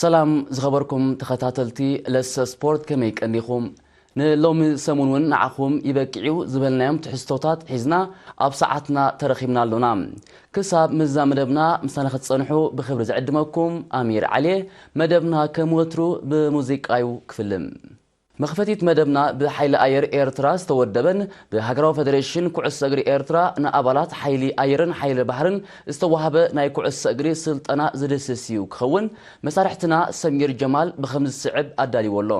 ሰላም ዝኸበርኩም ተኸታተልቲ ለሰ ስፖርት፣ ከመይ ቀኒኹም? ንሎሚ ሰሙን እውን ንዓኹም ይበቅዕዩ ዝበልናዮም ትሕዝቶታት ሒዝና ኣብ ሰዓትና ተረኺብና ኣሎና። ክሳብ ምዛ መደብና ምሳና ክትጸንሑ ብኽብሪ ዝዕድመኩም ኣሚር ዓልየ። መደብና ከም ወትሩ ብሙዚቃ እዩ ክፍልም። መኽፈቲት መደብና ብሓይሊ ኣየር ኤርትራ ዝተወደበን ብሃገራዊ ፌደሬሽን ኩዕሶ እግሪ ኤርትራ ንኣባላት ሓይሊ ኣየርን ሓይሊ ባሕርን ዝተዋህበ ናይ ኩዕሶ እግሪ ስልጠና ዝድስስ እዩ ክኸውን። መሳርሕትና ሰሚር ጀማል ብኸምዚ ዝስዕብ ኣዳልዎ ኣሎ።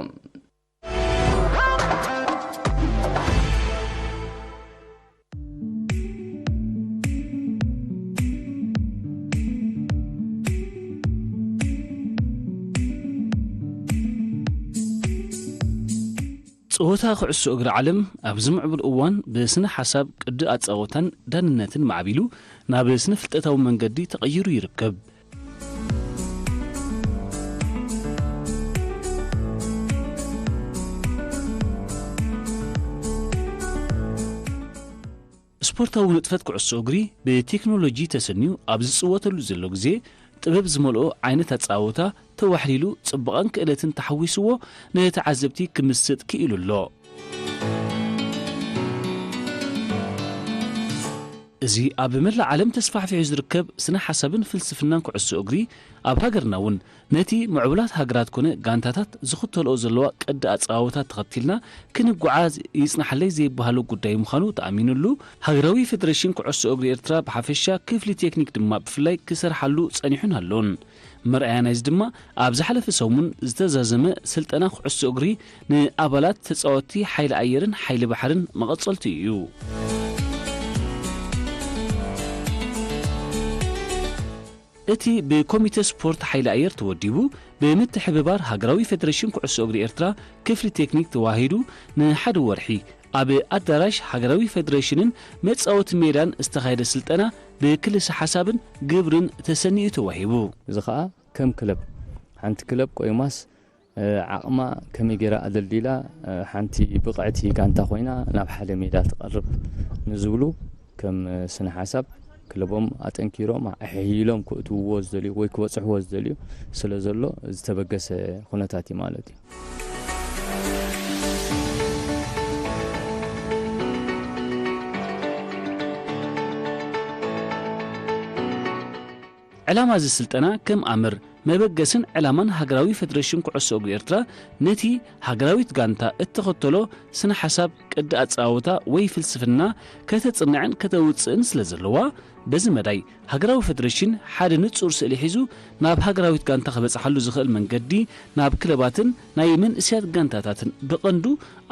ጸወታ ኩዕሶ እግሪ ዓለም ኣብዚ ምዕቡል እዋን ብስነ ሓሳብ፣ ቅዲ ኣጻወታን ዳንነትን ማዕቢሉ ናብ ስነ ፍልጠታዊ መንገዲ ተቐይሩ ይርከብ። ስፖርታዊ ንጥፈት ኩዕሶ እግሪ ብቴክኖሎጂ ተሰንዩ ኣብ ዝጽወተሉ ዘሎ ግዜ፣ ጥበብ ዝመልኦ ዓይነት ኣጻወታ ተዋሕሊሉ፣ ጽባቐን ክእለትን ተሓዊስዎ ንተዓዘብቲ ክምስጥ ክኢሉ ኣሎ። እዚ ኣብ መላእ ዓለም ተስፋሕፊሑ ዝርከብ ስነ ሓሳብን ፍልስፍናን ኩዕሶ እግሪ፣ ኣብ ሃገርና እውን ነቲ ምዕቡላት ሃገራት ኮነ ጋንታታት ዝኽተልኦ ዘለዋ ቅዲ ኣጸዋውታ ተኸቲልና ክንጓዓዝ ይጽናሓለይ ዘይበሃሎ ጉዳይ ምዃኑ ተኣሚኑሉ፣ ሃገራዊ ፌደሬሽን ኩዕሶ እግሪ ኤርትራ ብሓፈሻ፣ ክፍሊ ቴክኒክ ድማ ብፍላይ ክሰርሓሉ ጸኒሑን ኣሎን። መርኣያ ናይዚ ድማ፣ ኣብ ዝሓለፈ ሰሙን ዝተዛዘመ ስልጠና ኩዕሶ እግሪ ንኣባላት ተጻወትቲ ሓይሊ ኣየርን ሓይሊ ባሕርን መቐጸልቱ እዩ። እቲ ብኮሚተ ስፖርት ሓይሊ ኣየር ተወዲቡ፣ ብምትሕብባር ሃገራዊ ፌደሬሽን ኩዕሶ እግሪ ኤርትራ ክፍሊ ቴክኒክ ተዋሂዱ፣ ንሓደ ወርሒ ኣብ ኣዳራሽ ሃገራዊ ፌደሬሽንን መጻወቲ ሜዳን ዝተኻየደ ስልጠና ብክልሰ ሓሳብን ግብርን ተሰኒዩ ተዋሂቡ። እዚ ኸኣ ከም ክለብ፣ ሓንቲ ክለብ ቆይማስ፣ እ፣ ዓቕማ ከመይ ገይራ ኣደልዲላ፣ እ፣ ሓንቲ ብቕዕቲ ጋንታ ኮይና ናብ ሓደ ሜዳ ትቐርብ ንዝብሉ፣ ከም፣ እ፣ ስነ ሓሳብ ክለቦም ኣጠንኪሮም ኣሕይሎም ክእትውዎ ዝደልዩ ወይ ክበጽሕዎ ዝደልዩ ስለ ዘሎ ዝተበገሰ ኩነታት እዩ ማለት እዩ። ዕላማ እዚ ስልጠና ከም ኣምር መበገስን ዕላማን ሃገራዊ ፌደሬሽን ኩዕሶ እግሪ ኤርትራ ነቲ ሃገራዊት ጋንታ እተኸተሎ ስነ ሓሳብ፣ ቅዲ ኣጸዋውታ ወይ ፍልስፍና ከተጽንዕን ከተውጽእን ስለ ዘለዋ፣ በዚ መዳይ ሃገራዊ ፌደሬሽን ሓደ ንጹር ስእሊ ሒዙ ናብ ሃገራዊት ጋንታ ክበጽሓሉ ዝኽእል መንገዲ ናብ ክለባትን ናይ መንእሰያት ጋንታታትን ብቐንዱ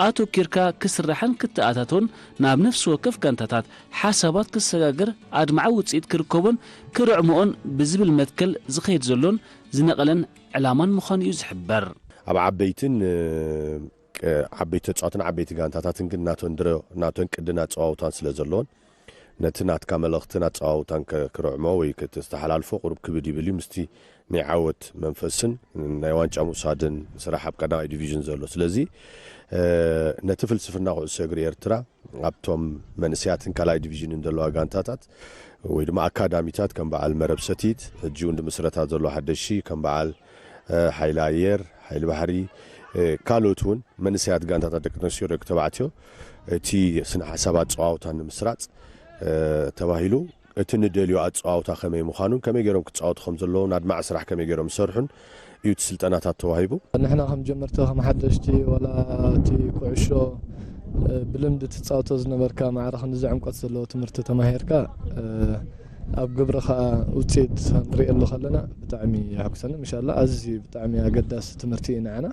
ኣተኪርካ ክስራሕን ክተኣታቶን ናብ ነፍሲ ወከፍ ጋንታታት ሓሳባት ክሰጋገር ኣድማዒ ውጽኢት ክርከቦን ክርዕምኦን ብዝብል መትከል ዝኸይድ ዘሎን ዝነቐለን ዕላማን ምዃኑ እዩ ዝሕበር። ኣብ ዓበይትን፣ እ፣ ቅ-፣ ዓበይቲ ተጻዋትን ዓበይቲ ጋንታታትን ግን ናቶን ድሮ፣ ናቶን ቅድን ኣጸዋውታን ስለ ዘለዎን ነቲ ናትካ መልእኽትን ኣጸዋውታን ከ-፣ ክርዕሞ ወይ ከተስተሓላልፎ ቁሩብ ክብድ ይብል እዩ። ምስቲ ናይ ዓወት መንፈስን ናይ ዋንጫ ምውሳድን ስራሕ ኣብ ቀዳማይ ዲቪዥን ዘሎ። ስለዚ፣ እ፣ ነቲ ፍልስፍና ኩዕሶ እግሪ ኤርትራ ኣብቶም መንእሰያትን ካልኣይ ዲቪዥንን ዘለዋ ጋንታታት ወይ ድማ ኣካዳሚታት ከም በዓል መረብ ሰቲት፣ ሕጂ እውን ብምስረታ ዘሎ ሓደሺ ከም በዓል፣ እ፣ ሓይሊ ኣየር፣ ሓይሊ ባሕሪ፣ እ፣ ካልኦት እውን መንእሰያት ጋንታታት ደቂ ኣንስትዮ፣ ደቂ ተባዕትዮ እቲ ስነ ሓሳብ ኣጸዋውታ ንምስራጽ፣ እ፣ ተባሂሉ እቲ ንደልዮ ኣጸዋውታ ከመይ ምዃኑን ከመይ ገይሮም ክጻወቱ ከም ዘለዎም፣ ኣድማዒ ስራሕ ከመይ ገይሮም ዝሰርሑን እዩ እቲ ስልጠናታት ተዋሂቡ። ንሕና ከም ጀመርቲ፣ ከም ሓደሽቲ፣ ዋላ እቲ ኩዕሾ፣ እ፣ ብልምዲ ትጻወቶ ዝነበርካ ማዕረ ክንዲ ዝዕምቆት ዘለዎ ትምህርቲ ተማሂርካ፣ እ፣ ኣብ ግብሪ ከኣ ውጽኢት ንርእየሉ ከለና ብጣዕሚ የሐጉሰኒ። ምሻላ ኣዝዩ ብጣዕሚ ኣገዳሲ ትምህርቲ እዩ ንዓና።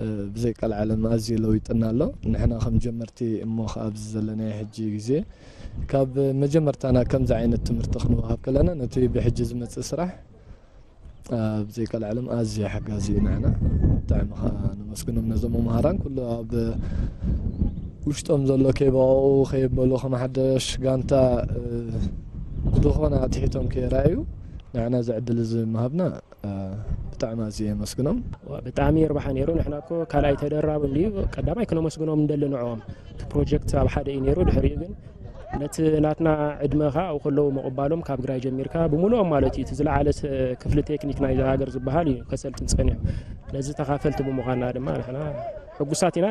እ፣ ብዘይ ቀልዓለም ኣዝዩ ለዊጥና ኣሎ። ንሕና ከም ጀመርቲ እሞ ከኣ ኣብዚ ዘለናዮ ሕጂ ግዜ ካብ መጀመርታና ከምዚ ዓይነት ትምህርቲ ክንወሃብ ከለና ነቲ ብሕጂ ዝመጽእ ስራሕ፣ እ፣ ብዘይ ቀልዓለም ኣዝዩ ሓጋዚ እዩ ንዓና። ብጣዕሚ ከኣ ነመስግኖም ነዞም መምሃራን ኩሉ ኣብ ውሽጦም ዘሎ ከይበቐቑ ከየበሉ ከም ሓደሽ ጋንታ፣ እ፣ ዝኾነ ኣትሒቶም ከየራእዩ ንዓና እዚ ዕድል እዚ ምሃብና፣ እ፣ ብጣዕሚ ኣዝየ የመስግኖም። ዋ፣ ብጣዕሚ ይርባሓ ነይሩ። ንሕና እኮ ካልኣይ ተደራቢ እንድዩ፣ ቀዳማይ ክነመስግኖም እንደሊ ንዕኦም። እቲ ፕሮጀክት ኣብ ሓደ እዩ ነይሩ፣ ድሕሪኡ ግን ነቲ ናትና ዕድመ ከኣ ኣብኡ ከለዉ ምቕባሎም ካብ ግራይ ጀሚርካ ብምሉኦም ማለት እዩ። እቲ ዝለዓለ ስ-፣ ክፍሊ ቴክኒክ ናይዛ ሃገር ዝበሃል እዩ ከሰልጥን ጸኒሑ። ነዚ ተኻፈልቲ ብምዃንና ድማ ንሕና ሕጉሳት ኢና።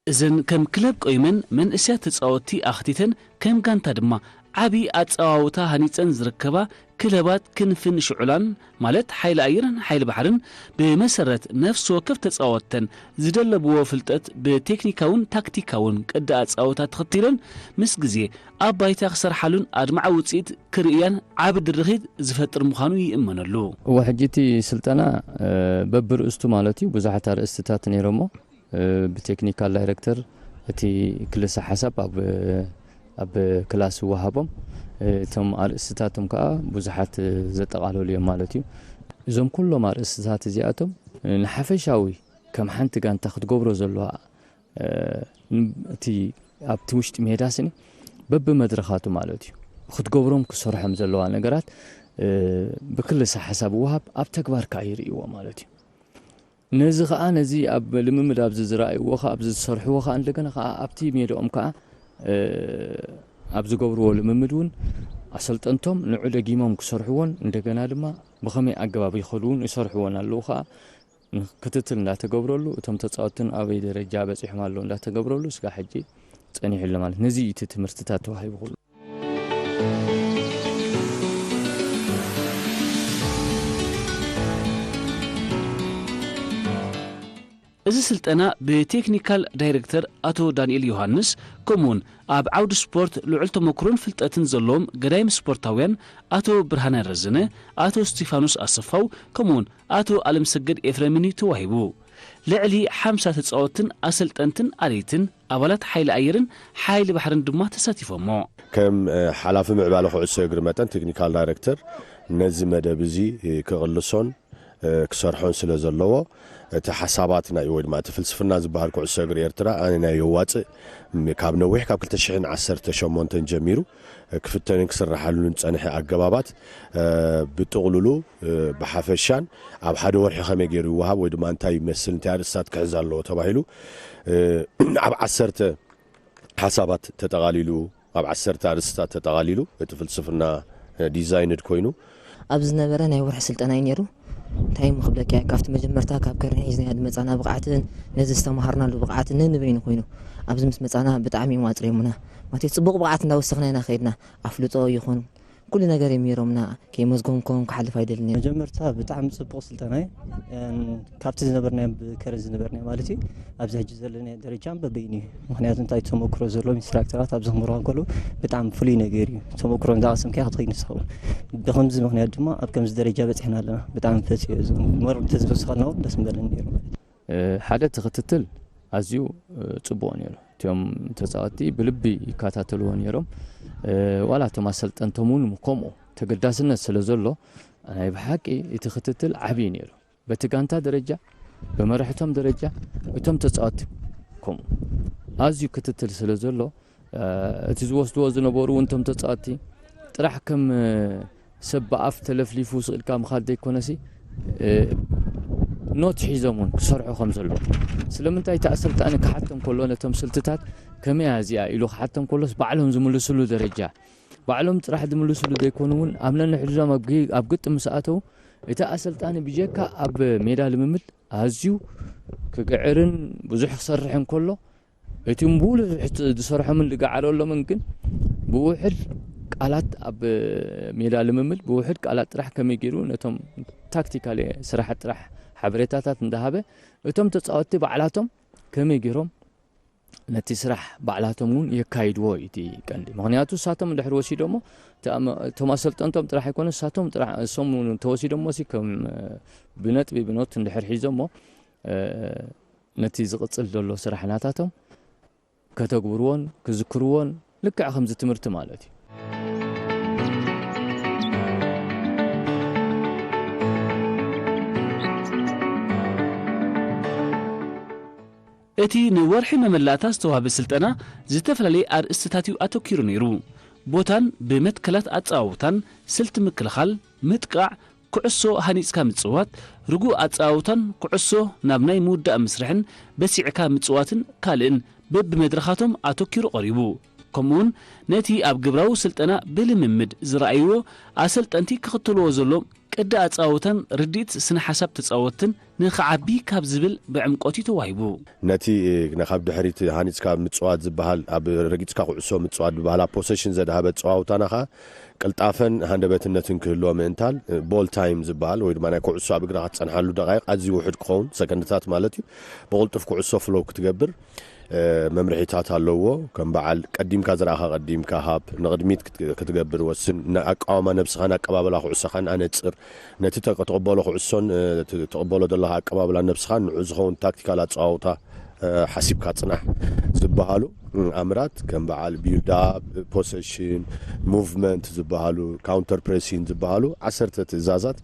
እዘን ከም ክለብ ቆይመን መንእሰያት ተጻወትቲ ኣኽቲተን ከም ጋንታ ድማ ዓቢ ኣጸዋውታ ሃኒጸን ዝርከባ ክለባት ክንፍን ሽዑላን ማለት ሓይሊ ኣየርን ሓይሊ ባሕርን ብመሰረት ነፍሲ ወከፍ ተጻወትተን ዝደለብዎ ፍልጠት ብቴክኒካውን ታክቲካውን ቅዲ ኣጻወታ ተኸቲለን ምስ ግዜ ኣብ ባይታ ክሰርሓሉን ኣድማዒ ውጽኢት ክርእያን ዓቢ ድርኺት ዝፈጥር ምዃኑ ይእመነሉ። እወ፣ ሕጂ እቲ ስልጠና፣ እ፣ በብርእስቱ ማለት እዩ ብዙሓት ኣርእስትታት ነይሮሞ። እ፣ ብቴክኒካል ዳይሬክተር እቲ ክልሰ ሓሳብ ኣብ፣ ኣብ ክላስ ይወሃቦም። እ፣ እቶም ኣርእስትታቶም ከኣ ብዙሓት፣ እ፣ ዘጠቓለሉ እዮም ማለት እዩ። እዞም ኩሎም ኣርእስትታት እዚኣቶም፣ እ፣ ንሓፈሻዊ ከም ሓንቲ ጋንታ ክትገብሮ ዘለዋ፣ እ፣ ን-፣ እቲ ኣብቲ ውሽጢ ሜዳ ስኒ በብመድረኻቱ ማለት እዩ ክትገብሮም ክሰርሖም ዘለዋ ነገራት፣ እ፣ ብክልሰ ሓሳብ ይወሃብ፣ ኣብ ተግባር ከኣ ይርእይዎ ማለት እዩ። ነዚ ኸኣ፣ ነዚ ኣብ ልምምድ ኣብዚ ዝረኣይዎ ኸኣ፣ ኣብዚ ዝሰርሕዎ ኸኣ፣ እንደገና ኸኣ ኣብቲ ሜዳኦም ከኣ፣ እ፣ ኣብ ዝገብርዎ ልምምድ እውን ኣሰልጠንቶም ንዑ ደጊሞም ክሰርሕዎን እንደገና ድማ ብኸመይ ኣገባብ ይኸዱ እውን ይሰርሕዎን ኣለዉ ኸኣ፣ ክትትል እንዳተገብረሉ፣ እቶም ተጻወትን ኣበይ ደረጃ በጺሖም ኣለዉ እንዳተገብረሉ፣ ስጋዕ ሕጂ ጸኒሑ ኣሎ ማለት። ነዚ እዩ እቲ ትምህርትታት ተዋሂቡ ኩሉ። እዚ ስልጠና ብቴክኒካል ዳይሬክተር ኣቶ ዳንኤል ዮሃንስ፣ ከምኡውን ኣብ ዓውዲ ስፖርት ልዑል ተመክሮን ፍልጠትን ዘለዎም ገዳይም ስፖርታውያን ኣቶ ብርሃነ ረዘነ፣ ኣቶ እስቲፋኖስ ኣሰፋው፣ ከምኡውን ኣቶ ኣለምሰገድ ኤፍሬምን እዩ ተዋሂቡ። ልዕሊ ሓምሳ ተጻወትን ኣሰልጠንትን ኣለይትን ኣባላት ሓይሊ ኣየርን ሓይሊ ባሕርን ድማ ተሳቲፎሞ። ከም፣ እ፣ ሓላፊ ምዕባለ ኩዕሶ እግሪ መጠን ቴክኒካል ዳይሬክተር ነዚ መደብ እዚ፣ እ፣ ክቕልሶን፣ እ፣ ክሰርሖን ስለ ዘለዎ፣ እቲ ሓሳባት ናይ ወይ ድማ እቲ ፍልስፍና ዝበሃል ኩዕሶ እግሪ ኤርትራ ኣነ ናይ የዋጽእ ም-፣ ካብ ነዊሕ ካብ ክልተ ሽሕን ዓሰርተ ሸሞንተን ጀሚሩ፣ እ፣ ክፍተንን ክስራሓሉን ጸንሐ ኣገባባት፣ እ፣ ብጥቕሉሉ፣ እ፣ ብሓፈሻን ኣብ ሓደ ወርሒ ከመይ ገይሩ ይወሃብ ወይ ድማ እንታይ ይመስል፣ እንታይ ኣርእስታት ክሕዝ ኣለዎ ተባሂሉ፣ እ፣ ኣብ ዓሰርተ ሓሳባት ተጠቓሊሉ፣ ኣብ ዓሰርተ ኣርእስታት ተጠቓሊሉ፣ እቲ ፍልስፍና፣ እ፣ ዲዛይንድ ኮይኑ። ኣብ ዝነበረ ናይ ወርሒ ስልጠና እዩ ነይሩ። እንታይ እሞ ክብለካ እየ፣ ካብቲ መጀመርታ ካብ ከርኒ ሒዝናዮ ዝመጻና ብቕዓትን ነዚ ዝተምሃርናሉ ብቕዓትን ነንበይኑ ኮይኑ፣ ኣብዚ ምስ መጻና ብጣዕሚ እዮም ኣጽሪዮምና። ማለት እዩ፣ ጽቡቕ ብቕዓት እንዳወሰኽና ኢና ከይድና። ኣፍልጦ ይኹን ኩሉ ነገር እዮም ነይሮምና። ከይመዝጎምኩም ክሓልፍ ኣይደልን እየ። መጀመርታ ብጣዕሚ ጽቡቕ ስልጠና እዩ። እን፣ ካብቲ ዝነበርናዮ ብከረን ዝነበርናዮ ማለት እዩ፣ ኣብዚ ሕጂ ዘለናዮ ደረጃ በበይኑ እዩ። ምኽንያቱ እንታይ ተመክሮ ዘለዎም ኢንስትራክተራት ኣብ ዘኽምሩኻ ከለዉ ብጣዕሚ ፍሉይ ነገር እዩ። ተመክሮ እንዳቐሰምካ ኢኻ ትኸይድ ንስኻ እውን። ብኸምዚ ምኽንያት ድማ ኣብ ከምዚ ደረጃ በጺሕና ኣለና። ብጣዕሚ ፈትየ እዚ መርምቲ ዝወሰኸልና እውን ደስ ምበለኒ ነይሩ ማለት እዩ። እ፣ ሓደ እቲ ክትትል ኣዝዩ፣ እ፣ ጽቡቕ ነይሩ። እቲኦም ተጻወትቲ ብልቢ ይከታተልዎ ነይሮም። እ፣ ዋላ እቶም ኣሰልጠንቶም እውን ከምኡ ተገዳስነት ስለ ዘሎ፣ ናይ ብሓቂ እቲ ክትትል ዓብዪ ነይሩ። በቲ ጋንታ ደረጃ፣ ብመራሕቶም ደረጃ፣ እቶም ተጻወትቲ ከምኡ ኣዝዩ ክትትል ስለ ዘሎ፣ እ፣ እቲ ዝወስድዎ ዝነበሩ እውን እቶም ተጻወትቲ ጥራሕ ከም፣ እ፣ ሰብ ብኣፍ ተለፍሊፉ ስቕ ኢልካ ምኻድ ዘይኮነሲ፣ እ፣ ኖት ሒዞም እውን ክሰርሑ ከም ዘለዎ። ስለምንታይ እቲ ኣሰልጣኒ ክሓቶም ከሎ ነቶም ስልትታት ከመይ እያ እዚኣ ኢሉ ክሓቶም ከሎስ ባዕሎም ዝምልስሉ ደረጃ፣ ባዕሎም ጥራሕ ዝምልስሉ ዘይኮኑ እውን ኣብ ነንሕድሕዶም ኣብ ግ-፣ ኣብ ግጥም ምስ ኣተዉ እቲ ኣሰልጣኒ ብጀካ ኣብ ሜዳ ልምምድ ኣዝዩ ክግዕርን ብዙሕ ክሰርሕን ከሎ፣ እቲ ብብዙሕ ዝሰርሖምን ዝገዓረሎምን ግን ብውሕድ ቃላት ኣብ ሜዳ ልምምድ ብውሕድ ቃላት ጥራሕ ከመይ ገይሩ ነቶም ታክቲካል ስራሓት ጥራሕ ሓበሬታታት እንዳሃበ እቶም ተጻወትቲ ባዕላቶም ከመይ ገይሮም ነቲ ስራሕ ባዕላቶም እውን የካይድዎ እዩ እቲ ቀንዲ። ምኽንያቱ ንሳቶም እንድሕር ወሲዶሞ፣ እቶም፣ እቶም ኣሰልጠንቶም ጥራሕ ኣይኮነ፣ ንሳቶም ጥራሕ፣ እሶም እውን እንተወሲዶሞ ሲ ከም፣ ብነጥቢ ብኖት እንድሕር ሒዞሞ፣ እ፣ ነቲ ዝቕጽል ዘሎ ስራሕ ናታቶም ከተግብርዎን ክዝክርዎን ልክዕ ከምዚ ትምህርቲ ማለት እዩ። እቲ ንወርሒ መመላእታ ዝተዋህበ ስልጠና ዝተፈላለየ ኣርእስትታት እዩ ኣተኲሩ ነይሩ። ቦታን ብመትከላት ኣጸዋውታን፣ ስልቲ ምክልኻል፣ ምጥቃዕ፣ ኩዕሶ ሃኒጽካ ምጽዋት፣ ርጉእ ኣጻውታን ኩዕሶ ናብ ናይ ምውዳእ ምስርሕን በሲዕካ ምጽዋትን ካልእን በብመድረኻቶም ኣተኪሩ ቀሪቡ። ከምኡውን ነቲ ኣብ ግብራዊ ስልጠና ብልምምድ ዝረኣይዎ ኣሰልጠንቲ ክኽተልዎ ዘሎ ቅዲ ኣጻውታን ርድኢት ስነ ሓሳብ ተጻወትን ንኽዓቢ ካብ ዝብል ብዕምቆት እዩ ተዋሂቡ። ነቲ ካብ ድሕሪት ሃኒጽካ ምጽዋት ዝበሃል ኣብ ረጊጽካ ኩዕሶ ምጽዋት ዝበሃል ኣብ ፖሰሽን ዘድሃበ ኣጸዋውታና ኸኣ ቅልጣፈን ሃንደበትነትን ክህልዎ ምእንታን ቦል ታይም ዝበሃል ወይ ድማ ናይ ኩዕሶ ኣብ እግርኻ ትጸንሓሉ ደቃይቕ ኣዝዩ ውሑድ ክኸውን ሰከንድታት ማለት እዩ። ብቕልጡፍ ኩዕሶ ፍሎው ክትገብር መምርሒታት ኣለዎ። ከም በዓል ቀዲምካ ዝረኣኻ ቀዲምካ ሃብ፣ ንቕድሚት ክትገብር ወስን፣ ንኣቃውማ ነብስኻን ኣቀባብላ ኩዕሶኻን ኣነጽር። ነቲ ትቕበሎ ኩዕሶን ትቕበሎ ዘለኻ ኣቀባብላ ነብስኻን ንዑ ዝኸውን ታክቲካል ኣጸዋውታ ሓሲብካ ጽናሕ ዝበሃሉ ኣምራት ከም በዓል ቢልድ ኣፕ፣ ፖሰሽን፣ ሙቭመንት ዝበሃሉ፣ ካውንተር ፕሬሲን ዝበሃሉ ዓሰርተ ትእዛዛት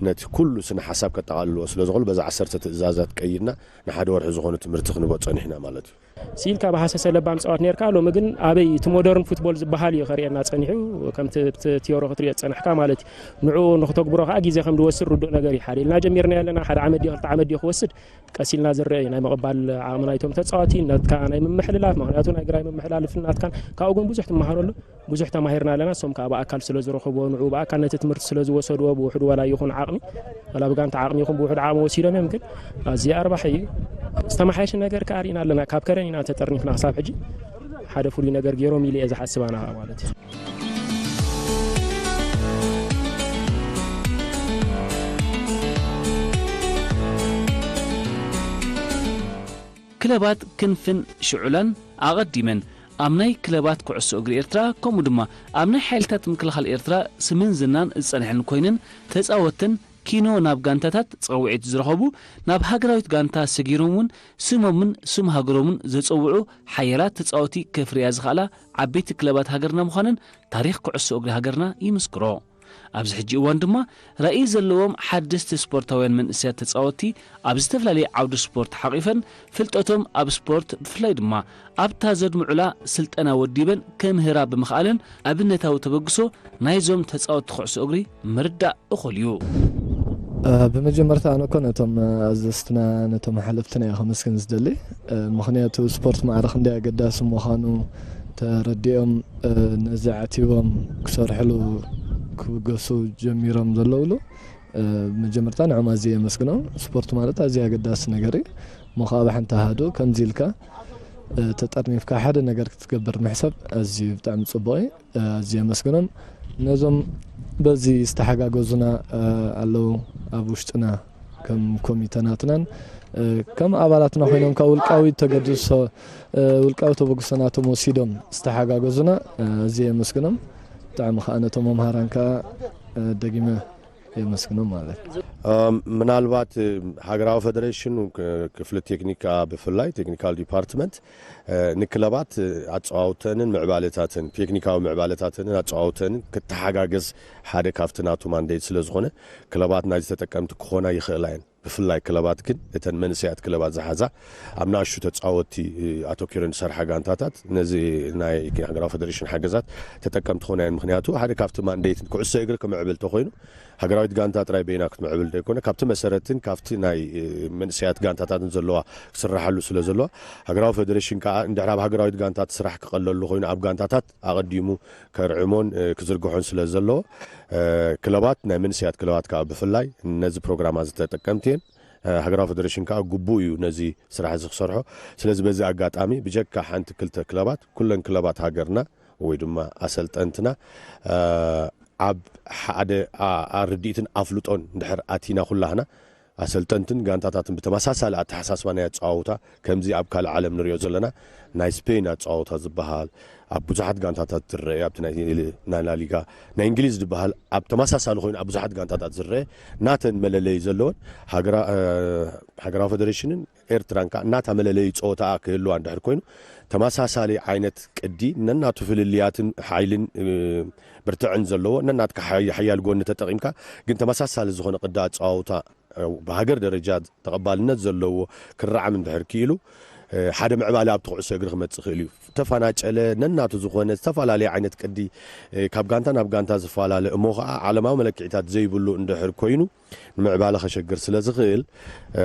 ነቲ ኩሉ ስነ ሓሳብ ከጠቓልልዎ ስለ ዝኾኑ በዛ ዓሰርተ ትእዛዛት ቀይድና ንሓደ ወርሒ ዝኾነ ትምህርቲ ክንቦ ጸኒሕና ማለት እዩ። ስኢልካ ብሃሰሰ ለባም ጸዋት ነርካ፣ ሎሚ ግን ኣበይ እቲ ሞደርን ፉትቦል ዝበሃል እዩ ከርእየና ጸኒሑ፣ ከምቲ ኣብቲ ቲዮሪ ክትሪኦ ዝጸናሕካ ማለት እዩ። ንዕኡ ንክተግብሮ ከኣ ግዜ ከም ዝወስድ ርዱእ ነገር እዩ። ሓደ ኢልና ጀሚርና ኣለና፣ ሓደ ዓመት ድዩ ክልተ ዓመት ድዩ ክወስድ ቀስ ኢልና ዝረአ እዩ። ናይ ምቕባል ዓቕሚ ናይቶም ተጻወቲ፣ ናትካ ናይ ምምሕልላፍ፣ ምኽንያቱ ናይ ግራይ ምምሕላልፍን ናትካን ካብኡ ግን ብዙሕ ትመሃረሉ። ብዙሕ ተማሂርና ኣለና። እሶም ከኣ ብኣካል ስለ ዝረኸብዎ፣ ንዕኡ ብኣካል ነቲ ትምህርቲ ስለ ዝወሰድዎ፣ ብውሕዱ ዋላ ይኹን ዓቕሚ፣ ዋላ ብጋንታ ዓቕሚ ይኹን ብውሕዱ ዓቕሚ ወሲዶም እዮም። ግን ኣዝዩ ኣርባሒ እዩ። ዝተመሓየሸ ነገር ከኣ ርኢና ኣለና። ካብ ከረን ኢና ተጠርኒፍና ክሳብ ሕጂ ሓደ ፍሉይ ነገር ገይሮም ኢለ እየ ዝሓስብ ኣነ ከኣ ማለት እዩ። ክለባት ክንፍን ሽዑላን ኣቐዲመን ኣብ ናይ ክለባት ኩዕሶ እግሪ ኤርትራ፣ ከምኡ ድማ ኣብ ናይ ሓይልታት ምክልኻል ኤርትራ ስምን ዝናን ዝጸንሐን ኮይነን፣ ተጻወተን ኪኖ ናብ ጋንታታት ጸውዒት ዝረኸቡ፣ ናብ ሃገራዊት ጋንታ ሰጊሮም እውን ስሞምን ስም ሃገሮምን ዘጸውዑ ሓያላት ተጻወቲ ከፍርያ ዝኽኣላ ዓበይቲ ክለባት ሃገርና ምዃነን ታሪኽ ኩዕሶ እግሪ ሃገርና ይምስክሮ። ኣብዚ ሕጂ እዋን ድማ ራእይ ዘለዎም ሓደስቲ ስፖርታውያን መንእሰያት ተጻወትቲ ኣብ ዝተፈላለየ ዓውዲ ስፖርት ሓቒፈን ፍልጠቶም ኣብ ስፖርት ብፍላይ ድማ ኣብታ ዘድምዑላ ስልጠና ወዲበን ከምህራ ብምኽኣለን ኣብነታዊ ተበግሶ ናይዞም ተጻወትቲ ኩዕሶ እግሪ ምርዳእ እኹል እዩ። እ፣ ብመጀመርታ ኣነ እኮ ነቶም ኣዘዝትና ነቶም ሓለፍትና እየ ከመስግን ዝደሊ። እ፣ ምኽንያቱ ስፖርት ማዕረ ክንደይ ኣገዳሲ ምዃኑ ተረዲኦም፣ እ፣ ነዚ ዓቲቦም ክሰርሕሉ ክብገሱ ጀሚሮም ዘለውሉ፣ እ፣ መጀመርታ ንዕኦም ኣዝየ የመስግኖም። ስፖርት ማለት ኣዝዩ ኣገዳሲ ነገር እዩ። እሞ ከዓ ብሓንቲ ኣሃዱ ከምዚ ኢልካ፣ እ፣ ተጠርኒፍካ ሓደ ነገር ክትገብር ምሕሳብ ኣዝዩ ብጣዕሚ ጽቡቕ እዩ። እ፣ ኣዝየ የመስግኖም። ነዞም በዚ ዝተሓጋገዙና፣ እ፣ ኣለዉ ኣብ ውሽጥና ከም ኮሚተ ናትናን፣ እ፣ ከም ኣባላትና ኮይኖም ካብ ውልቃዊ ተገድሶ፣ እ፣ ውልቃዊ ተበግሶ ናቶም ወሲዶም ዝተሓጋገዙና፣ እ፣ ኣዝየ የመስግኖም። ብጣዕሚ ከዓ ነቶም መምሃራን ከዓ፣ እ፣ ደጊመ የመስግኖም ማለት እዩ። እም፣ ምናልባት፣ እ፣ ሃገራዊ ፌደሬሽን ክ-፣ ክፍሊ ቴክኒክ ከዓ ብፍላይ ቴክኒካል ዲፓርትመንት፣ እ፣ ንክለባት፣ እ፣ ኣጸዋውተንን ምዕባለታትን፣ ቴክኒካዊ ምዕባለታትን ኣጸዋውተንን ክተሓጋገዝ ሓደ ካብቲ ናቱ ማንዴት ስለ ዝኾነ፣ ክለባት ናይዚ ተጠቀምቲ ክኾና ይኽእላ እየን። ብፍላይ ክለባት ግን፣ እተን መንእሰያት ክለባት ዝሓዛ፣ ኣብ ንኣሽቱ ተጻወትቲ፣ እ፣ ኣተኲረን ዝሰርሓ ጋንታታት፣ ነዚ ናይ ሃገራዊ ፌደሬሽን ሓገዛት ተጠቀምቲ ክኾና እየን። ምኽንያቱ፣ ሓደ ካብቲ ማንዴት ኩዕሶ እግሪ ክምዕብል ተኾይኑ፣ ሃገራዊት ጋንታ ጥራይ በይና ክትምዕብል ዘይኮነ፣ ካብቲ መሰረትን ካብቲ ናይ፣ እ፣ መንእሰያት ጋንታታትን ዘለዋ ክስራሓሉ ስለ ዘለዋ፣ ሃገራዊ ፌደሬሽን ከኣ እንድሕር ኣብ ሃገራዊት ጋንታት ስራሕ ክቐለሉ ኮይኑ፣ ኣብ ጋንታታት ኣቐዲሙ ከርዕሞን፣ እ፣ ክዝርግሖን ስለ ዘለዎ፣ እ፣ ክለባት፣ ናይ መንእሰያት ክለባት ከኣ ብፍላይ ነዚ ፕሮግራም እዚ ተጠቀምቲ እየን። እ፣ ሃገራዊ ፌደሬሽን ከኣ ግቡእ እዩ ነዚ ስራሕ እዚ ክሰርሖ። ስለዚ በዚ ኣጋጣሚ ብጀካ ሓንቲ ክልተ ክለባት፣ ኩለን ክለባት ሃገርና ወይ ድማ ኣሰልጠንትና፣ እ፣ ኣብ ሓደ ኣ-፣ ኣርድኢትን ኣፍልጦን እንድሕር ኣቲና ኩላህና ኣሰልጠንትን ጋንታታትን ብተመሳሳሊ ኣተሓሳስባ ናይ ኣጸዋውታ ከምዚ ኣብ ካልእ ዓለም ንሪኦ ዘለና ናይ ስፔን ኣጸዋውታ ዝበሃል ኣብ ብዙሓት ጋንታታት ዝረአ ኣብቲ ናይ፣ ናይ ላሊጋ ናይ እንግሊዝ ዝበሃል ኣብ ተመሳሳሊ ኮይኑ ኣብ ብዙሓት ጋንታታት ዝረአ ናተን መለለዪ ዘለወን ሃገራ-፣ እ፣ ሃገራዊ ፌደሬሽንን ኤርትራን ከኣ ናታ መለለዪ ጸወታኣ ክህልዋ እንድሕር ኮይኑ ተመሳሳሊ ዓይነት ቅዲ ነናቱ ፍልልያትን ሓይልን፣ እ፣ ብርትዕን ዘለዎ ነናትካ ሓይ-፣ ሓያል ጎኒ ተጠቒምካ ግን ተመሳሳሊ ዝኾነ ቅዲ ኣጸዋውታ፣ እ፣ ብሃገር ደረጃ ተቐባልነት ዘለዎ ክረዓም እንድሕር ክኢሉ፣ ሓደ ምዕባለ ኣብቲ ኩዕሶ እግሪ ክመጽእ ይኽእል እዩ። ተፈናጨለ ነናቱ ዝኾነ ዝተፈላለየ ዓይነት ቅዲ ካብ ጋንታ ናብ ጋንታ ዝፈላለ እሞ ከዓ ዓለማዊ መለክዒታት ዘይብሉ እንድሕር ኮይኑ ንምዕባለ ከሸግር ስለ ዝኽእል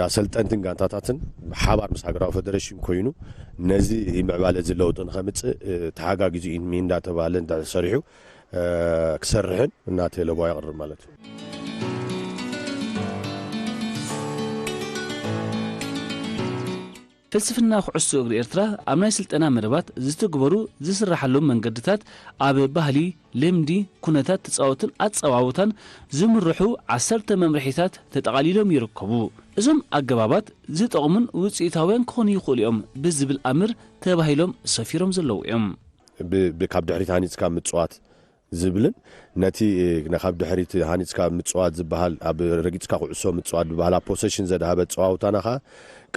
ኣሰልጠንትን ጋንታታትን ሓባር ምስ ሃገራዊ ፈደረሽን ኮይኑ ነዚ ምዕባለ እዚ ለውጢ ንኸምፅእ ተሓጋጊዙ ኢንሚ እንዳተባለ እንዳተሰሪሑ ክሰርሕን እናተለጓ ይቕርብ ማለት እዩ። ፍልስፍና ኩዕሶ እግሪ ኤርትራ ኣብ ናይ ስልጠና መደባት ዝትግበሩ ዝስራሓሎም መንገድታት ኣብ ባህሊ፣ ልምዲ፣ ኩነታት ተጻወትን ኣጸዋውታን ዝምርሑ ዓሰርተ መምርሒታት ተጠቓሊሎም ይርከቡ። እዞም ኣገባባት ዝጠቕሙን ውጽኢታውያን ክኾኑ ይኽእሉ እዮም ብዝብል ኣምር ተባሂሎም ሰፊሮም ዘለዉ እዮም። ካብ ድሕሪት ሃኒፅካ ምፅዋት ዝብልን ነቲ ካብ ድሕሪት ሃኒፅካ ምፅዋት ዝበሃል ኣብ ረጊፅካ ኩዕሶ ምፅዋት ዝበሃል ኣብ ፖሰሽን ዘድሃበ ኣፀዋውታና ከዓ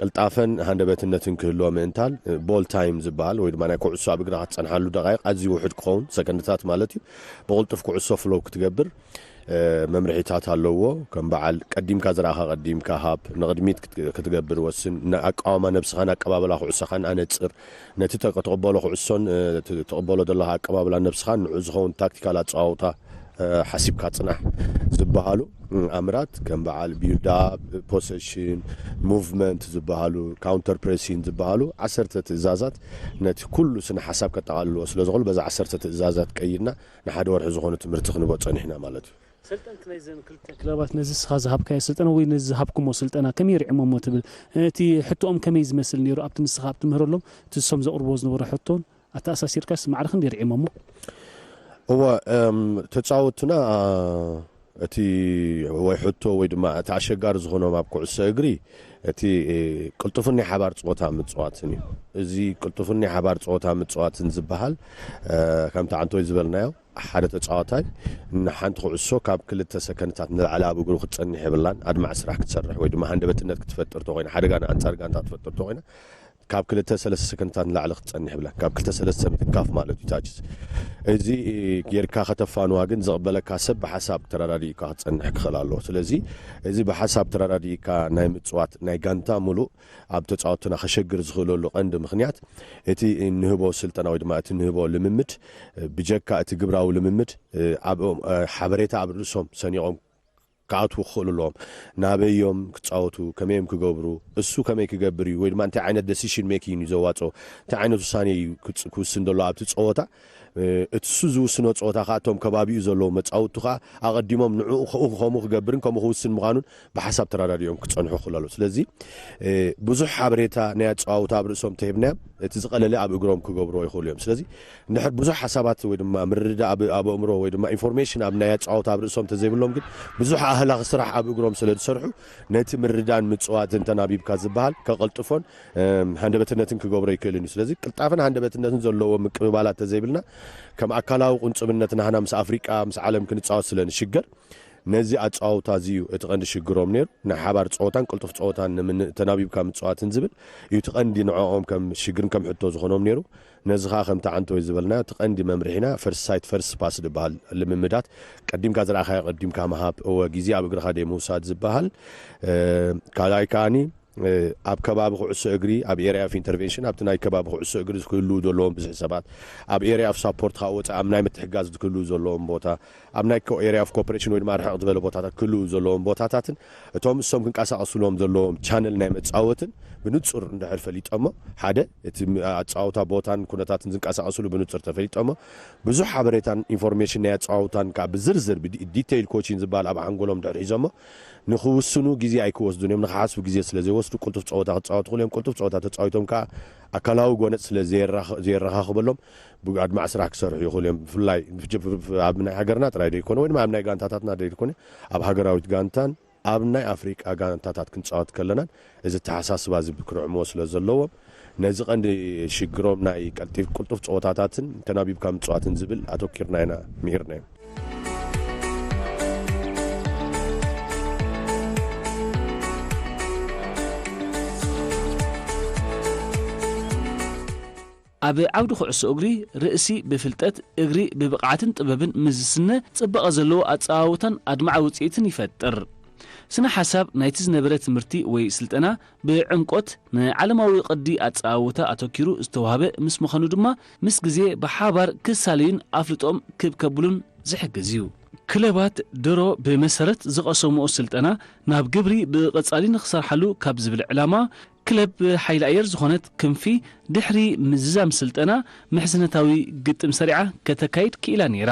ቅልጣፈን ሃንደበትነትን ክህልዎ ምእንታን ቦል ታይም ዝበሃል ወይ ድማ ናይ ኩዕሶ ኣብ እግርካ ትፀንሓሉ ደቃይቅ ኣዝዩ ውሑድ ክኸውን ሰከንድታት ማለት እዩ። ብቕልጡፍ ኩዕሶ ፍሎው ክትገብር መምርሒታት ኣለዎ። ከም በዓል ቀዲምካ ዝረኣኻ ቀዲምካ ሃብ፣ ንቕድሚት ክትገብር ወስን፣ ኣቃዋማ ነብስኻን ኣቀባብላ ኩዕሶኻን ኣነጽር፣ ነቲ ትቕበሎ ኩዕሶን ትቕበሎ ዘለኻ ኣቀባብላ ነብስኻን ንዑ ዝኸውን ታክቲካል ኣጸዋውታ ሓሲብካ ጽናሕ ዝበሃሉ ኣምራት ከም በዓል ቢልድ ኣፕ፣ ፖሰሽን፣ ሙቭመንት ዝበሃሉ፣ ካውንተር ፕሬሲን ዝበሃሉ ዓሰርተ ትእዛዛት ነቲ ኩሉ ስነ ሓሳብ ከጠቓልልዎ ስለ ዝኾኑ በዛ ዓሰርተ ትእዛዛት ቀይድና ንሓደ ወርሒ ዝኾነ ትምህርቲ ክንቦ ጸኒሕና ማለት እዩ። ሰልጠንቲ ናይዘን ክልተ ክለባት ነዚ ንስኻ ዝሃብካዮ ስልጠና ወይ ነዚ ዝሃብኩሞ ስልጠና ከመይ ርዒሞሞ ትብል? እቲ ሕቶኦም ከመይ ዝመስል ነይሩ ኣብቲ ንስኻ ኣብ ትምህረሎም እቲ ንሶም ዘቕርብዎ ዝነበሩ ሕቶን ኣተኣሳሲርካስ ማዕረ ክንደይ ርዒሞሞ? እወ ተፃወቱና እቲ ወይ ሕቶ ወይ ድማ እቲ ኣሸጋሪ ዝኾኖም ኣብ ኩዕሶ እግሪ እቲ ቅልጡፍን ናይ ሓባር ፀወታ ምፅዋትን እዩ። እዚ ቅልጡፍን ናይ ሓባር ፀወታ ምፅዋትን ዝበሃል ከምቲ ዓንቶይ ዝበልናዮ ሓደ ተጻዋታይ ንሓንቲ ኩዕሶ ካብ ክልተ ሰከንድታት ንላዕሊ ኣብ እግሩ ክትጸንሕ የብላን። ኣድማዕ ስራሕ ክትሰርሕ ወይ ድማ ሃንደበትነት ክትፈጥር ተኾይና፣ ሓደጋ ንኣንጻር ጋንታ ክትፈጥር ተኾይና ካብ ክልተ ሰለስተ ሰከንድታት ንላዕሊ ክትጸንሕ የብላን። ካብ ክልተ ሰለስተ ምትንካፍ ማለት እዩ ታችስ። እዚ ጌርካ ከተፋንዋ ግን ዝቕበለካ ሰብ ብሓሳብ ተረዳዲእካ ክትጸንሕ ክኽእል ኣለዎ። ስለዚ እዚ ብሓሳብ ተረዳዲእካ ናይ ምጽዋት ናይ ጋንታ ሙሉእ ኣብ ተጻወትና ከሸግር ዝኽእለሉ ቀንዲ ምኽንያት እቲ እንህቦ ስልጠና ወይ ድማ እቲ እንህቦ ልምምድ ብጀካ እቲ ግብራዊ ልምምድ ኣብ ሓበሬታ ኣብ ርእሶም ሰኒቖም ክኣትዉ ክኽእሉ ኣለዎም። ናበይ እዮም ክጻወቱ፣ ከመይ እዮም ክገብሩ፣ እሱ ከመይ ክገብር እዩ ወይ ድማ እንታይ ዓይነት ደሲሽን ሜኪንግ እዩ ዘዋጽኦ፣ እንታይ ዓይነት ውሳኔ እዩ ክውስን ዘሎ ኣብቲ ጸወታ እቲ እሱ ዝውስኖ ፀወታ ከዓ እቶም ከባቢኡ ዘለዉ መፃውቱ ከዓ ኣቐዲሞም ንዕኡ ከኡ ከምኡ ክገብርን ከምኡ ክውስን ምዃኑን ብሓሳብ ተረዳዲኦም ክፀንሑ ክኽእሉ ኣለዉ። ስለዚ ብዙሕ ሓበሬታ ናይ ኣፀዋውታ ኣብ ርእሶም ተሂብናዮም እቲ ዝቐለለ ኣብ እግሮም ክገብርዎ ይኽእሉ እዮም። ስለዚ እንድሕር ብዙሕ ሓሳባት ወይ ድማ ምርድዳእ ኣብ ኣእምሮ ወይ ድማ ኢንፎርሜሽን ኣብ ናይ ኣፀዋውታ ኣብ ርእሶም ተዘይብሎም ግን ብዙሕ ኣህላኺ ስራሕ ኣብ እግሮም ስለ ዝሰርሑ ነቲ ምርዳን ምፅዋትን ተናቢብካ ዝበሃል ከቐልጥፎን ሃንደበትነትን ክገብሮ ይክእልን እዩ። ስለዚ ቅልጣፈን ሃንደበትነትን ዘለዎ ምቅብባላት ተዘይብልና ከም ኣካላዊ ቁንፅብነት ናህና ምስ ኣፍሪቃ ምስ ዓለም ክንፃወት ስለ ንሽገር ነዚ ኣፀዋውታ እዚ እዩ እቲ ቀንዲ ሽግሮም ነይሩ። ናይ ሓባር ፀወታን ቅልጡፍ ፀወታን ተናቢብካ ምፅዋትን ዝብል እዩ እቲ ቀንዲ ንዕኦም ከም ሽግርን ከም ሕቶ ዝኾኖም ነይሩ። ነዚ ከዓ ከምቲ ዓንተወይ ዝበልናዮ እቲ ቀንዲ መምርሒና ፈርስት ሳይት ፈርስት ፓስ ዝበሃል ልምምዳት ቀዲምካ ዝረኣኻዮ ቀዲምካ ምሃብ እወ ግዜ ኣብ እግርኻ ደይ ምውሳድ ዝበሃል ካልኣይ ከዓኒ ኣብ ከባቢ ኩዕሶ እግሪ ኣብ ኤሪያ ኦፍ ኢንተርቬንሽን ኣብቲ ናይ ከባቢ ኩዕሶ እግሪ ክህልዉ ዘለዎም ብዙሕ ሰባት ኣብ ኤሪያ ኦፍ ሳፖርት ከዓ ወፃኢ ኣብ ናይ ምትሕጋዝ ክህልዉ ዘለዎም ቦታ ኣብ ናይ ኤሪያ ኦፍ ኮፐሬሽን ወይ ድማ ርሕቕ ዝበለ ቦታታት ክህልዉ ዘለዎም ቦታታትን እቶም እሶም ክንቀሳቀስሎም ዘለዎም ቻነል ናይ መፃወትን ብንፁር እንድሕር ፈሊጦሞ ሓደ እቲ ኣፃወታ ቦታን ኩነታትን ዝንቀሳቀስሉ ብንፁር ተፈሊጦሞ ብዙሕ ሓበሬታን ኢንፎርሜሽን ናይ ኣፃወታን ከዓ ብዝርዝር ዲቴይል ኮችን ዝበሃል ኣብ ሓንጎሎም ድሕር ሒዞሞ ንክውስኑ ግዜ ኣይክወስዱን እዮም። ንክሓስቡ ግዜ ስለ ዘይወስዱ ቅልጡፍ ፀወታ ክፃወቱ ክእሉ እዮም። ቅልጡፍ ፀወታ ተፃዊቶም ከዓ ኣካላዊ ጎነፅ ስለ ዘየራኽበሎም ብኣድማዕ ስራሕ ክሰርሑ ይኽእሉ እዮም። ብፍላይ ኣብ ናይ ሃገርና ጥራይ ዘይኮነ ወይ ድማ ኣብ ናይ ጋንታታትና ዘይኮነ ኣብ ሃገራዊት ጋንታን ኣብ ናይ ኣፍሪቃ ጋንታታት ክንፃወት ከለናን እዚ ተሓሳስባ እዚ ክርዕምዎ ስለ ዘለዎም ነዚ ቀንዲ ሽግሮም ናይ ቀልጢፍ ቅልጡፍ ፀወታታትን ተናቢብካ ምፅዋትን ዝብል ኣተኪርና ኢና ምሂርናዮም። ኣብ ዓውዲ ኩዕሶ እግሪ ርእሲ ብፍልጠት እግሪ ብብቕዓትን ጥበብን ምስ ዝስነ ጽባቐ ዘለዎ ኣጸዋውታን ኣድማዒ ውጽኢትን ይፈጥር። ስነ ሓሳብ ናይቲ ዝነበረ ትምህርቲ ወይ ስልጠና ብዕምቆት ንዓለማዊ ቅዲ ኣጸዋውታ ኣተኪሩ ዝተዋህበ ምስ ምዃኑ ድማ፣ ምስ ግዜ ብሓባር ክሳለዩን ኣፍልጦም ክብ ከብሉን ዝሕግዝ እዩ። ክለባት ድሮ ብመሰረት ዝቐሰምኦ ስልጠና ናብ ግብሪ ብቐጻሊ ንኽሰርሓሉ ካብ ዝብል ዕላማ፣ ክለብ ሓይሊ ኣየር ዝኾነት ክንፊ ድሕሪ ምዝዛም ስልጠና ምሕዝነታዊ ግጥም ሰሪዓ ከተካይድ ክኢላ ነይራ።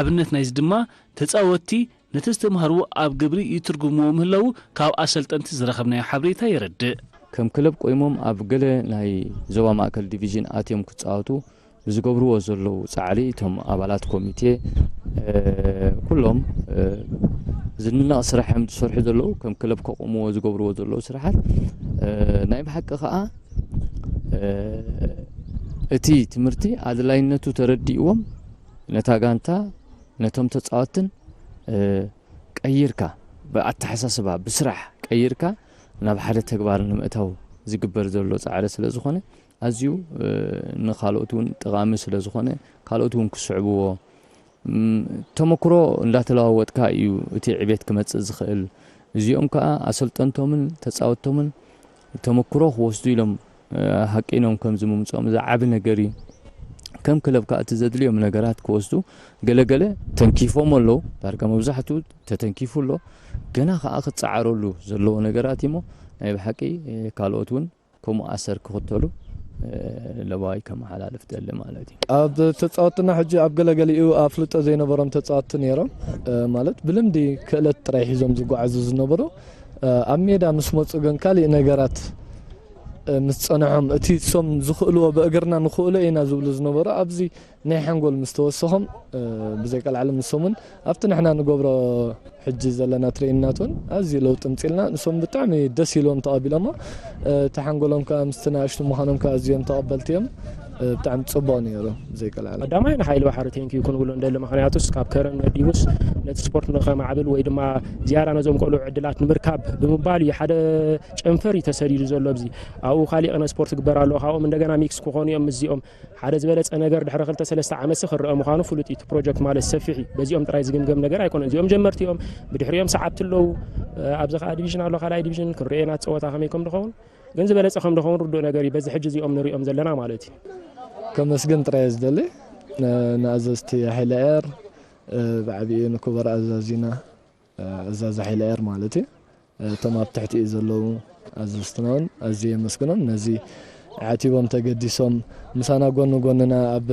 ኣብነት ናይዚ ድማ ተጻወትቲ ነቲ ዝተምሃርዎ ኣብ ግብሪ ይትርጉምዎ ምህላዉ ካብ ኣሰልጠንቲ ዝረኸብናዮ ሓበሬታ የረድእ። ከም ክለብ ቆይሞም ኣብ ገለ ናይ ዞባ ማእከል ዲቪዥን ኣትዮም ክጻወቱ ብዝገብርዎ ዘለዉ ጻዕሪ፣ እቶም ኣባላት ኮሚቴ፣ እ፣ ኩሎም፣ እ፣ ዝንነቕ ስራሕ እዮም ዝሰርሑ ዘለዉ። ከም ክለብ ከቑምዎ ዝገብርዎ ዘለዉ ስራሓት፣ እ፣ ናይ ብሓቂ ከኣ፣ እ፣ እቲ ትምህርቲ ኣድላይነቱ ተረዲእዎም ነታ ጋንታ፣ ነቶም ተጻወትን፣ እ፣ ቀይርካ፣ ብኣተሓሳስባ፣ ብስራሕ ቀይርካ ናብ ሓደ ተግባር ንምእታው ዝግበር ዘሎ ጻዕሪ ስለ ዝኾነ፣ ኣዝዩ፣ እ፣ ንኻልኦት እውን ጠቓሚ ስለ ዝኾነ፣ ካልኦት እውን ክስዕብዎ፣ እም፣ ተመክሮ እንዳተለዋወጥካ እዩ እቲ ዕቤት ክመጽእ ዝኽእል። እዚኦም ከኣ ኣሰልጠንቶምን ተጻወትቶምን ተመክሮ ክወስዱ ኢሎም፣ እ፣ ሃቂኖም ከም ዝምምጾም እዚ ዓቢ ነገር እዩ። ከም ክለብ ከኣ እቲ ዘድልዮም ነገራት ክወስዱ ገለገለ ተንኪፎም ኣለዉ። ዳርጋ መብዛሕትኡ ተተንኪፉ ኣሎ። ገና ከኣ ክጸዓረሉ ዘለዎ ነገራት እዩሞ ናይ ብሓቂ፣ እ፣ ካልኦት እውን ከምኡ ኣሰር ክኽተሉ፣ እ፣ ለባይ ከመሓላልፍ ደሊ ማለት እዩ። ኣብ ተጻወትና ሕጂ ኣብ ገለገሊኡ ኣፍልጦ ዘይነበሮም ተጻወትቲ ነይሮም። እ፣ ማለት ብልምዲ ክእለት ጥራይ ሒዞም ዝጓዓዙ ዝነበሩ፣ እ፣ ኣብ ሜዳ ምስ መጹ ግን ካሊእ ነገራት፣ እ፣ ምስ ጸንሖም፣ እቲ እሶም ዝኽእልዎ ብእግርና ንኽእሎ ኢና ዝብሉ ዝነበሩ፣ ኣብዚ ናይ ሓንጎል ምስ ተወሰኾም፣ እ፣ ብዘይ ቀልዓለም ንሶም እውን ኣብቲ ንሕና ንገብሮ ሕጂ ዘለና ትሬኒናት እውን ኣዝዩ ለውጢ ኣምጺልና። ንሶም ብጣዕሚ ደስ ኢልዎም ተቐቢሎሞ። እ፣ እቲ ሓንጎሎም ከኣ ምስቲ ንኣሽቱ ምዃኖም ከኣ ኣዝዮም ተቐበልቲ እዮም። እ፣ ብጣዕሚ ጽቡቕ ነይሩ፣ ብዘይ ቀልዓለም። ቀዳማይ ንሓይሊ ባሕሪ ቴንኪዩ ክንብሎ እንደሊ፣ ምኽንያቱስ ካብ ከረን መዲቡስ ነቲ ስፖርት ንኸማዕብል ወይ ድማ ዝያዳ ነዞም ቆልዑ ዕድላት ንምርካብ ብምባል እዩ ሓደ ጨንፈር እዩ ተሰዲዱ ዘሎ። ኣብዚ ኣብኡ ካሊእ ቅነ ስፖርት ክግበር ኣለዎ፣ ካብኦም እንደገና ሚክስ ክኾኑ እዮም ምስዚኦም። ሓደ ዝበለጸ ነገር ድሕሪ ክልተ ሰለስተ ዓመት ክረአ ምዃኑ ፍሉጥ እዩ። እቲ ፕሮጀክት ማለት ሰፊሕ እዩ። በዚኦም ጥራይ ዝግምገም ነገር ኣይኮነን። እዚኦም ጀመርቲ እዮም፣ ብድሕሪኦም ሰዓብቲ ኣለዉ። ኣብዚ ከኣ ዲቪዥን ኣሎ፣ ካልኣይ ዲቪዥን ክንርኢ ኢና፣ እቲ ጸወታ ከመይ ከም ድኸውን። ግን ዝበለጸ ከም ድኸውን ርዱእ ነገር እዩ። በዚ ሕጂ እዚኦም ንሪኦም ዘለና ማለት እዩ። ከመስግን ጥራይ እየ ዝደሊ፣ እ፣ ንኣዘዝቲ ሓይሊ ኣየር፣ እ፣ ብዓቢኡ ንክቡር ኣዛዚና፣ እ፣ ኣዛዚ ሓይሊ ኣየር ማለት እዩ። እቶም ኣብ ትሕቲኡ ዘለዉ ኣዘዝትና እውን ኣዝየ የመስግኖም። ነዚ ዓቲቦም ተገዲሶም ምሳና ጎኒ ጎንና ኣብ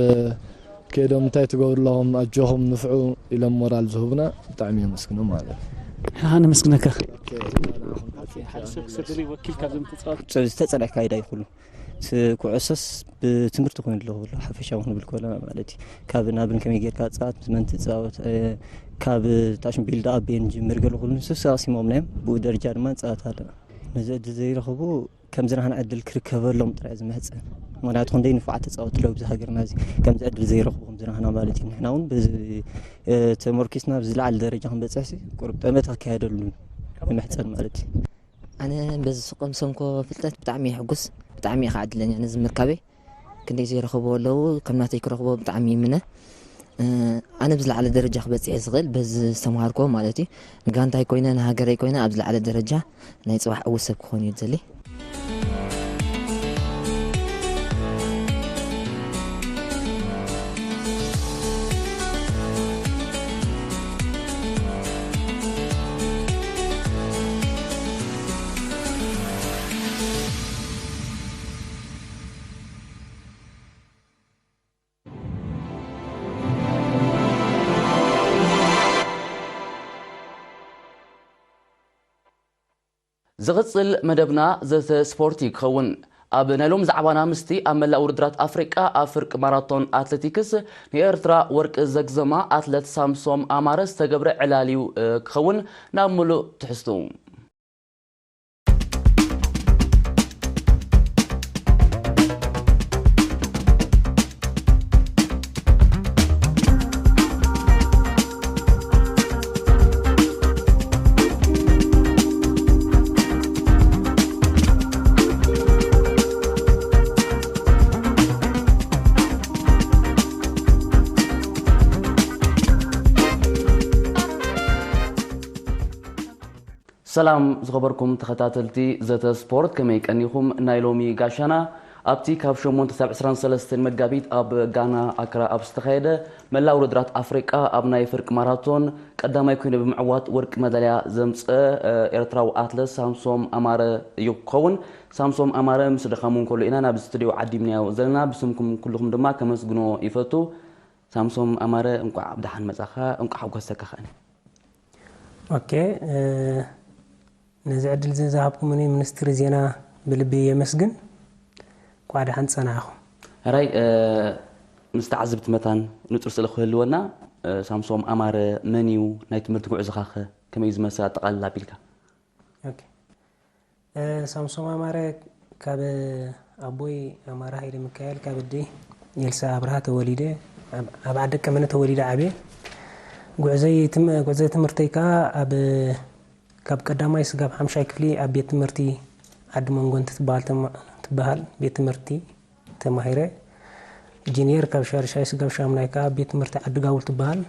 ከይዶም እንታይ ትገብሩ ኣለኹም፣ ኣጆኹም ንፍዑ ኢሎም ሞራል ዝህቡና ብጣዕሚ የመስግኖም ማለት እዩ። ንዓኻ ነመስግነካ። ሓደ ሰብ ክሰደሉ ይወኪል ካብዞም ተጻወትቲ። ዝተጸልዐ ኣካይዳ ይኹሉ። ስ-፣ ኩዕሶስ ብትምህርቲ ኮይኑ ኣለኹ፣ ሓፈሻዊ ክንብል ከለና ማለት እዩ። ካብ ናብን ከመይ ጌርካ ጻወት፣ ምስ መን ትጻወት፣ እ፣ ካብ ታሽን ቢልድ ኣፕ እየ ንጅምር፣ ገለ ኩሉ ንሱ ኣቕሲሞምና እዮም። ብኡ ደረጃ ድማ ንጻወት ኣለና። ነዚ ዕድል ዘይረኽቡ ከምዚ ናህና ዕድል ክርከበሎም ጥራይ ዝምሕጸን። ምኽንያቱ ክንደይ ንፉዓት ተጻወትቲ ኣለዉ ኣብዚ ሃገርና እዚ፣ ከምዚ ዕድል ዘይረኽቡ ከምዚ ናህና ማለት እዩ። ንሕና እውን በዚ፣ እ፣ ተመርኪስና ኣብ ዝለዓለ ደረጃ ክንበጽሕሲ ቁሩብ ጠመተ ክካየደሉ ንምሕጸን ማለት እዩ። ኣነ በዚ ዝቐምሰምኮ ፍልጠት ብጣዕሚ እየ ሕጉስ፣ ብጣዕሚ እየ ከዓ ዕድለኛ ነዚ ምርካበይ። ክንደይ ዘይረኸብዎ ኣለዉ፣ ከም ናተይ ክረኽቦ ብጣዕሚ ይምነ። እ፣ ኣነ ብዝለዓለ ደረጃ ክበጽሕ እየ ዝኽእል፣ በዚ ዝተምሃርኮ ማለት እዩ። ንጋንታይ ኮይነ፣ ንሃገረይ ኮይነ፣ ኣብ ዝለዓለ ደረጃ ናይ ጽባሕ ዕዉት ሰብ ክኾን እዩ ዝደሊ። ዝቕጽል መደብና ዘተ ስፖርት እዩ ክኸውን። ኣብ ናይ ሎም ዛዕባና ምስቲ ኣብ መላእ ውድድራት ኣፍሪቃ ኣብ ፍርቂ ማራቶን ኣትሌቲክስ ንኤርትራ ወርቂ ዘግዘማ ኣትለት ሳምሶም ኣማረ ዝተገብረ ዕላል እዩ፣ እ፣ ክኸውን። ናብ ምሉእ ትሕዝቱ። ሰላም ዝኸበርኩም ተኸታተልቲ ዘተ ስፖርት፣ ከመይ ቀኒኹም? ናይ ሎሚ ጋሻና ኣብቲ ካብ ሸሞንተ ሳብ ዕስራን ሰለስተን መጋቢት ኣብ ጋና ኣክራ ኣብ ዝተኻየደ መላእ ውድድራት ኣፍሪቃ ኣብ ናይ ፍርቂ ማራቶን ቀዳማይ ኮይኑ ብምዕዋት ወርቂ መዳልያ ዘምፀ ኤርትራዊ ኣትለት ሳምሶም ኣማረ እዩ ክኸውን። ሳምሶም ኣማረ ምስ ድኻሙ እንከሎ ኢና ናብ ስቱዲዮ ዓዲምናዮ ዘለና። ብስምኩም ኩልኹም ድማ ከመስግኖ ይፈቱ። ሳምሶም ኣማረ፣ እንቋዕ ብደሓን መጻኻ፣ እንቋዕ ሓጎሰካ ከኣኒ። ኦኬ፣ ነዚ ዕድል እዚ ዝሃብኩምኒ ሚኒስትሪ ዜና ብልቢ የመስግን። እንቋዕ ደሓን ጸናኹም። ሕራይ፣ ምስ ተዓዘብቲ መታን ንጹር ስእሊ ክህልወና፣ ሳምሶም ኣማረ መን እዩ? ናይ ትምህርቲ ጉዕዞኻኸ ከመይ እዩ ዝመስል? ኣጠቓልላ ኣቢልካ። ኦኬ። ሳምሶም ኣማረ ካብ ኣቦይ ኣማረ ሃይለ ሚካኤል፣ ካብ ኣደይ ኤልሳ ኣብርሃ ተወሊደ። ኣብ ዓዲ ቀመነ ተወሊደ ዓብየ። ጉዕዞይ ትም- ጉዕዞ ትምህርተይ ከዓ ኣብ ካብ ቀዳማይ ስጋብ ሓምሻይ ክፍሊ ኣብ ቤት ትምህርቲ ዓዲ መንጎንቲ ትበሃል ተማ- ትበሃል ቤት ትምህርቲ ተማሂረ። ጂኒየር ካብ ሻድሻይ ስጋብ ሻምናይ ከዓ ኣብ ቤት ትምህርቲ ዓዲ ጋውል ትበሃል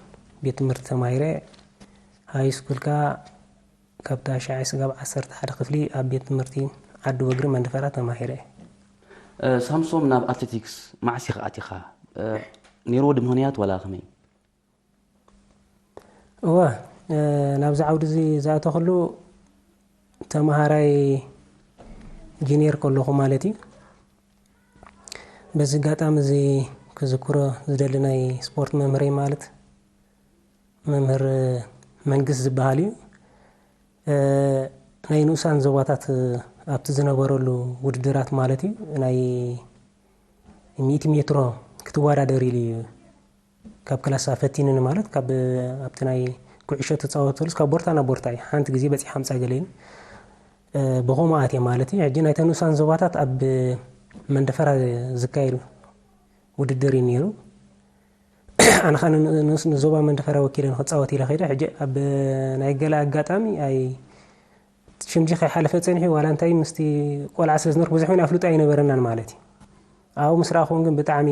ቤት ትምህርቲ ተማሂረ። ሃይ ስኩል ከዓ ካብ ታሽዓይ ስጋብ ዓሰርተ ሓደ ክፍሊ ኣብ ቤት ትምህርቲ ዓዲ ወግሪ መንደፈራ ተማሂረ። ሳምሶም፣ ናብ ኣትሌቲክስ መዓስ ኢኻ ኣቲኻ? ነይርዎ ድ ምኽንያት ዋላ ከመይ? እወ፣ ናብዚ ዓውዲ እዚ ዝኣተኽሉ ተምሃራይ ጂኒየር ከለኹ ማለት እዩ። በዚ ኣጋጣሚ እዚ ክዝክሮ ዝደሊ ናይ ስፖርት መምህረይ ማለት መምህር መንግስት ዝበሃል እዩ። ናይ ንኡሳን ዞባታት ኣብቲ ዝነበረሉ ውድድራት ማለት እዩ፣ ናይ ሚእቲ ሜትሮ ክትወዳደር ኢሉ እዩ ካብ ክላሳ ፈቲንኒ። ማለት ካብ ኣብቲ ናይ ኩዕሾ ትፃወተሉስ ካብ ቦርታ ናብ ቦርታ እዩ። ሓንቲ ግዜ በፂሓ ኣምፃ ገለ ኢሉ ብኸምኡ ኣትየ ማለት እዩ። ሕጂ ናይተን ንኡሳን ዞባታት ኣብ መንደፈራ ዝካየድ ውድድር እዩ ነይሩ። ኣነ ኸኣ ንንኡስ ንዞባ መንደፈራ ወኪለ ንኽፃወት ኢለ ኸይደ። ሕጂ ኣብ ናይ ገለ ኣጋጣሚ ኣይ ሽምጂ ከይሓለፈ ፀኒሑ ዋላ እንታይ ምስቲ ቆልዓ ስለ ዝነበርኩ ብዙሕ እውን ኣፍልጦ ኣይነበረናን ማለት እዩ። ኣብኡ ምስ ረኣኹዎም ግን ብጣዕሚ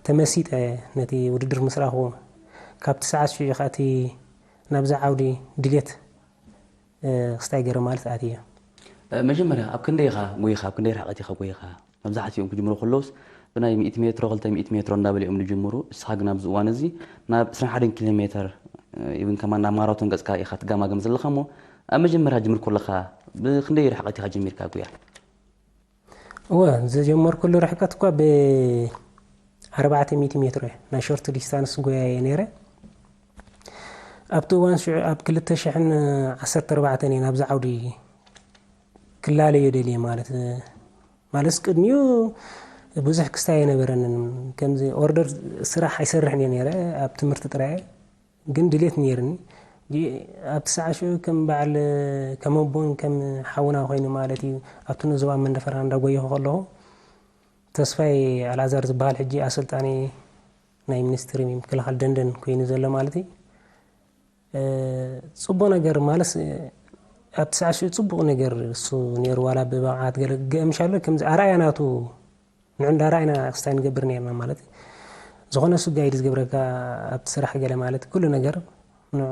ተመሲጠ ነቲ ውድድር ምስ ረኣኹዎ። ካብቲ ሰዓት ሽዑ ኸኣ እቲ ናብዛ ዓውዲ ድሌት ክስታይ ገይረ ማለት ኣትየ። መጀመርያ ኣብ ክንደይ ኢኻ ጎይኻ? ኣብ ክንደይ ርሕቀት ኢኻ ጎይኻ? መብዛሕትኦም ክጅምሩ ከለውስ ብናይ ሚእቲ ሜትሮ፣ ክልተ ሚእቲ ሜትሮ እንዳበሉ እዮም ዝጅምሩ። እስኻ ግን ኣብዚ እዋን እዚ ናብ ዕስራን ሓደን ኪሎ ሜትር፣ ኢቭን ከማን ናብ ማራቶን ገጽካ ኢኻ ትጋማገም ዘለኻ እሞ ኣብ መጀመርያ ጅምር ከለኻ ብክንደይ ርሕቀት ኢኻ ጀሚርካ ጉያ? እወ፣ ዝጀመርኩሉ ርሕቀት እኳ ብ ኣርባዕተ ሚእቲ ሜትሮ እየ፣ ናይ ሾርት ዲስታንስ ጎያ እየ ነይረ። ኣብቲ እዋን ሽዑ ኣብ ክልተ ሽሕን ዓሰርተ ኣርባዕተን እየ ናብዚ ዓውዲ ክላለዮ ደልየ ማለት። ማለትስ ቅድሚኡ ብዙሕ ክስታይ ኣይነበረንን። ከምዚ ኦርደር ስራሕ ኣይሰርሕን እየ ነይረ፣ ኣብ ትምህርቲ ጥራይ እየ። ግን ድሌት ነይርኒ። ዲ- ኣብቲ ሰዓት ሽዑ ከም በዓል ከም ኣቦን ከም ሓውና ኮይኑ ማለት እዩ። ኣብቲ ንዞባ መንደፈራ እንዳጎየኹ ከለኹ ተስፋይ ኣልኣዛር ዝበሃል ሕጂ ኣሰልጣኒ ናይ ሚኒስትሪ ምክልኻል ደንደን ኮይኑ ዘሎ ማለት እዩ። እ፣ ጽቡቕ ነገር ማለት ኣብቲ ሰዓት ሽዑ ጽቡቕ ነገር እሱ ነይሩ። ዋላ ብብቕዓት ገለ ገምሻሎ ከምዚ ኣርኣያ ናቱ ንዑ እንዳረኣይና ክስታይ ንገብር ነርና ማለት እዩ። ዝኾነ እሱ ጋይድ ዝገብረካ ኣብቲ ስራሕ ገለ ማለት ኩሉ ነገር ንዑ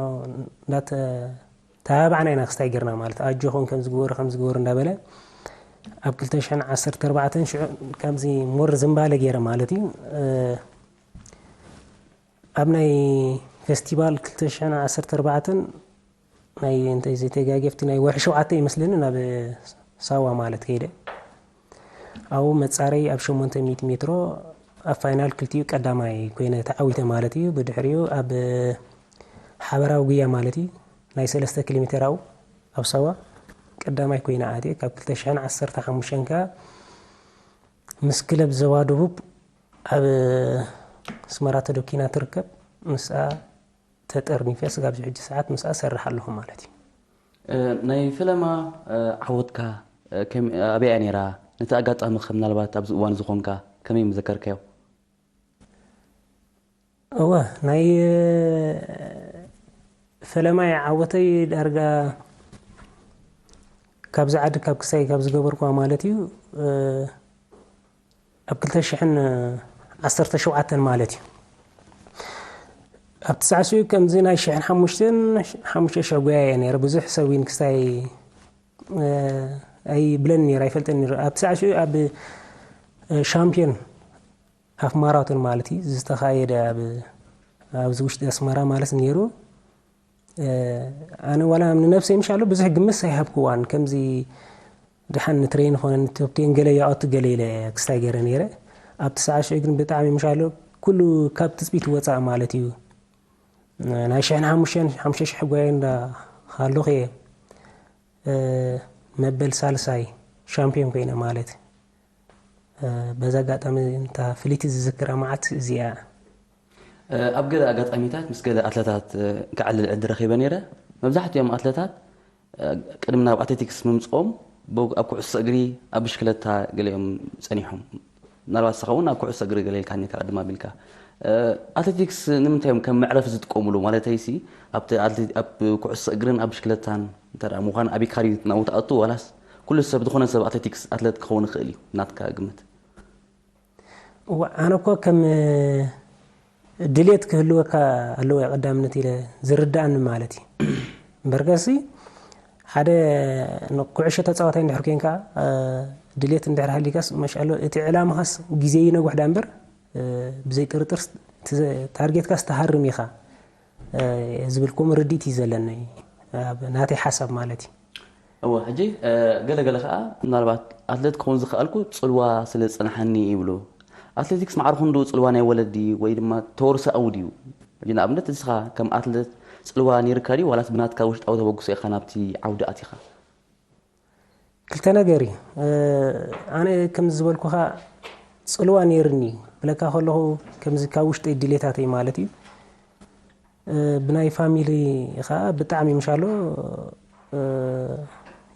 እንዳተተባባዕና ኢና ክስታይ ገርና ማለት ኣጆኹም ከምዚ ግበሩ ከምዚ ግበሩ እንዳበለ ኣብ ክልተ ሽሕን ዓሰርተ ኣርባዕተን ሽዑ ከምዚ ሞር ዝንባለ ገይረ ማለት እዩ። ኣብ ናይ ፌስቲቫል ክልተ ሽሕን ዓሰርተ ኣርባዕተን ናይ እንተ ዘይተጋጌፍቲ ናይ ወርሒ ሸውዓተ ይመስለኒ ናብ ሳዋ ማለት ከይደ ኣብኡ መፃረይ ኣብ ሸሞንተ ሚእቲ ሜትሮ ኣብ ፋይናል ክልቲኡ ቀዳማይ ኮይነ ተዓዊተ ማለት እዩ። ብድሕሪኡ ኣብ ሓበራዊ ጉያ ማለት እዩ ናይ ሰለስተ ኪሎ ሜትር ኣብኡ ኣብ ሳዋ ቀዳማይ ኮይነ ኣትየ። ካብ ክልተ ሽሕን ዓሰርተ ሓሙሽተን ከኣ ምስ ክለብ ዞባ ደቡብ ኣብ ኣስመራ ተደኪና ትርከብ ምስኣ ተጠርኒፈ ስጋብ ኣብዚ ሕጂ ሰዓት ምስኣ እሰርሕ ኣለኹ ማለት እዩ። ናይ ፈለማ ዓወትካ ኣበይ እያ ነይራ? ነቲ ኣጋጣሚ ከ ምናልባት ኣብዚ እዋን ዝኾንካ ከመይ ምዘከርካዮ? እወ ናይ ፈለማይ ዓወተይ ዳርጋ ካብዚ ዓዲ ካብ ክሳይ ካብ ዝገበርኩዋ ማለት እዩ ኣብ ክልተ ሽሕን ዓሰርተ ሸውዓተን ማለት እዩ። ኣብቲ ሳዕስዒ ከምዚ ናይ ሽሕን ሓሙሽተን ሓሙሽተ ሽሕ ጎያ እየ ነይረ። ብዙሕ ሰብ እውን ክስታይ ኣይብለኒ ነይሩ፣ ኣይፈልጠኒ ነይሩ። ኣብቲ ሳዕስዒ ኣብ ሻምፒዮን ሃፍ ማራቶን ማለት እዩ ዝተኻየደ ኣብዚ ውሽጢ ኣስመራ ማለት ነይሩ። ኣነ ዋላ ንነብሰይ ምሻሎ ብዙሕ ግምት ኣይሃብክዋን። ከምዚ ድሓን ንትሬን ኾነ ንቶፕቴን ገለ ይኣቱ ገለ ኢለ ክስታይ ገይረ ነይረ። ኣብቲ ሳዕስዒ ግን ብጣዕሚ ምሻሎ ኩሉ ካብ ትፅቢት ወፃእ ማለት እዩ። ናይ ሽሕን ሓሙሽተን ሓሙሽተ ሽሕ ጓየ እንዳ ሃለኹ እየ መበል ሳልሳይ ሻምፒዮን ኮይነ ማለት። በዛ ኣጋጣሚ እንታ ፍልይቲ ዝዝክራ መዓት እዚኣ። ኣብ ገለ ኣጋጣሚታት ምስ ገለ ኣትለታት ክዕልል ዕድል ረኺበ ነይረ። መብዛሕትኦም ኣትለታት ቅድሚ ናብ ኣትሌቲክስ ምምፅኦም ኣብ ኩዕሶ እግሪ፣ ኣብ ብሽክለታ ገሊኦም ፀኒሖም። ምናልባት ንስኻ እውን ኣብ ኩዕሶ እግሪ ገለ ኢልካ እኒካ ቅድም ኣቢልካ። ኣትሌቲክስ ንምንታይ እዮም ከም መዕረፊ ዝጥቀሙሉ? ማለተይሲ ኣብ ኩዕሶ እግርን ኣብ ብሽክለታን እንተ ምዃን ኣቢካ ድዩ ናብኡ ትኣቱ ዋላስ ኩሉ ሰብ ዝኾነ ሰብ ኣትሌቲክስ ኣትለት ክኸውን ይኽእል እዩ ናትካ ግምት? እዋ ኣነ እኮ ከም ድሌት ክህልወካ ኣለዎ ቀዳምነት ኢለ ዝርዳእኒ ማለት እዩ። እምበርከሲ ሓደ ኩዕሾ ተፃዋታይ እንድሕር ኮንካ ድሌት እንድሕር ሃሊካስ መሻሎ እቲ ዕላማኻስ ግዜ ይነጉሕ ዳ እምበር ብዘይ ጥርጥር ታርጌትካስ ትሃርም ኢኻ ዝብል ከምኡ ርድኢት እዩ ዘለኒ፣ ኣብ ናተይ ሓሳብ ማለት እዩ። እወ፣ ሕጂ ገለ ገለ ከዓ ምናልባት ኣትሌት ክኸውን ዝኸኣልኩ ፅልዋ ስለ ዝፀንሓኒ ይብሉ። ኣትሌቲክስ ማዕረ ክንድኡ ፅልዋ ናይ ወለዲ ወይ ድማ ተወርሳኣዊ ድዩ? ሕጂ ንኣብነት ንስኻ ከም ኣትሌት ፅልዋ ነይርካ ድዩ ዋላስ ብናትካ ውሽጣዊ ተበግሶ ኢኻ ናብቲ ዓውዲ ኣቲኻ? ክልተ ነገር እዩ። ኣነ ከምዚ ዝበልኩኻ ፅልዋ ነይርኒ ብለካ ከለኹ ከምዚ ካብ ውሽጠይ ድሌታተይ ማለት እዩ። ብናይ ፋሚሊ ከዓ ብጣዕሚ ምሻሎ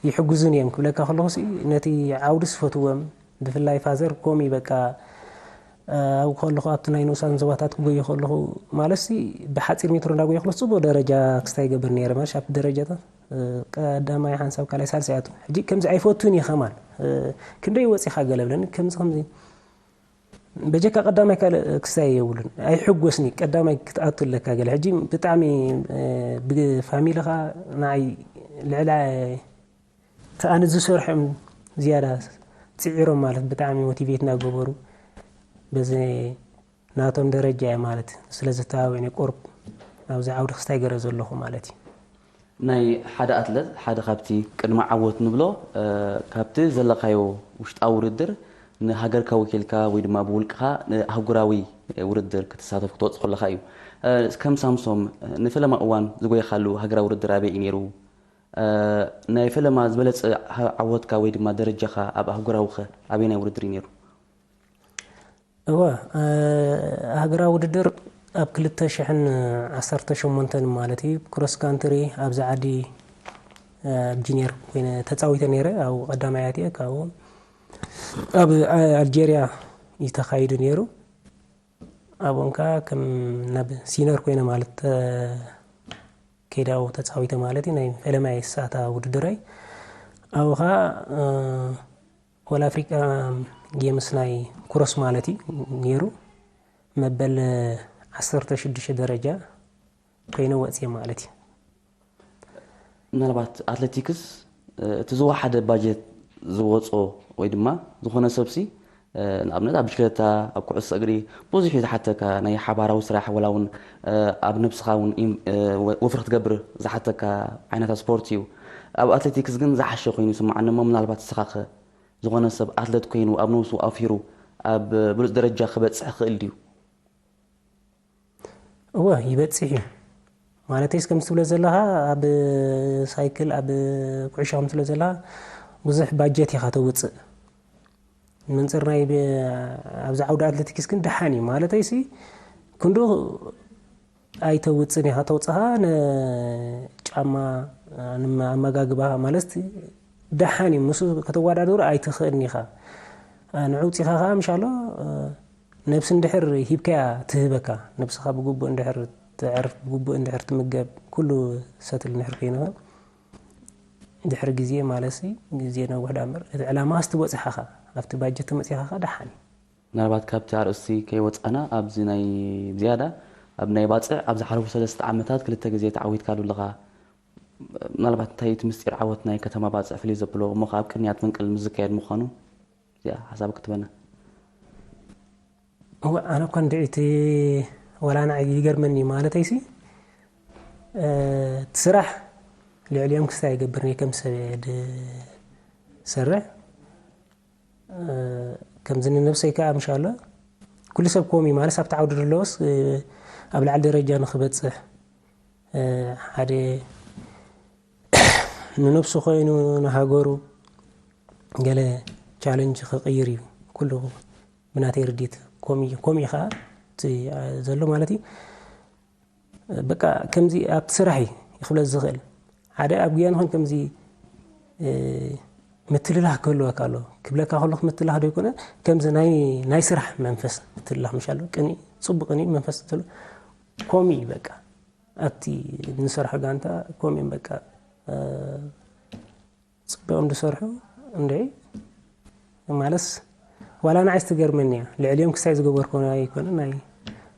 ይሕግዙን እዮም ክብለካ ከለኹ ነቲ ዓውዲ ዝፈትዎም ብፍላይ ፋዘር ኮሚ በቃ ኣብኡ ከለኹ ኣብቲ ናይ ንኡሳን ዞባታት ክጎዩ ከለኹ ማለት ብሓፂር ሜትሮ እንዳጎየ ከለኹ ፅቡቅ ደረጃ ክስታይ ይገብር ነይረ ማለት ኣብቲ ደረጃታት ቀዳማይ ሓንሳብ ካልኣይ ሳልሳይ ኣቱ ሕጂ ከምዚ ኣይፈቱን እየ ከማን ክንደይ ወፂኻ ገለ ብለኒ ከምዚ ከምዚ በጀካ ቀዳማይ ካልእ ክስታይ የብሉን ኣይሕጎስኒ ቀዳማይ ክትኣቱ ኣለካ ገለ ሕጂ ብጣዕሚ ብፋሚልኻ ንዓይ ልዕሊ ኣነ ዝሰርሖም ዝያዳ ፅዒሮም ማለት ብጣዕሚ ሞቲቬት እናገበሩ በዚ ናቶም ደረጃ እየ ማለት ስለ ዘተባብዑኒ ቁሩብ ኣብዚ ዓውዲ ክስታይ ገረ ዘለኹ ማለት እዩ። ናይ ሓደ ኣትለት ሓደ ካብቲ ቅድሚ ዓወት ንብሎ ካብቲ ዘለካዮ ውሽጣዊ ውድድር ንሃገርካ ወኪልካ ወይ ድማ ብውልቅኻ ንኣህጉራዊ ውድድር ክትሳተፍ ክትወፅ ከለካ እዩ። ከም ሳምሶም ንፈለማ እዋን ዝጎየካሉ ሃገራዊ ውድድር ኣበይ እዩ ነይሩ? ናይ ፈለማ ዝበለፀ ዓወትካ ወይ ድማ ደረጃኻ ኣብ ኣህጉራዊ ከ ኣበየናይ ውድድር እዩ ነይሩ? እወ፣ ሃገራዊ ውድድር ኣብ ክልተ ሽሕን ዓሰርተ ሸሞንተን ማለት እዩ ክሮስ ካንትሪ ኣብዚ ዓዲ ጂኒየር ኮይነ ተፃዊተ ነይረ። ኣብ ቀዳማይ ኣትየ ካብኡ ኣብ ኣልጀርያ እዩ ተኻይዱ ነይሩ። ኣብኦም ከዓ ከም ናብ ሲነር ኮይነ ማለት ከይደ ኣብኡ ተፃዊተ ማለት እዩ ናይ ፈለማይ ዝሰኣታ ውድድረይ ኣብኡ ከዓ ኦል ኣፍሪካ ጌምስ ናይ ክሮስ ማለት እዩ ነይሩ መበል ዓሰርተ ሽዱሽተ ደረጃ ኮይነ ወፅየ ማለት እዩ። ምናልባት ኣትሌቲክስ እቲ ዝወሓደ ባጀት ዝወፆ ወይ ድማ ዝኾነ ሰብሲ ንኣብነት ኣብ ብሽክለታ ኣብ ኩዕሶ እግሪ ብዙሕ እዩ ዝሓተካ ናይ ሓባራዊ ስራሕ ወላ እውን ኣብ ነብስኻ እውን ወፍሪ ክትገብር ዝሓተካ ዓይነታት ስፖርት እዩ። ኣብ ኣትሌቲክስ ግን ዝሓሸ ኮይኑ ይስምዓኒ እሞ ምናልባት ንስኻ ከ ዝኾነ ሰብ ኣትለት ኮይኑ ኣብ ነብሱ ኣውፊሩ ኣብ ብሉፅ ደረጃ ክበፅሕ ክእል ድዩ? እወ ይበፅሕ እዩ ማለተይስ ከምዚ ትብሎ ዘለኻ ኣብ ሳይክል ኣብ ኩዕሾ ከም ትብሎ ዘለኻ ብዙሕ ባጀት ኢኻ ተውፅእ መንፅር ናይ ኣብዚ ዓውዲ ኣትሌቲክስ ግን ደሓን እዩ ማለተይሲ ክንዱ ኣይተውፅን ኢኻ ተውፅኻ ንጫማ ኣመጋግባኻ ማለት ደሓን እዩ ምስ ከተወዳድሩ ኣይትኽእልን ኢኻ ንዕውፂኻ ከዓ ምሻሎ ነብሲ እንድሕር ሂብካያ ትህበካ ነብስኻ ብግቡእ እንድሕር ትዕርፍ ብግቡእ እንድሕር ትምገብ ኩሉ ሰትል እንድሕር ኮይንኻ ድሕሪ ግዜ ማለትሲ ግዜ ነውሕ ዳ እምበር እቲ ዕላማ ስትበፅሓኻ ኣብቲ ባጀት ተመፂኻኻ ደሓን እዩ ምናልባት ካብቲ ኣርእስቲ ከይወፃና ኣብዚ ናይ ዝያዳ ኣብ ናይ ባፅዕ ኣብ ዝሓለፉ ሰለስተ ዓመታት ክልተ ግዜ ተዓዊትካሉ ኣለኻ። ምናልባት እንታይ እቲ ምስጢር ዓወት ናይ ከተማ ባፅዕ ፍልይ ዘብሎ እሞ ከኣ ኣብ ቅንያት ፈንቅል ምስ ዝካየድ ምዃኑ እዚኣ ሓሳብ ክትበና። እወ፣ ኣነ እኳ እንድዒ እቲ ወላ ንዓይ ይገርመኒ ማለተይሲ፣ እቲ ስራሕ ልዕሊኦም ክስታይ ይገብር ነይ ከም ሰብ እየ ዝሰርሕ። ከምዚ ንነብሰይ ከዓ ምሽ ኣሎ ኩሉ ሰብ ኮሚ ማለት ኣብቲ ዓውዲ ዘለዎስ ኣብ ላዕሊ ደረጃ ንክበፅሕ ሓደ ንነብሱ ኮይኑ ንሃገሩ ገለ ቻለንጅ ክቕይር እዩ ኩሉ ብናተይ ርዲት ኮሚ ኮሚ ከዓ እቲ ዘሎ ማለት እዩ። በቃ ከምዚ ኣብቲ ስራሕ እዩ ክብለ ዝኽእል ሓደ ኣብ ጉያን ኾን ከምዚ ምትልላህ ክህልወካ ኣሎ ክብለካ ከሎ ምትልላህ ዶ ይኮነ ከምዚ ናይ ናይ ስራሕ መንፈስ ምትልላህ ምሻሎ ቅኒ ጽቡቅ ቅኒ መንፈስ ትሎ ኮሚ በቃ ኣብቲ ንሰርሖ ጋንታ ኮሚ በቃ ጽቡቅ እንድሰርሑ እንደ ማለስ ዋላ ንዓይ ትገርመኒ እያ ልዕሊኦም ክሳይ ዝገበርኮ ኣይኮነ ናይ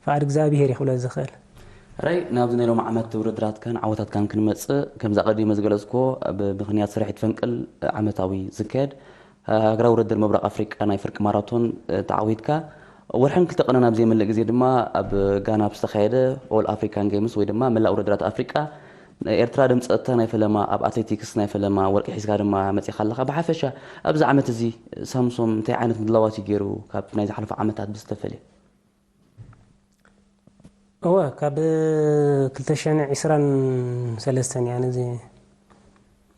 ፍቃድ እግዚኣብሄር ይኽብለ ዝኽእል ራይ ናብዚ ናይ ሎም ዓመት ውድድራትካን ዓወታትካን ክንመፅእ ከምዛ ቀዲመ ዝገለፅኮ ብምክንያት ስርሒት ፈንቅል ዓመታዊ ዝካየድ ሃገራዊ ውድድር ምብራቕ ኣፍሪቃ ናይ ፍርቂ ማራቶን ተዓዊትካ ወርሕን ክልተ ቀነን ኣብ ዘይመልእ ግዜ ድማ ኣብ ጋና ብዝተኻየደ ኦል ኣፍሪካን ጌምስ ወይ ድማ መላእ ውድድራት ኣፍሪቃ ኤርትራ ድምፀ እታ ናይ ፈለማ ኣብ ኣትሌቲክስ ናይ ፈለማ ወርቂ ሒዝካ ድማ መፂኻ ኣለኻ ብሓፈሻ ኣብዚ ዓመት እዚ ሳምሶም እንታይ ዓይነት ምድላዋት እዩ ገይሩ ካብ ናይ ዝሓለፉ ዓመታት ብዝተፈልየ እወ ካብ ክልተ ሽሕን ዕስራን ሰለስተን እያ ነዚ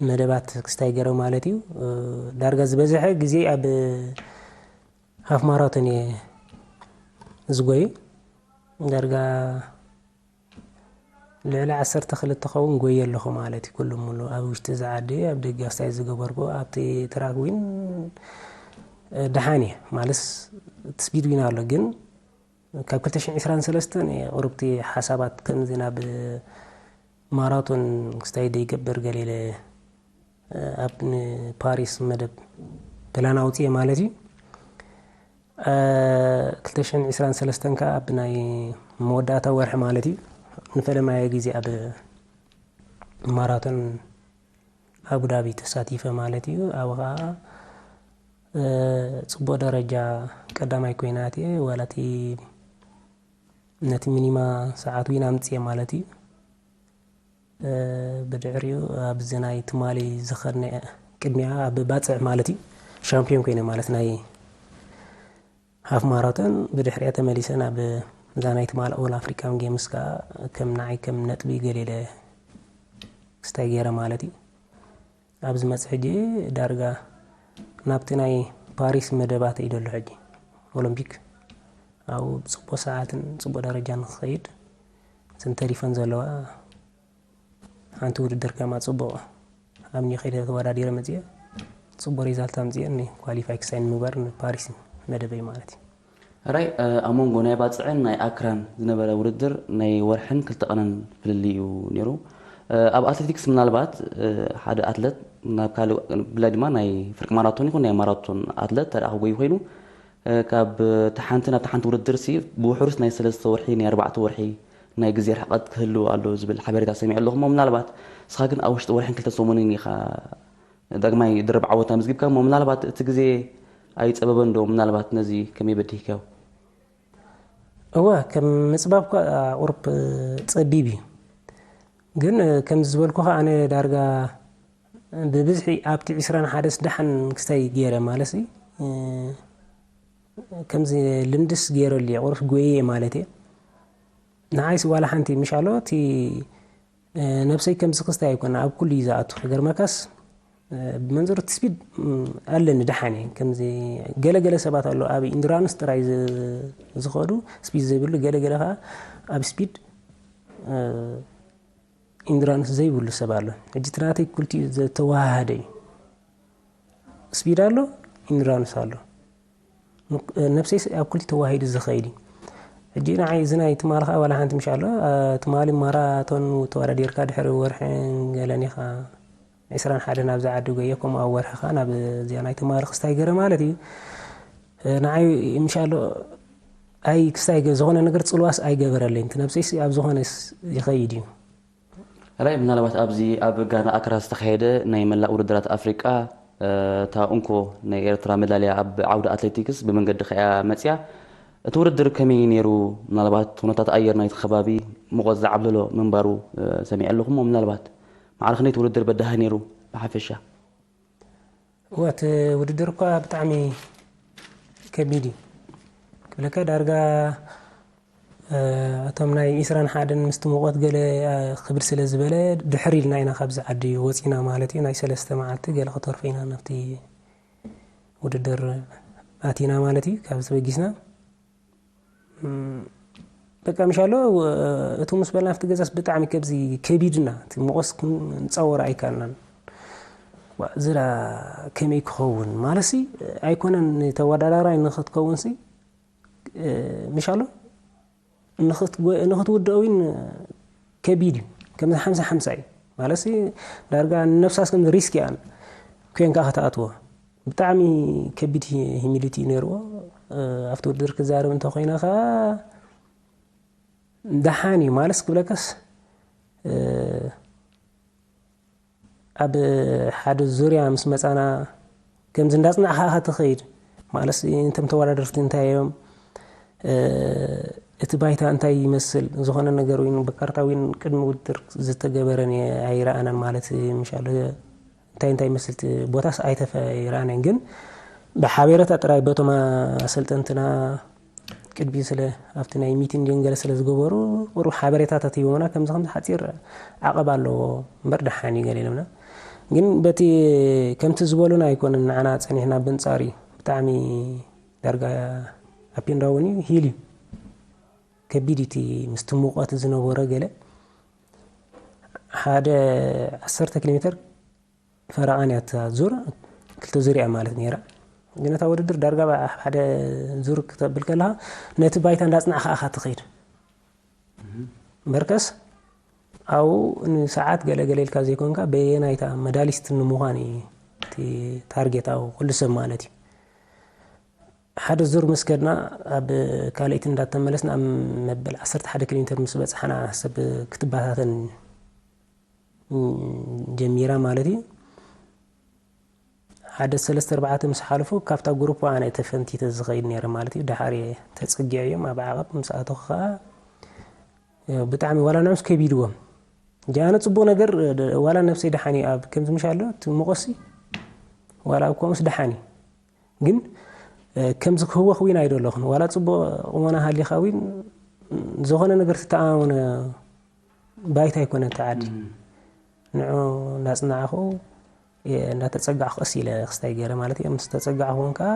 መደባት ክስታይ ገይረ ማለት እዩ ዳርጋ ዝበዝሐ ግዜ ኣብ ሃፍ ማራቶን እየ ዝጎዩ ዳርጋ ልዕሊ ዓሰርተ ክልተ ኸውን ጎየ ኣለኹ ማለት እዩ ኩሉ ሙሉ ኣብ ውሽጢ ዝዓዲ ኣብ ደገ ክስታይ ዝገበርኩ ኣብቲ ትራክ ዊን ደሓን እየ ማለት ስፒድ ዊን ኣሎ ግን ካብ ክልተ ሽሕን ዕስራን ሰለስተን ቁሩብቲ ሓሳባት ከምዚ ናብ ማራቶን ክስታይ ደይገብር ገለ ኢለ ኣብ ንፓሪስ መደብ ፕላን ኣውፅኤ ማለት እዩ ክልተ ሽሕን ዕስራን ሰለስተን ከዓ ኣብ ናይ መወዳእታ ወርሒ ማለት እዩ ንፈለማየ ግዜ ኣብ ማራቶን ኣቡዳቢ ተሳቲፈ ማለት እዩ ኣብ ከዓ ፅቡቅ ደረጃ ቀዳማይ ኮይናት እየ ዋላቲ ነቲ ሚኒማ ሰዓት ዊን ኣምፅየ ማለት እዩ ብድሕሪኡ ኣብዚ ናይ ትማሊ ዝኸድነ ቅድሚያ ኣብ ባፅዕ ማለት እዩ ሻምፒዮን ኮይነ ማለት ናይ ሃፍ ማራቶን ብድሕሪያ ተመሊሰ ናብ እዛ ናይ ትማሊ ኦል ኣፍሪካን ጌምስ ከዓ ከም ንዓይ ከም ነጥቢ ገሌለ ክስታይ ገይረ ማለት እዩ ኣብ ዝመፅእ ሕጂ ዳርጋ ናብቲ ናይ ፓሪስ መደባት እዩ ደሎ ሕጂ ኦሎምፒክ ኣብኡ ብፅቡቅ ሰዓትን ፅቡቅ ደረጃ ንክኸይድ እተን ተሪፈን ዘለዋ ሓንቲ ውድድር ከማ ፅቡቅ ኣብኒ ከይደ ተወዳዲረ መፅየ ፅቡቅ ሪዛልት ኣምፅየ ኳሊፋይ ክሳይ ንምግባር ንፓሪስ መደበይ ማለት እዩ ራይ ኣብ መንጎ ናይ ባፅዕን ናይ ኣክራን ዝነበረ ውድድር ናይ ወርሕን ክልተ ቀነን ፍልልይ እዩ ነይሩ ኣብ ኣትሌቲክስ ምናልባት ሓደ ኣትለት ናብ ካልእ ብላይ ድማ ናይ ፍርቂ ማራቶን ይኹን ናይ ማራቶን ኣትለት ተደኣ ክጎይ ኮይኑ ካብ ተሓንቲ ናብ ተሓንቲ ውድድር ሲ ብውሕሩስ ናይ ሰለስተ ወርሒ ናይ ኣርባዕተ ወርሒ ናይ ግዜ ርሕቀት ክህሉ ኣሎ ዝብል ሓበሬታ ሰሚዐ ኣለኹ እሞ ምናልባት ንስኻ ግን ኣብ ውሽጢ ወርሕን ክልተ ሰሙንን ኢኻ ዳግማይ ድርብ ዓወት ኣመዝጊብካ እሞ ምናልባት እቲ ግዜ ኣይፀበበን ዶ ምናልባት ነዚ ከመይ በዲህካዮ እወ ከም ምፅባብ እኳ ቁሩብ ፀቢብ እዩ ግን ከምዚ ዝበልኩ ከዓ ኣነ ዳርጋ ብብዝሒ ኣብቲ ዕስራን ሓደስ ደሓን ክስታይ ገይረ ማለት ከምዚ ልምድስ ገይረሉ እየ ቁሩብ ጎየ ማለት እየ ንዓይስ ዋላ ሓንቲ ምሽ ኣሎ እቲ ነብሰይ ከምዚ ክስታይ ኣይኮነ ኣብ ኩሉ እዩ ዝኣቱ ክገርመካስ ብመንፅር እቲ ስፒድ ኣለኒ ደሓን እየ ከምዚ ገለገለ ሰባት ኣሎ ኣብ ኢንዱራንስ ጥራይ ዝኸዱ ስፒድ ዘይብሉ ገለገለ ከዓ ኣብ ስፒድ ኢንዱራንስ ዘይብሉ ሰብ ኣሎ ሕጂ እቲ ናተይ ክልቲኡ ዝተዋሃደ እዩ ስፒድ ኣሎ ኢንዱራንስ ኣሎ ነብሰይ ኣብ ክልቲ ተዋሂዱ ዝኸይድ እዩ ሕጂ ንዓይ እዚ ናይ ትማሊ ከዓ ዋላ ሓንቲ ምሽ ኣሎ ትማሊ ማራቶን ተወዳዲርካ ድሕሪ ወርሕን ገለን ኢኻ ዕስራን ሓደን ኣብዚ ዓዲ ጎየ ከምኡ ኣብ ወርሒ ከዓ ናብ እዚኣ ናይ ትማሊ ክስታይ ገረ ማለት እዩ ንዓይ ምሽ ኣሎ ኣይ ክስታይ ገ- ዝኾነ ነገር ጽልዋስ ኣይገበረለይን። እቲ ነብሰይሲ ኣብ ዝኾነስ ይኸይድ እዩ። ራይ ምናልባት ኣብዚ ኣብ ጋና ኣክራ ዝተኻየደ ናይ መላእ ውድድራት ኣፍሪቃ እታ እንኮ ናይ ኤርትራ መዳልያ ኣብ ዓውዲ ኣትሌቲክስ ብመንገዲ ከያ መፅያ። እቲ ውድድር ከመይ ነይሩ? ምናልባት ኩነታት ኣየር ናይቲ ከባቢ ሙቐት ዝዓብለሎ ምንባሩ ሰሚዐ ኣለኹ። ምናልባት ማዕረ ክንደይቲ ውድድር በዳሃ ነይሩ ብሓፈሻ? እወ እቲ ውድድር እኳ ብጣዕሚ ከቢድ እዩ ክብለካ። ዳርጋ እቶም ናይ ኢስራን ሓደን ምስቲ ሙቐት ገለ ክብድ ስለ ዝበለ ድሕር ኢልና ኢና ካብዚ ዓዲ ወፂና ማለት እዩ። ናይ ሰለስተ መዓልቲ ገለ ክተርፎ ኢና ናብቲ ውድድር ኣቲና ማለት እዩ። ካብ ተበጊስና በቃ ምሻሎ እቱ ምስ በልና ኣብቲ ገዛስ ብጣዕሚ ከብዚ ከቢድና እቲ ሙቐስ ክንፃወር ኣይካልናን። ዝራ ከመይ ክኸውን ማለት ሲ ኣይኮነን ተወዳዳራይ ንክትከውን ሲ ምሻሎ ንኽትውድኦ እውን ከቢድ እዩ። ከምዚ ሓምሳ ሓምሳ እዩ ማለት ዳርጋ ንነብሳስ ከም ሪስክ እያን ኮንካ ከተኣትዎ። ብጣዕሚ ከቢድ ሂሚሊቲ እዩ ነይርዎ። ኣብቲ ውድድር ክዛረብ እንተኮይነ ከዓ ደሓን እዩ ማለት ክብለከስ ኣብ ሓደ ዙርያ ምስ መፃና ከምዚ እንዳፅናዕካ ኢኻ ትኸይድ ማለት እንቶም ተወዳደርቲ እንታይ እዮም እቲ ባይታ እንታይ ይመስል ዝኾነ ነገር ወይ ብካርታ ወይ ቅድሚ ውድድር ዝተገበረ ኣይረኣናን ማለት ምሻሉ እንታይ እንታይ ይመስል ቦታስ ኣይተፈ ይረኣናን ግን ብሓቤረታ ጥራይ በቶም ኣሰልጠንትና ቅድሚ ስለ ኣብቲ ናይ ሚቲንግ ገለ ስለ ዝገበሩ ቁሩብ ሓበሬታታት ሂቦምና ከምዚ ከምዚ ሓፂር ዓቐብ ኣለዎ እምበር ደሓን እዩ ገለ ኢሎምና። ግን በቲ ከምቲ ዝበሉና ኣይኮነን ንዓና ፀኒሕና ብንፃር እዩ ብጣዕሚ ዳርጋ ኣፒንዳውን እዩ ሂል እዩ ከቢድ እቲ ምስቲ ሙቐት ዝነበረ ገለ ሓደ ዓሰርተ ኪሎ ሜትር ፈረቓን እያ እታ ዙር ክልተ ዙር እያ ማለት ነይራ። ግን እታ ውድድር ዳርጋ ሓደ ዙር ክተብል ከለኻ ነቲ ባይታ እንዳፅናዕካ ኢኻ ትኸይድ። በርከስ ኣብኡ ንሰዓት ገለገለ ኢልካ ዘይኮንካ በየናይታ መዳሊስት ንምዃን እዩ እቲ ታርጌት ኣብኡ ኩሉ ሰብ ማለት እዩ። ሓደ ዙር ምስ ከድና ኣብ ካልኣይቲ እንዳተመለስና ኣብ መበል ዓሰርተ ሓደ ኪሎ ሜትር ምስ በፃሕና ሰብ ክትበታተን ጀሚራ ማለት እዩ። ሓደ ሰለስተ ኣርባዕተ ምስ ሓለፉ ካብታ ግሩፕ ኣነ ተፈንቲተ ዝኸይድ ነይረ ማለት እዩ። ደሓር እየ ተፀጊዐ እዮም ኣብ ዓቐብ ምስ ኣተኹ ከዓ ያው ብጣዕሚ ዋላ ንዕስ ከቢድዎም ጃነ ፅቡቅ ነገር ዋላ ነብሰይ ደሓን እዩ ኣብ ከምዚ ምሽ ኣሎ እቲ ሙቐሲ ዋላ ኣብ ከምኡስ ደሓን እዩ ግን ከምዚ ክህወኽ ዊን ኣይደለኹን ዋላ ፅቡቅ ቁመና ሃሊኻ ዊን ዝኾነ ነገር ትተኣማመነ ባይታ ኣይኮነ እቲ ዓዲ ንዑ እንዳፅናዕኹ እንዳተፀጋዕኹ ቀስ ኢለ ክስታይ ገይረ ማለት እዩ ምስ ተፀጋዕኹ እውን ከዓ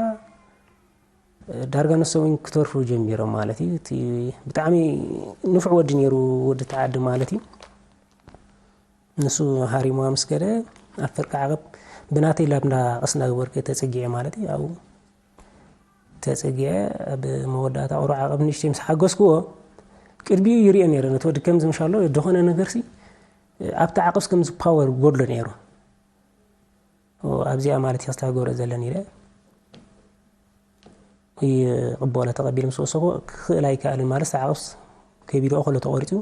ዳርጋ ንሶም እውን ክተርፉ ጀሚሮም ማለት እዩ እቲ ብጣዕሚ ንፉዕ ወዲ ነይሩ ወዲ ተዓዲ ማለት እዩ ንሱ ሃሪሙዋ ምስ ከደ ኣብ ፍርቂ ዓቐብ ብናተይ ላብ እንዳ ቀስ እንዳገበርኩ ተፀጊዐ ማለት እዩ ኣብኡ ተፀጊዐ ኣብ መወዳእታ ቁሩብ ዓቐብ ንእሽተይ ምስ ሓገዝክዎ ቅድሚኡ ይሪኦ ነይረ ነቲ ወዲ ከምዚ ምሻሎ ዝኾነ ነገርሲ ኣብቲ ዓቐብስ ከምዚ ፓወር ጎድሎ ነይሩ ኣብዚኣ ማለት እያ ክስታይ ክገብረ ዘለኒ ኢለ ይቕበሎ ተቐቢለ ምስ ወሰኹ ክኽእል ኣይከኣልን ማለት ዓቕብስ ከቢድኦ ከሎ ተቖሪፁ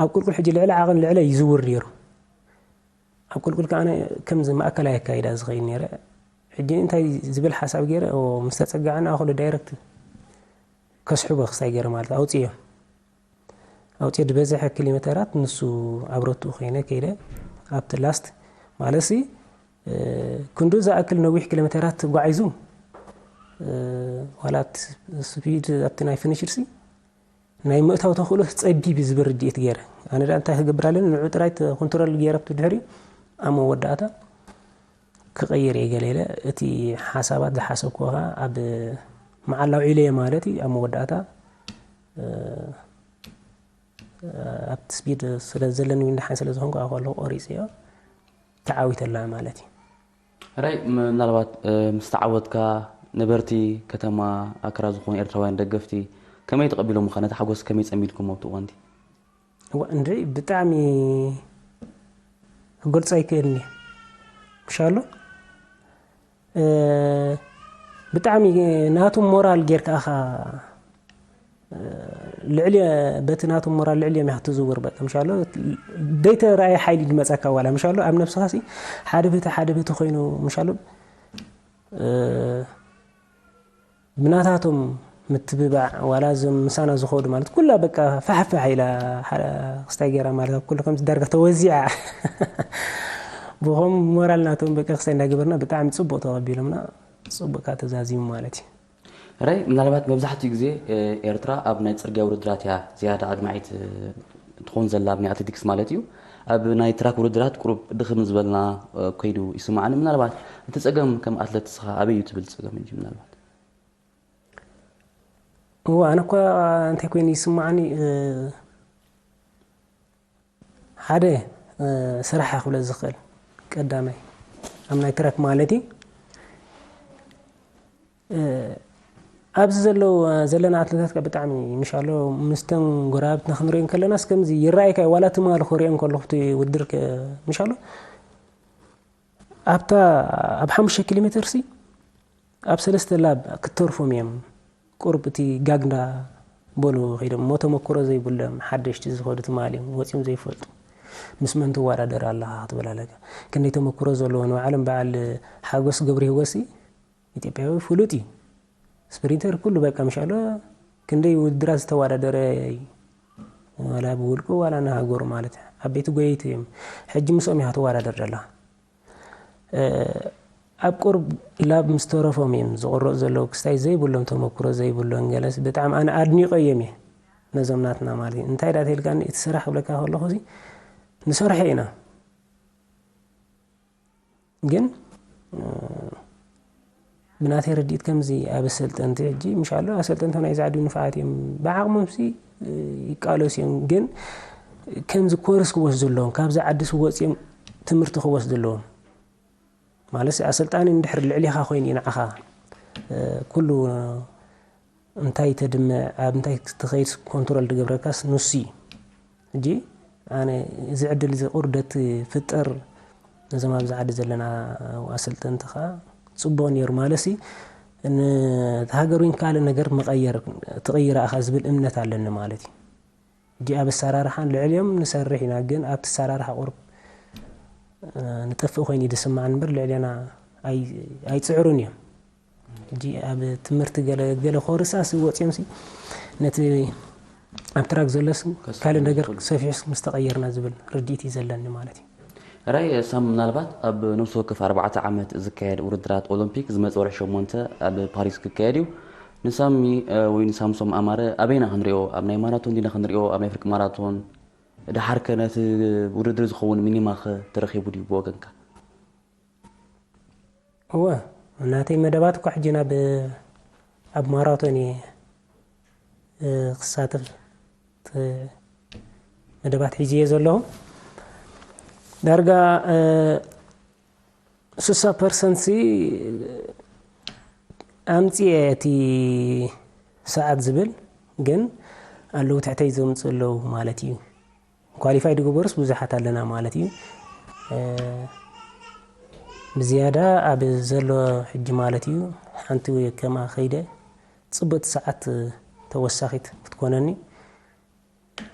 ኣብ ቁልቁል ሕጂ ልዕሊ ዓቕን ልዕለ ይዝውር ነይሩ ኣብ ቁልቁል ከዓ ከምዚ ማእከላይ ኣካይዳ ዝኸይድ ነይረ ሕጂ እንታይ ዝብል ሓሳብ ገይረ ምስ ተፀጋዕና ከሎ ዳይረክት ከስሕቦ ክስታይ ገይረ ማለት ኣውፅዮ ኣውፅኦ ዝበዝሐ ኪሎሜተራት ንሱ ኣብረቱ ኮይነ ከይደ ኣብቲ ላስት ማለትሲ ክንዱ ዝኣክል ነዊሕ ኪሎሜተራት ተጓዒዙ ዋላት ስፒድ ኣብቲ ናይ ፊኒሽርሲ ናይ ምእታው ተኽእሎ ፀቢብ ዝብል ርድኢት ገይረ ኣነ ዳ እንታይ ክገብር ኣለኒ ንዑ ጥራይ ኮንትሮል ገይረ ኣብቲ ድሕሪ ኣብ መወዳእታ ክቐይር እየ ገለ ኢለ እቲ ሓሳባት ዝሓሰብኩዎ ከዓ ኣብ መዓላው ኢለየ ማለት እዩ ኣብ መወዳእታ ኣብቲ ስፒድ ስለ ዘለኒ ዊንዳሓን ስለ ዝኾንኩ ኣብ ከለኹ ቆሪፀዮ ተዓዊተላ ማለት እዩ። ራይ ምናልባት ምስ ተዓወትካ ነበርቲ ከተማ ኣክራ ዝኾኑ ኤርትራውያን ደገፍቲ ከመይ ተቐቢሎምኻ? ነቲ ሓጎስ ከመይ ጸሚድኩሞ ኣብቲ እዋንቲ? እዋ እንድዒ ብጣዕሚ ክገልጾ ኣይክእልን እየ ምሻሎ ብጣዕሚ ናቱ ሞራል ጌርካ ኢኻ ልዕሊ በቲ ናቶም ሞራል ልዕሊ እዮም ክትዝውር በቃ ምሻሎ ደይተረኣየ ሓይሊ ዝመፀካ ዋላ ምሻሎ ኣብ ነብስኻ ሲ ሓደ በቲ ሓደ በቲ ኮይኑ ምሻሎ ብናታቶም ምትብባዕ ዋላ እዞም ምሳና ዝኸዱ ማለት ኩላ በቃ ፋሕፋሕ ኢላ ክስታይ ገይራ ማለት ኣብ ኩሉ ከምዚ ዳርጋ ተወዚዓ ብኸም ሞራል ናቶም በቃ ክስታይ እንዳገበርና ብጣዕሚ ፅቡቅ ተቐቢሎምና ፅቡቅ ተዛዚሙ ማለት እዩ። ራይ ምናልባት መብዛሕትኡ ግዜ ኤርትራ ኣብ ናይ ፅርግያ ውድድራት እያ ዝያዳ ኣድማዒት ትኾን ዘላ ኣብ ናይ ኣትሌቲክስ ማለት እዩ። ኣብ ናይ ትራክ ውድድራት ቁሩብ ድኽም ዝበልና ኮይኑ ይስማዓኒ። ምናልባት እቲ ፀገም ከም ኣትለት ስኻ ኣበይ እዩ ትብል ፀገም እዩ ምናልባት? እዋ ኣነ እኳ እንታይ ኮይኑ ይስማዓኒ ሓደ ስራሕ ክብለ ዝኽእል ቀዳማይ ኣብ ናይ ትራክ ማለት እዩ ኣብዚ ዘለዉ ዘለና ኣትለታት ከ ብጣዕሚ ምሻሎ ምስተን ጎረባብትና ክንሪኦ ከለናስ ከምዚ ይረኣይካ ዋላ ትማሊ ክሪኦ ከለኹ እቲ ውድድር ምሻሎ ኣብታ ኣብ ሓሙሽተ ኪሎ ሜትር ሲ ኣብ ሰለስተ ላብ ክተርፎም እዮም ቁርብ እቲ ጋግ እንዳ በሉ ከይዶም እሞ ተመክሮ ዘይብሎም ሓደሽቲ ዝኸዱ ትማሊ እዮም ወፂኦም ዘይፈልጡ ምስ መን ትወዳደር ኣለኻ ክትብል ኣለካ ክንደይ ተመክሮ ዘለዎ ንባዕሎም በዓል ሓጎስ ገብረ ህይወት ሲ ኢትዮጵያዊ ፍሉጥ እዩ ስፕሪንተር ኩሉ በቃ ምሻሎ ክንደይ ውድድራት ዝተወዳደረ እዩ ዋላ ብውልቁ ዋላ ንሃገሩ ማለት ዓበይቲ ጎየይቲ እዮም ሕጂ ምስኦም ኢኻ ትወዳደር ዘለኻ ኣብ ቁርብ ላብ ምስ ተረፎም እዮም ዝቕረፁ ዘለዉ ክስታይ ዘይብሎም ተመክሮ ዘይብሎም ገለስ ብጣዕሚ ኣነ ኣድኒቐዮም እየ ነዞም ናትና ማለት እዩ እንታይ ዳ ተልካኒ እቲ ስራሕ ክብለካ ከለኹ ንሰርሐ ኢና ግን ብናተይ ርድኢት ከምዚ ኣብ ኣሰልጠንቲ ሕጂ ምሽ ኣሎ ኣሰልጠንቲ ናይ ዛዕዲ ንፍዓት እዮም ብዓቕሞም ሲ ይቃለሱ እዮም ግን ከምዚ ኮርስ ክወስዱ ኣለዎም ካብዚ ዓዲ ስወፅ እዮም ትምህርቲ ክወስዱ ኣለዎም ማለት ኣሰልጣኒ እንድሕር ልዕሊኻ ኮይኑ እዩ ንዓኻ ኩሉ እንታይ ተድምዕ ኣብ እንታይ ክትኸይድ ኮንትሮል ዝገብረካስ ንሱ እዩ ሕጂ ኣነ እዚ ዕድል እዚ ቁርደት ፍጠር ነዞም ኣብዚ ዓዲ ዘለና ኣሰልጠንቲ ከዓ ፅቡቅ ነይሩ ማለት ሲ ንሃገር ወይን ካልእ ነገር መቀየር ትቅይር ኣኻ ዝብል እምነት ኣለኒ ማለት እዩ ሕጂ ኣብ ኣሰራርሓን ልዕልዮም ንሰርሕ ኢና ግን ኣብቲ ኣሰራርሓ ቁርብ ንጠፍእ ኮይኑ እዩ ዝስማዕን እምበር ልዕልና ኣይፅዕሩን እዮም ሕጂ ኣብ ትምህርቲ ገለ ገለ ኮርሳስ ወፂኦም ሲ ነቲ ኣብ ትራክ ዘሎስ ካልእ ነገር ሰፊሑስ ምስ ተቐየርና ዝብል ርድኢት እዩ ዘለኒ ማለት እዩ። ራይ ሳም ምናልባት ኣብ ነፍሲ ወከፍ ኣርባዕተ ዓመት ዝካየድ ውድድራት ኦሎምፒክ ዝመፀ ወርሒ ሸሞንተ ኣብ ፓሪስ ክካየድ እዩ። ንሳሚ ወይ ንሳምሶም ኣማረ ኣበይና ክንሪኦ ኣብ ናይ ማራቶን ዲና ክንሪኦ ኣብ ናይ ፍርቂ ማራቶን ድሓርከ ነቲ ውድድር ዝኸውን ሚኒማኸ ተረኺቡ ድዩ ብወገንካ? እወ ናተይ መደባት እኳ ሕጂ ናብ ኣብ ማራቶን እየ ክሳተፍ መደባት ሒዝየ ዘለኹ ዳርጋ ስሳ ፐርሰንት ኣምፅየ እቲ ሰዓት ዝብል ግን ኣለዉ ትሕተይ ዘምፅእ ኣለዉ ማለት እዩ ኳሊፋይ ዝገበሩስ ብዙሓት ኣለና ማለት እዩ ብዝያዳ ኣብ ዘሎ ሕጂ ማለት እዩ ሓንቲ ከማ ከይደ ፅብቅቲ ሰዓት ተወሳኺት ክትኮነኒ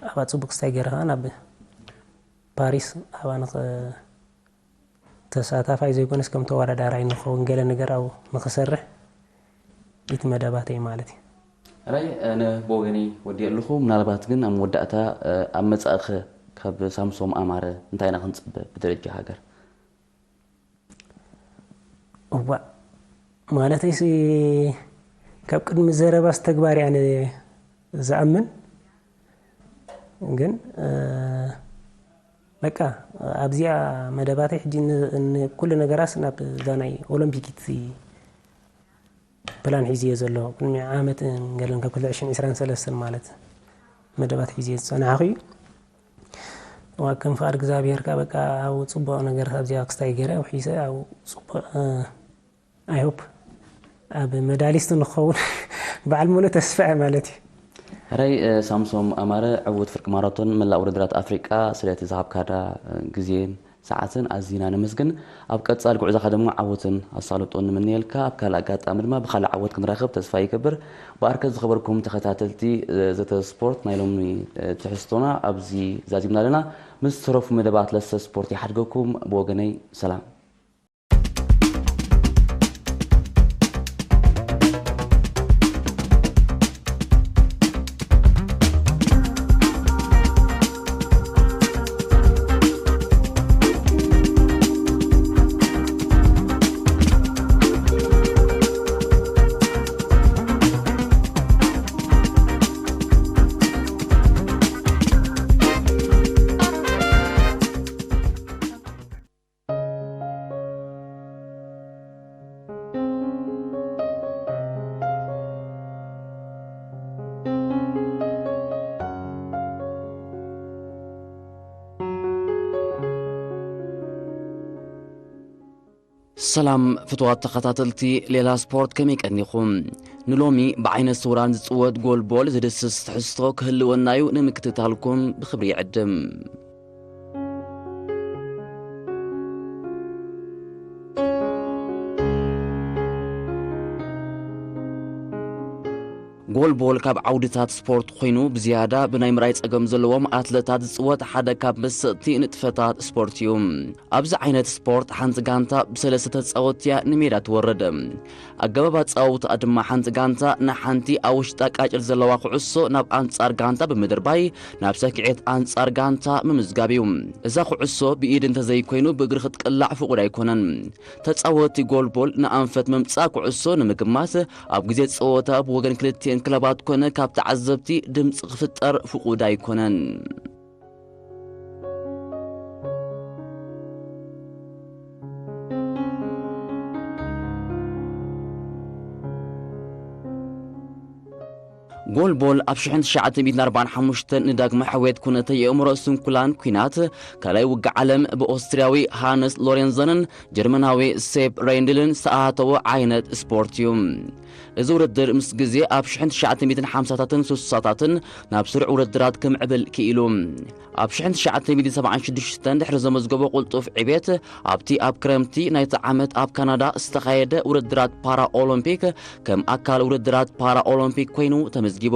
ኣብኣ ፅቡቅ ክስታይ ገይረ ከዓ ናብ ፓሪስ ኣብኣ ንኸ ተሳታፋይ ዘይኮነስ ከም ተወዳዳራይ ንኸውን ገለ ነገር ኣብኡ ንኽሰርሕ እቲ መደባተይ ማለት እዩ። ራይ ኣነ ብወገነይ ወዲኤ ኣለኹ። ምናልባት ግን ኣብ መወዳእታ ኣብ መጻእኸ ካብ ሳምሶም ኣማረ እንታይ ኢና ክንጽበ ብደረጃ ሃገር? እዋእ ማለተይሲ ካብ ቅድሚ ዘረባስ ተግባር እየ ኣነ ዝኣምን ግን በቃ ኣብዚኣ መደባተይ ሕጂ ኩሉ ነገራስ ናብ እዛ ናይ ኦሎምፒክ እቲ ፕላን ሒዝዮ ዘሎ ቅድሚ ዓመት ገለን ካብ ክልተ ሽሕን ዕስራን ሰለስተን ማለት መደባት ሒዝዮ ዝፀናሕኹ እዩ ዋ ከም ፍቃድ እግዚኣብሔር ካ በቃ ኣብ ፅቡቅ ነገር ኣብዚኣ ክስታይ ገይረ ውሒሰ ኣብ ፅቡቅ I hope ኣብ መዳሊስት ንኸውን በዓል ሙሉ ተስፋ ማለት እዩ። ሕራይ ሳምሶም ኣማረ ዕውት ፍርቂ ማራቶን መላእ ውድድራት ኣፍሪቃ ስለቲ ዝሃብካዳ ግዜን ሰዓትን ኣዚና ነመስግን። ኣብ ቀጻል ጉዕዞኻ ድማ ዓወትን ኣሳልጦን ንምነየልካ። ኣብ ካልእ ኣጋጣሚ ድማ ብኻልእ ዓወት ክንራኸብ ተስፋ ይገብር። ብኣርከት ዝኸበርኩም ተኸታተልቲ፣ እ፣ ዘተ ስፖርት፣ ናይ ሎሚ፣ እ፣ ትሕዝቶና ኣብዚ ዛዚምና ኣለና። ምስ ተረፉ መደባት ለሰ ስፖርት ይሓድገኩም። ብወገነይ ሰላም። ሰላም ፍትዋት ተኸታተልቲ ሌላ ስፖርት፣ ከመይ ቀኒኹም? ንሎሚ ብዓይነ ስውራን ዝጽወት ጎልቦል ዝድስስ ትሕዝቶ ክህልወና እዩ፣ ንምክትታልኩም ብኽብሪ ይዕድም። ጎልቦል ካብ ዓውድታት ስፖርት ኮይኑ፣ ብዝያዳ ብናይ ምርኣይ ጸገም ዘለዎም ኣትለታት ዝጽወት ሓደ ካብ መሰጥቲ ንጥፈታት ስፖርት እዩ። ኣብዚ ዓይነት ስፖርት ሓንቲ ጋንታ ብሰለስተ ተጻወትቲ እያ ንሜዳ ትወርድ። ኣገባብ ኣጻውትኣ ድማ ሓንቲ ጋንታ ንሓንቲ ኣብ ውሽጣ ቃጭል ዘለዋ ኩዕሶ ናብ ኣንጻር ጋንታ ብምድርባይ ናብ ሰኪዔት ኣንጻር ጋንታ ምምዝጋብ እዩ። እዛ ኩዕሶ ብኢድ እንተዘይኮይኑ ብእግሪ ክትቅላዕ ፍቑድ ኣይኮነን። ተጻወትቲ ጎልቦል ንኣንፈት መምጽኣ ኩዕሶ ንምግማት ኣብ ግዜ ጸወታ ብወገን ክልቲኤን ክለባት ኮነ ካብ ተዓዘብቲ ድምጺ ክፍጠር ፍቑድ ኣይኮነን። ጎልቦል ኣብ ሽሕን ትሽዓተ ሚእትን ኣርባዓን ሓሙሽተን ንዳግመ ሕውየት ኩነተ የእምሮ ስንኩላን ኲናት ካልኣይ ውግእ ዓለም ብኦስትርያዊ ሃንስ ሎሬንዘንን ጀርመናዊ ሴፕ ሬንድልን ዝተኣታተወ ዓይነት ስፖርት እዩ። እዚ ውድድር ምስ ግዜ ኣብ ሽሕን ትሽዓተ ሚእትን ሓምሳታትን ስሳታትን ናብ ስሩዕ ውድድራት ክምዕብል ክኢሉ። ኣብ ሽሕን ትሽዓተ ሚእትን ሰብዓን ሽዱሽተን ድሕሪ ዘመዝገቦ ቅልጡፍ ዕቤት፣ ኣብቲ ኣብ ክረምቲ ናይቲ ዓመት ኣብ ካናዳ ዝተኻየደ ውድድራት ፓራ ኦሎምፒክ ከም ኣካል ውድድራት ፓራ ኦሎምፒክ ኮይኑ ተመዝጊቡ።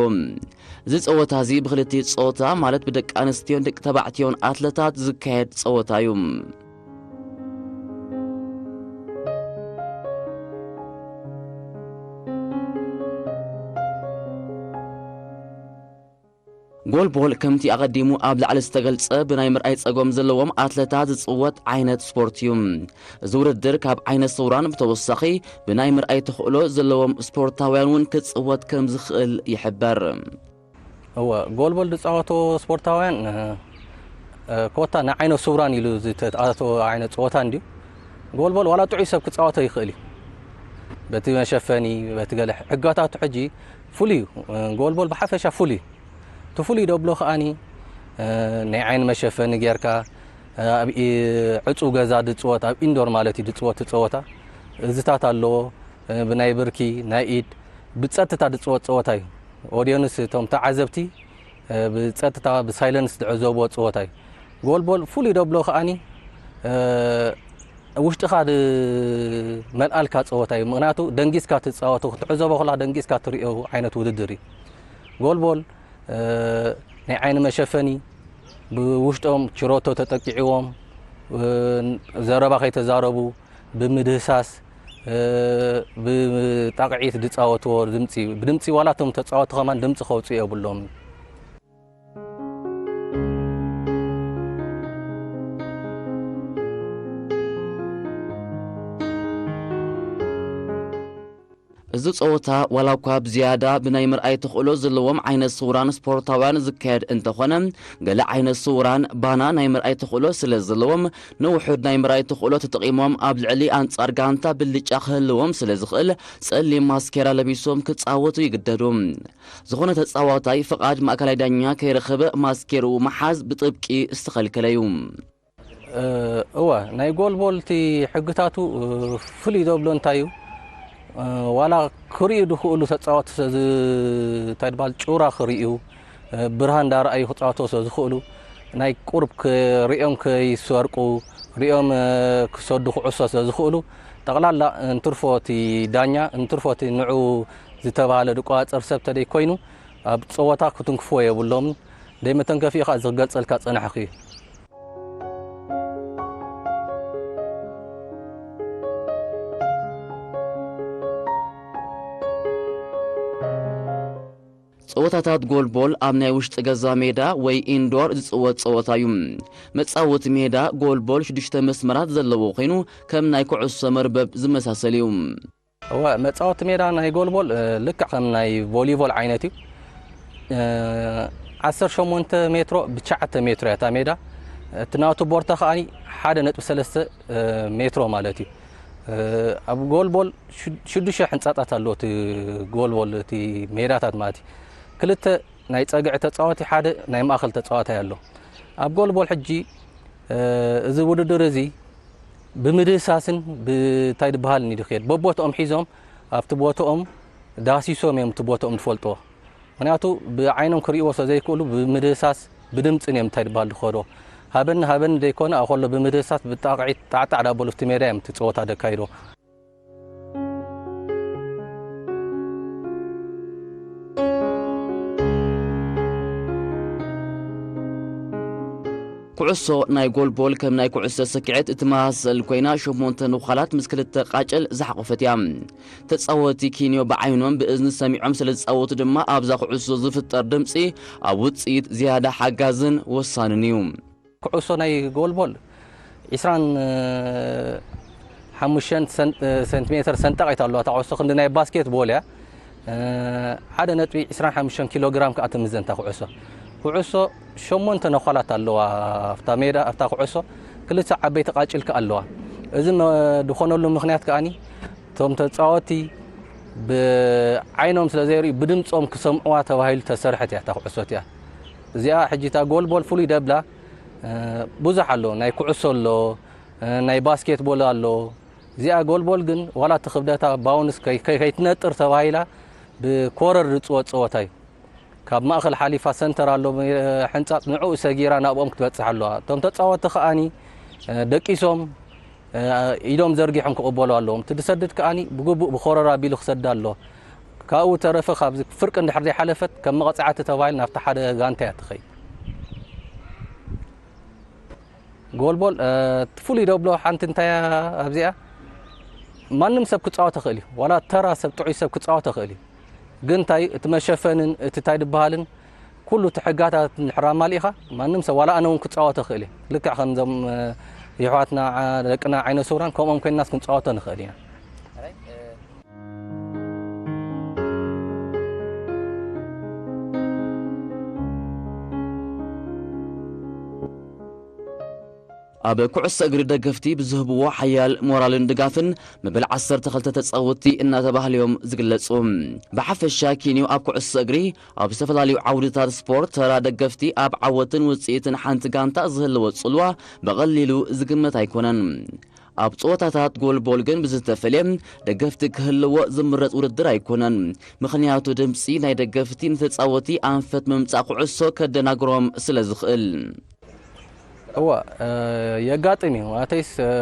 እዚ ጸወታ እዚ ብክልቲኡ ጾታ፣ ማለት ብደቂ ኣንስትዮን ደቂ ተባዕትዮን ኣትለታት ዝካየድ ጸወታ እዩ። ጎልቦል ከምቲ ኣቐዲሙ ኣብ ላዕሊ ዝተገልጸ ብናይ ምርኣይ ጸገም ዘለዎም ኣትለታት ዝጽወት ዓይነት ስፖርት እዩ። እዚ ውድድር ካብ ዓይነ ስውራን ብተወሳኺ ብናይ ምርኣይ ተኽእሎ ዘለዎም ስፖርታውያን እውን ክጽወት ከም ዝኽእል ይሕበር። እወ፣ ጎልቦል ዝጻወቱ ስፖርታውያን፣ እ፣ እ፣ ኮታ ንዓይነ ስውራን ኢሉ ዝተኣተወ ዓይነት ጸወታ እንድዩ። ጎልቦል ዋላ ጥዑይ ሰብ ክጻወቶ ይኽእል እዩ። በቲ መሸፈኒ፣ በቲ ገለ ሕጋታቱ ሕጂ ፍሉይ እዩ። እ፣ ጎልቦል ብሓፈሻ ፍሉይ እዩ። እቲ ፍሉይ ደብሎ ከኣኒ፣ እ፣ ናይ ዓይኒ መሸፈኒ ጌርካ፣ እ፣ ኣብ ኢ-፣ ዕጹው ገዛ ዝጽወት፣ ኣብ ኢንዶር ማለት እዩ ዝጽወት ጸወታ። እዝታት ኣለዎ፣ እ፣ ብናይ ብርኪ፣ ናይ ኢድ፣ ብጸጥታ ዝጽወት ጸወታ እዩ። ኦድየንስ፣ እቶም ተዓዘብቲ፣ እ፣ ብጸጥታ፣ ብሳይለንስ ዝዕዘብዎ ጸወታ እዩ። ጎልቦል ፍሉይ ደብሎ ከኣኒ፣ እ፣ ውሽጥኻ ዝመልኣልካ ጸወታ እዩ። ምኽንያቱ ደንጊጽካ ትጻወቶ፣ ክትዕዘቦ ከለኻ ደንጊጽካ ትርእዮ ዓይነት ውድድር እዩ። ጎልቦል፣ እ፣ ናይ ዓይኒ መሸፈኒ፣ ብውሽጦም ችሮቶ ተጠቂዕዎም፣ እ፣ ዘረባ ከይተዛረቡ፣ ብምድህሳስ፣ እ፣ ብጣቕዒት ዝጻወትዎ ድምጺ፣ ብድምጺ ዋላ እቶም ተጻወትቲ ከማን ድምጺ ከውጽኡ የብሎም። እዚ ጸወታ ዋላ እኳ ብዝያዳ ብናይ ምርኣይ ተኽእሎ ዘለዎም ዓይነት ስውራን ስፖርታውያን ዝካየድ እንተኾነ፣ ገለ ዓይነት ስውራን ባና ናይ ምርኣይ ተኽእሎ ስለ ዘለዎም፣ ንውሑድ ናይ ምርኣይ ተኽእሎ ተጠቒሞም ኣብ ልዕሊ ኣንጻር ጋንታ ብልጫ ክህልዎም ስለ ዝኽእል፣ ጸሊም ማስኬራ ለቢሶም ክጻወቱ ይግደዱ። ዝኾነ ተጻዋታይ ፍቓድ ማእከላይ ዳኛ ከይረኸበ ማስኬርኡ ምሓዝ ብጥብቂ ዝተኸልከለ እዩ። እ፣ እወ፣ ናይ ጎልቦል እቲ ሕግታቱ፣ እ፣ ፍሉይ ዘብሎ እንታይ እዩ? እ፣ ዋላ ክርእዩ ዝኽእሉ ተጻወትቲ ስለ ዝ-፣ እንታይ ድባል ጩራ ክርእዩ፣ እ፣ ብርሃን እንዳረኣዩ ክጻወቱ ስለ ዝኽእሉ፣ ናይ ቁርብ ክርእዮም ከይሰርቁ፣ ሪኦም ክሰዱ ክዕሶ ስለ ዝኽእሉ፣ ጠቕላላ እንትርፎ እቲ ዳኛ፣ እንትርፎ እቲ ንዑ ዝተባህለ ዝቆጻጸር ሰብ ተደይ ኮይኑ፣ ኣብ ጸወታ ክትንክፍዎ የብሎምን። ደይ መተንከፊኡ ከኣ ዝገልጸልካ ጸናሕኩ እዩ። ጸወታታት ጎልቦል ኣብ ናይ ውሽጢ ገዛ ሜዳ ወይ ኢንዶር ዝጽወት ጸወታ እዩ። መጻወቲ ሜዳ ጎልቦል ሽዱሽተ መስመራት ዘለዎ ኮይኑ፣ ከም ናይ ኩዕሶ መርበብ ዝመሳሰል እዩ። እወ፣ መጻወቲ ሜዳ ናይ ጎልቦል፣ እ፣ ልክዕ ከም ናይ ቮሊቦል ዓይነት እዩ። እ፣ ዓሰርተ ሸሞንተ ሜትሮ ብትሽዓተ ሜትሮ እያ እታ ሜዳ። እቲ ናቱ ቦርታ ከኣ ሓደ ነጥቢ ሰለስተ፣ እ፣ ሜትሮ ማለት እዩ። እ፣ ኣብ ጎልቦል ሽዱ-፣ ሽዱሽተ ሕንጻጻት ኣለዎ እቲ ጎልቦል፣ እቲ ሜዳታት ማለት እዩ። ክልተ ናይ ጸግዒ ተጻዋቲ፣ ሓደ ናይ ማእከል ተጻዋታይ ኣሎ። ኣብ ጎልቦል ሕጂ፣ እ፣ እዚ ውድድር እዚ ብምድህሳስን ብታይ ዝበሃል እዩ ዝኸይድ። በቦትኦም ሒዞም ኣብቲ ቦትኦም ዳሲሶም እዮም እቲ ቦትኦም ዝፈልጥዎ። ምኽንያቱ ብዓይኖም ክርእይዎ ስለ ዘይክእሉ ብምድህሳስ ብድምፅን እዮም እንታይ ዝበሃል ዝኸዶ። ሃበኒ ሃበኒ ዘይኮነ፣ ኣብ ከሎ ብምድህሳስ ብጣቕዒት ጣዕጣዕ ዳበሉ ኣብቲ ሜዳ እዮም እቲ ፀወታ ዘካይድዎ። ኩዕሶ ናይ ጎልቦል ከም ናይ ኩዕሶ ስኪዔት እትመሳሰል ኮይና፣ ሸሞንተ ነዃላት ምስ ክልተ ቃጭል ዝሓቖፈት እያ። ተጻወትቲ ኪንዮ ብዓይኖም ብእዝኒ ሰሚዖም ስለ ዝጻወቱ ድማ ኣብዛ ኩዕሶ ዝፍጠር ድምጺ ኣብ ውጽኢት ዝያዳ ሓጋዝን ወሳንን እዩ። ኩዕሶ ናይ ጎልቦል ዒስራን ሓሙሽተን ሰን-፣ ሰንቲሜተር ሰንጣቒት ኣለዋ። እታ ኩዕሶ ክንዲ ናይ ባስኬት ቦል እያ። ሓደ ነጥቢ ዒስራን ሓሙሽተን ኪሎ ግራም ከኣ ትምዘን እታ ኩዕሶ። ኩዕሶ ሸሞንተ ነዃላት ኣለዋ ኣብታ ሜዳ፣ ኣብታ ኩዕሶ። ክልተ ዓበይቲ ቃጭል ከኣ ኣለዋ። እዚ መ-፣ ዝኾነሉ ምኽንያት ከኣኒ እቶም ተጻወትቲ ብዓይኖም ስለ ዘይርእዩ ብድምጾም ክሰምዕዋ ተባሂሉ ተሰርሐት እያ እታ ኩዕሶ እቲኣ። እዚኣ ሕጂ እታ ጎልቦል ፍሉይ ደብላ፣ እ፣ ብዙሕ ኣሎ። ናይ ኩዕሶ ኣሎ፣ እ፣ ናይ ባስኬትቦል ኣሎ። እዚኣ ጎልቦል ግን ዋላ እቲ ክብደታ ባውንስ ከይ-፣ ከይ-፣ ከይትነጥር ተባሂላ ብኮረር ዝጽወት ጸወታ እዩ። ካብ ማእከል ሓሊፋ ሰንተር ኣሎ፣ እ፣ ሕንጻጽ ንዕኡ ሰጊራ ናብኦም ክትበጽሕ ኣለዋ። እቶም ተጻወትቲ ከኣኒ፣ እ፣ ደቂሶም፣ እ፣ ኢዶም ዘርጊሖም ክቕበሉ ኣለዎም። እቲ ዝሰድድ ከኣኒ ብግቡእ ብኮረር ኣቢሉ ክሰዳ ኣለዎ። ካብኡ ተረፈ ካብዚ ፍርቂ እንድሕር ዘይሓለፈት ከም መቐጻዕቲ ተባሂሉ ናብቲ ሓደ ጋንታ እያ ትኸይድ። ጎልቦል፣ እ፣ እቲ ፍሉይ ደብሎ ሓንቲ እንታይ እያ ኣብዚኣ? ማንም ሰብ ክጻወት ይኽእል እዩ። ዋላ ተራ ሰብ፣ ጥዑይ ሰብ ክጻወት ይኽእል እዩ። ግን እንታይ፣ እቲ መሸፈንን እቲ እንታይ ዝበሃልን ኩሉ እቲ ሕጋታት እንድሕር ኣማሊእኻ፣ ማንም ሰብ፣ ዋላ ኣነ እውን ክጻወት ይኽእል እየ። ልክዕ ከምዞም፣ እ፣ የሕዋትና፣ ዓ-፣ ደቅና ዓይነ ስውራን ከምኦም ኮይንናስ ክንጻወቶ ንኽእል ኢና። ኣብ ኩዕሶ እግሪ ደገፍቲ ብዝህብዎ ሓያል ሞራልን ድጋፍን መበል ዓሰርተ ክልተ ተጻወትቲ እናተባህሉ እዮም ዝግለጹ። ብሓፈሻ ኪንዮ ኣብ ኩዕሶ እግሪ ኣብ ዝተፈላለዩ ዓውድታት ስፖርት ተራ ደገፍቲ ኣብ ዓወትን ውጽኢትን ሓንቲ ጋንታ ዝህልዎ ጽልዋ ብቐሊሉ ዝግመት ኣይኮነን። ኣብ ጸወታታት ጎልቦል ግን ብዝተፈልየ ደገፍቲ ክህልዎ ዝምረጽ ውድድር ኣይኮነን። ምኽንያቱ ድምጺ ናይ ደገፍቲ ንተጻወቲ ኣንፈት ምምጻእ ኩዕሶ ከደናግሮም ስለ ዝኽእል። እወ፣ እ፣ የጋጥም እዩ። ኣተይስ፣ እ፣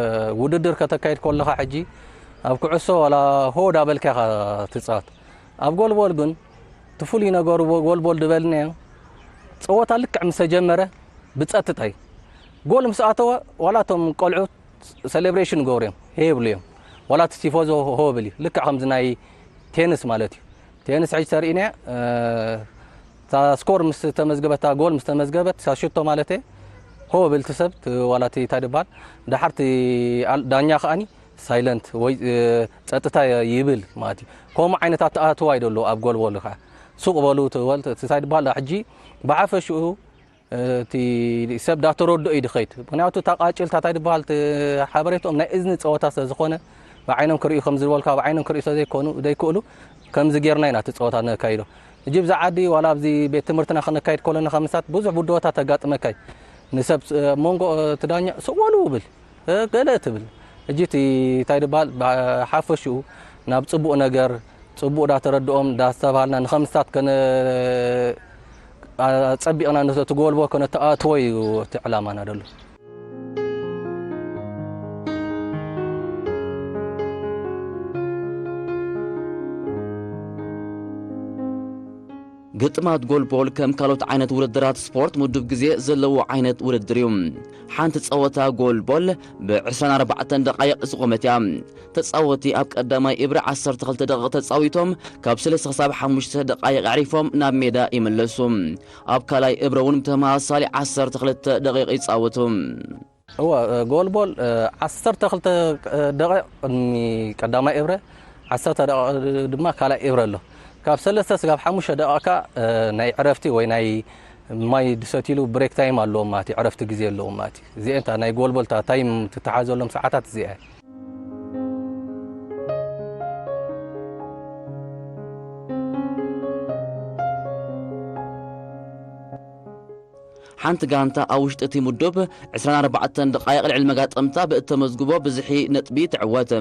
ውድድር ከተካይድ ከለኻ ሕጂ ኣብ ኩዕሶ ዋላ ሆ ዳበልካ ኢኻ ትጻወት። ኣብ ጎልቦል ግን እቲ ፍሉይ ነገሩ ጎልቦል ዝበልናዮ ጸወታ ልክዕ ምስ ተጀመረ ብጸጥታ እዩ። ጎል ምስ ኣተወ ዋላ እቶም ቆልዑት ሰሌብሬሽን ይገብሩ እዮም፣ ሄ ይብሉ እዮም። ዋላ እቲ ቲፎዞ ሆ ብል እዩ። ልክዕ ከምዚ ናይ ቴንስ ማለት እዩ። ቴንስ ሕጂ ተርእይና፣ እ፣ እታ ስኮር ምስ ተመዝገበት፣ እታ ጎል ምስ ተመዝገበት፣ እታ ሽቶ ማለት እየ፣ ሆ ብል እቲ ሰብ፣ እቲ ዋላ እቲ እንታይ ድበሃል፣ ደሓር እቲ ኣል-፣ ዳኛ ከኣኒ ሳይለንት ወይ፣ እ፣ ጸጥታ ይብል ማለት እዩ። ከምኡ ዓይነት ኣተኣትዋ እዩ ዘሎ ኣብ ጎልቦል ከኣ። ሱቕ በሉ፣ እቲ ወል-፣ እቲ እንታይ ድበሃል፣ ሕጂ ብሓፈሽኡ እቲ ሰብ ዳተረድኦ እዩ ድኸይድ። ምኽንያቱ እታ ቃጭል፣ እታ እንታይ ድበሃል፣ እቲ ሓበሬትኦም ናይ እዝኒ ጸወታ ስለ ዝኾነ፣ ብዓይኖም ክርእዩ ከም ዝበልካ፣ ብዓይኖም ክርእዩ ስለ ዘይኮኑ፣ ዘይክእሉ፣ ከምዚ ጌርና ኢና እቲ ጸወታ ነካይዶ። ሕጂ ብዛ ዓዲ፣ ዋላ ኣብዚ ቤት ትምህርትና ከነካይድ ከለና፣ ካብ ምሳት ብዙሕ ብድሆታት ተጋጥመካ እዩ። ንሰብ፣ እ፣ መንጎ፣ እ፣ እቲ ዳኛ፣ "ስቕ በሉ" ብል፣ እ፣ ገለ ትብል። ሕጂ እቲ እንታይ ድበሃል፣ ብሓፈሽኡ ናብ ጽቡቕ ነገር፣ ጽቡቕ ዳተረድኦም፣ ዳስተባሃልና፣ ንኸምስታት ከነ-፣ ኣጸቢቕና ነቲ ጎልቦ ከነተኣትዎ እዩ እቲ ዕላማና ደሎ። ግጥማት ጎልቦል ከም ካልኦት ዓይነት ውድድራት ስፖርት ምዱብ ግዜ ዘለዎ ዓይነት ውድድር እዩ። ሓንቲ ጸወታ ጎልቦል ብ ዕስራን ኣርባዕተን ደቓይቕ ዝቖመት እያ። ተጻወቲ ኣብ ቀዳማይ እብረ ዓሰርተ ክልተ ደቂቕ ተጻዊቶም ካብ ሰለስተ ክሳብ ሓሙሽተ ደቓይቕ ኣዕሪፎም ናብ ሜዳ ይምለሱ። ኣብ ካልኣይ እብረ እውን ብተመሳሳሊ ዓሰርተ ክልተ ደቂቕ ይጻወቱ። እወ፣ ጎልቦል፣ እ፣ ዓሰርተ ክልተ ደቂቕ ቅድሚ ቀዳማይ እብረ፣ ዓሰርተ ደቂቕ ድማ ካልኣይ እብረ ኣሎ። ካብ ሰለስተ ስጋብ ሓሙሽተ ደቂቕ ከኣ፣ እ፣ ናይ ዕረፍቲ ወይ ናይ ማይ ድሰትሉ ብሬክ ታይም ኣለዎም ማለት እዩ፣ ዕረፍቲ ግዜ ኣለዎም ማለት እዩ። እዚኤን እታ ናይ ጎልቦል እታ ታይም ትተሓዘሎም ሰዓታት እዚኣ እያ። ሓንቲ ጋንታ ኣብ ውሽጢ እቲ ምዱብ ዕስራን ኣርባዕተን ደቓይቕ ልዕሊ መጋጥምታ ብእተመዝግቦ ብዝሒ ነጥቢ ትዕወት።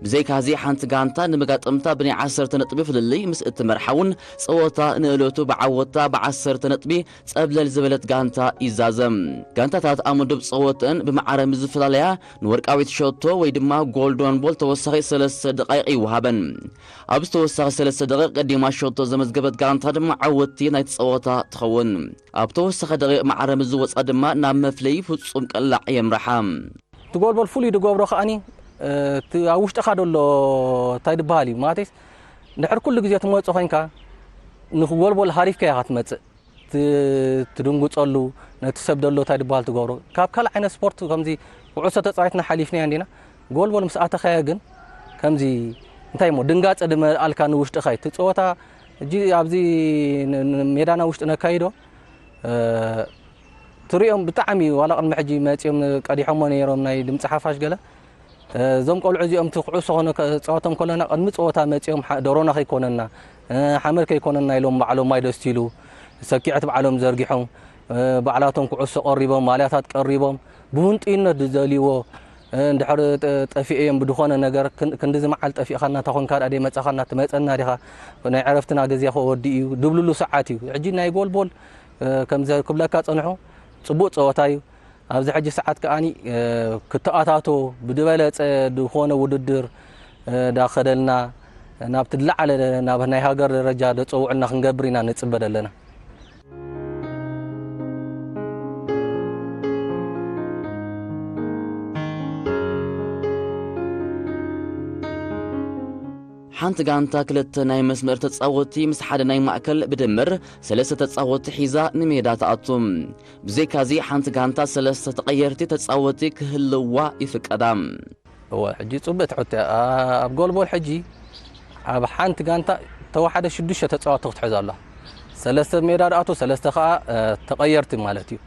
ብዘይካዚ ሓንቲ ጋንታ ንመጋጥምታ ብናይ ዓሰርተ ነጥቢ ፍልልይ ምስ እትመርሓ እውን ጸወታ ንእለቱ ብዓወታ ብዓሰርተ ነጥቢ ጸብለል ዝበለት ጋንታ ይዛዘም። ጋንታታት ኣብ ምዱብ ጸወተን ብማዕረ ምስ ዝፈላለያ ንወርቃዊት ሸቶ ወይ ድማ ጎልደን ቦል ተወሳኺ ሰለስተ ደቓይቕ ይወሃበን። ኣብዚ ተወሳኺ ሰለስተ ደቂቕ ቀዲማ ሸቶ ዘመዝገበት ጋንታ ድማ ዓወቲ ናይቲ ጸወታ ትኸውን። ኣብ ተወሳኺ ደቂቕ ማዕረ ምስ ዝወጻ ድማ ናብ መፍለዪ ፍጹም ቅላዕ የምርሓ። እቲ ጎልቦል ፍሉይ ዝገብሮ ከኣኒ፣ እ፣ እቲ ኣብ ውሽጥኻ ዘሎ እንታይ ዝበሃል እዩ? ማለትስ፣ ድሕሪ ኩሉ ግዜ ትመጽእ ኮይንካ፣ ንጎልቦል ሃሪፍካ ኢኻ ትመጽእ። ት-፣ ትድንጉጸሉ፣ ነቲ ሰብ ደሎ እንታይ ዝበሃል ትገብሮ። ካብ ካልእ ዓይነት ስፖርት ከምዚ ኩዕሶ ተጻዊትና ሓሊፍናዮ እንዲና፣ ጎልቦል ምስ ኣተኻዮ ግን ከምዚ እንታይ እሞ ድንጋጸ ድመልኣልካ ንውሽጥኻ እዩ። እቲ ጸወታ ሕጂ ኣብዚ ን-፣ ን-፣ ሜዳና ውሽጢ ነካይዶ፣ እ፣ ትሪኦም ብጣዕሚ ዋላ ቅድሚ ሕጂ መጺኦም ቀዲሖሞ ነይሮም ናይ ድምጺ ሓፋሽ ገለ። እ፣ እዞም ቆልዑ እዚኦም እቲ ኩዕሶ ኮነ ከ-፣ ጸወቶም ከለና ቅድሚ ጸወታ መጺኦም ሓ-፣ ደሮና ከይኮነና፣ እ፣ ሓመድ ከይኮነና ኢሎም ባዕሎም ማይ ደስቲሉ፣ ሰኪዐት ባዕሎም ዘርጊሖም፣ እ፣ ባዕላቶም ኩዕሶ ቀሪቦም፣ ማልያታት ቀሪቦም፣ ብህንጡይነት ዝደልይዎ፣ እ፣ እንድሕር ጠ-፣ ጠፊኤ እዮም ብድኾነ ነገር ክን-፣ ክንድዚ መዓል ጠፊእኻና፣ እንታ ኾንካ ደኣ ደይመጻኻና፣ ትመጸና ዲኻ? ናይ ዕረፍትና ግዜ ከ ወዲኡ እዩ፣ ድብልሉ ሰዓት እዩ። ሕጂ ናይ ጎልቦል፣ እ፣ ከምዚ ክብለካ ጸንሑ፣ ጽቡቕ ጸወታ እዩ። ኣብዚ ሕጂ ሰዓት ከኣኒ፣ እ፣ ክተኣታቶ ብዝበለጸ ዝኾነ ውድድር፣ እ፣ ዳኸደልና ናብቲ ዝለዓለ ናብ ናይ ሃገር ደረጃ ደጸውዕልና ክንገብር ኢና ንጽበ ዘለና። ሓንቲ ጋንታ ክልተ ናይ መስመር ተጻወትቲ ምስ ሓደ ናይ ማእከል ብድምር ሰለስተ ተጻወትቲ ሒዛ ንሜዳ ትኣቱ። ብዘይካዚ ሓንቲ ጋንታ ሰለስተ ተቐየርቲ ተጻወትቲ ክህልዋ ይፍቀዳ። እወ፣ ሕጂ ጽቡቕ ትሕቶ። ኣ-፣ ኣብ ጎልቦል ሕጂ ኣብ ሓንቲ ጋንታ ተወሓደ ሽዱሽተ ተጻወትቲ ክትሕዝ ኣለዋ። ሰለስተ ሜዳ ድኣቱ፣ ሰለስተ ከኣ፣ እ፣ ተቐየርቲ ማለት እዩ።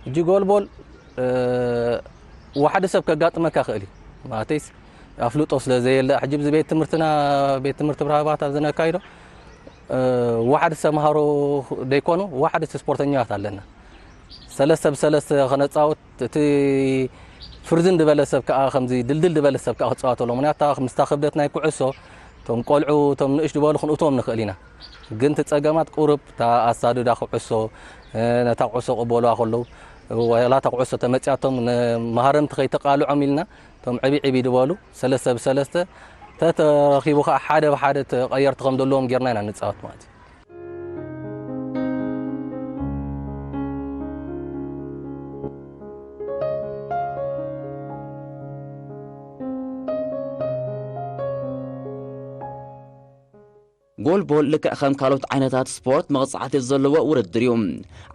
ሕጂ ጎልቦል፣ እ፣ ዋሕዲ ሰብ ከጋጥመካ ይኽእል እዩ። ማለተይስ ኣፍልጦ ስለ ዘየለ፣ ሕጂ ብዚ ቤት ትምህርትና፣ ቤት ትምህርቲ ብርሃባት ኣብ ዝነካይዶ፣ እ፣ ዋሕዲ ተምሃሮ ደይኮኑ፣ ዋሕዲ ስፖርተኛታት ኣለና። ሰለስተ ብሰለስተ ከነጻውት፣ እቲ ፍርዝን ዝበለ ሰብ ከኣ፣ ከምዚ ድልድል ዝበለ ሰብ ከኣ ክጻወት ኣለዎ። ምኽንያቱ፣ ምስታ ክብደት ናይ ኩዕሶ፣ እቶም ቆልዑ፣ እቶም ንእሽ ዝበሉ ክንእትዎም ንኽእል ኢና። ግን እቲ ጸገማት ቁሩብ፣ እታ ኣሳድዳ ኩዕሶ፣ እ፣ ነታ ኩዕሶ ቅበልዋ ከለዉ፣ ዋላ እታ ኩዕሶ ተመጽያቶም፣ ንመሃረምቲ ከይተቃልዖም ኢልና፣ እቶም ዕብይ ዕብይ ዝበሉ፣ ሰለስተ ብሰለስተ ተተረኺቡ ኸኣ ሓደ ብሓደ ተቐየርቲ ከም ዘለዎም ጌርና ኢና ንጻወት ማለት እዩ። ጎልቦል ልክዕ ከም ካልኦት ዓይነታት ስፖርት መቕጻዕቲ ዘለዎ ውድድር እዩ።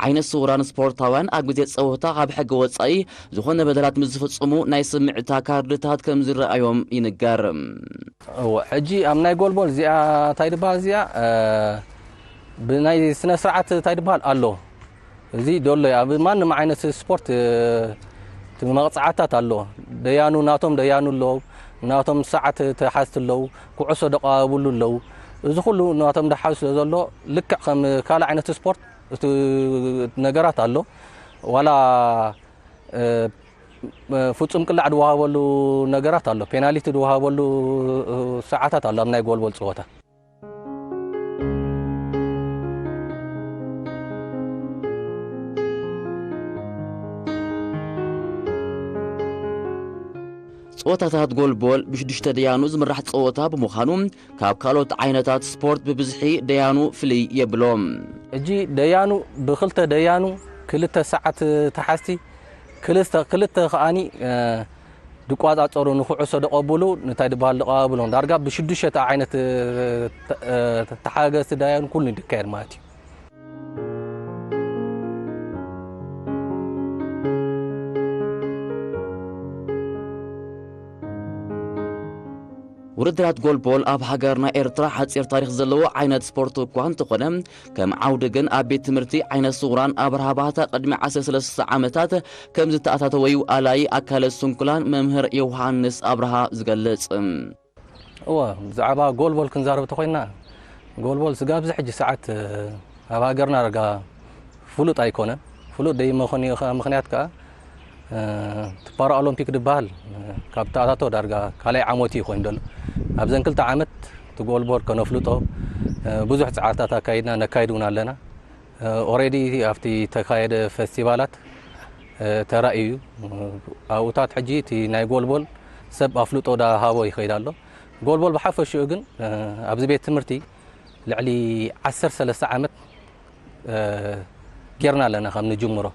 ዓይነ ስውራን ስፖርታውያን ኣብ ግዜ ጸወታ ካብ ሕጊ ወጻኢ ዝኾነ በደላት ምስ ዝፍጽሙ ናይ ስምዕታ ካርድታት ከም ዝረኣዮም ይንገር። እወ፣ ሕጂ ኣብ ናይ ጎልቦል እዚኣ እንታይ ድበሃል እዚኣ፣ እ፣ ብናይ ስነ ስርዓት እንታይ ድበሃል ኣሎ። እዚ ዶሎ እዩ። ኣብ ማንም ዓይነት ስፖርት፣ እ፣ እቲ መቕጻዕታት ኣሎ። ደያኑ፣ ናቶም ደያኑ ኣለዉ፣ ናቶም ሰዓት ተሓዝቲ ኣለዉ፣ ኩዕሶ ደቃብሉ ኣለዉ። እዚ ኩሉ ናቶም ደሓዝ ስለ ዘሎ፣ ልክዕ ከም ካልእ ዓይነት ስፖርት እቲ ነገራት ኣሎ። ዋላ፣ እ፣ ፍጹም ቅላዕ ዝወሃበሉ ነገራት ኣሎ። ፔናልቲ ዝወሃበሉ፣ እ፣ ሰዓታት ኣሎ ኣብ ናይ ጎልቦል ጸወታ። ጸወታታት ጎልቦል ብሽዱሽተ ደያኑ ዝምራሕ ጸወታ ብምዃኑ፣ ካብ ካልኦት ዓይነታት ስፖርት ብብዝሒ ደያኑ ፍልይ የብሎም። እጂ ደያኑ ብክልተ ደያኑ ክልተ ሰዓት ተሓዝቲ ክልተ ክልተ ከኣኒ ድቋጻጸሩ ንኩዕሶ ደቐብሉ እንታይ ድበሃል ደቐባብሎም ዳርጋ ብሽዱሸተ ዓይነት ተሓገዝቲ ደያኑ ኩሉ ድካየድ ማለት እዩ። ውድድራት ጎልቦል ኣብ ሃገርና ኤርትራ ሓጺር ታሪኽ ዘለዎ ዓይነት ስፖርት እኳ እንተኾነ፣ ከም ዓውዲ ግን ኣብ ቤት ትምህርቲ ዓይነ ስውራን ኣብርሃ ባህታ ቅድሚ ዓሰርተ ሰለስተ ዓመታት ከም ዝተኣታተወዩ ኣላይ ኣካለ ስንኩላን መምህር ዮሃንስ ኣብርሃ ዝገልጽ። እወ፣ ብዛዕባ ጎልቦል ክንዛረብ ተኾይንና፣ ጎልቦል ስጋብ እዚ ሕጂ ሰዓት ኣብ ሃገርና ዳርጋ ፍሉጥ ኣይኮነን። ፍሉጥ ደይመኾን ምኽንያት ከኣ እቲ ፓራኦሎምፒክ ዝበሃል ካብ ተኣታቶ ዳርጋ ካልኣይ ዓመቱ እዩ ኮይኑ ዘሎ። ኣብዘን ክልተ ዓመት እቲ ጎልቦል ከነፍልጦ ብዙሕ ጻዕርታት ኣካይድና ነካይድ እውን ኣለና። ኦሬዲ ኣብቲ ተካየደ ፈስቲቫላት ተራእዩ እዩ። ኣብኡታት ሕጂ እቲ ናይ ጎልቦል ሰብ ኣፍልጦ ዳ ሃቦ ይኸይድ ኣሎ። ጎልቦል ብሓፈሽኡ ግን ኣብዚ ቤት ትምህርቲ ልዕሊ ዓሰርተ ሰለስተ ዓመት ጌርና ኣለና ካብ ንጅምሮ።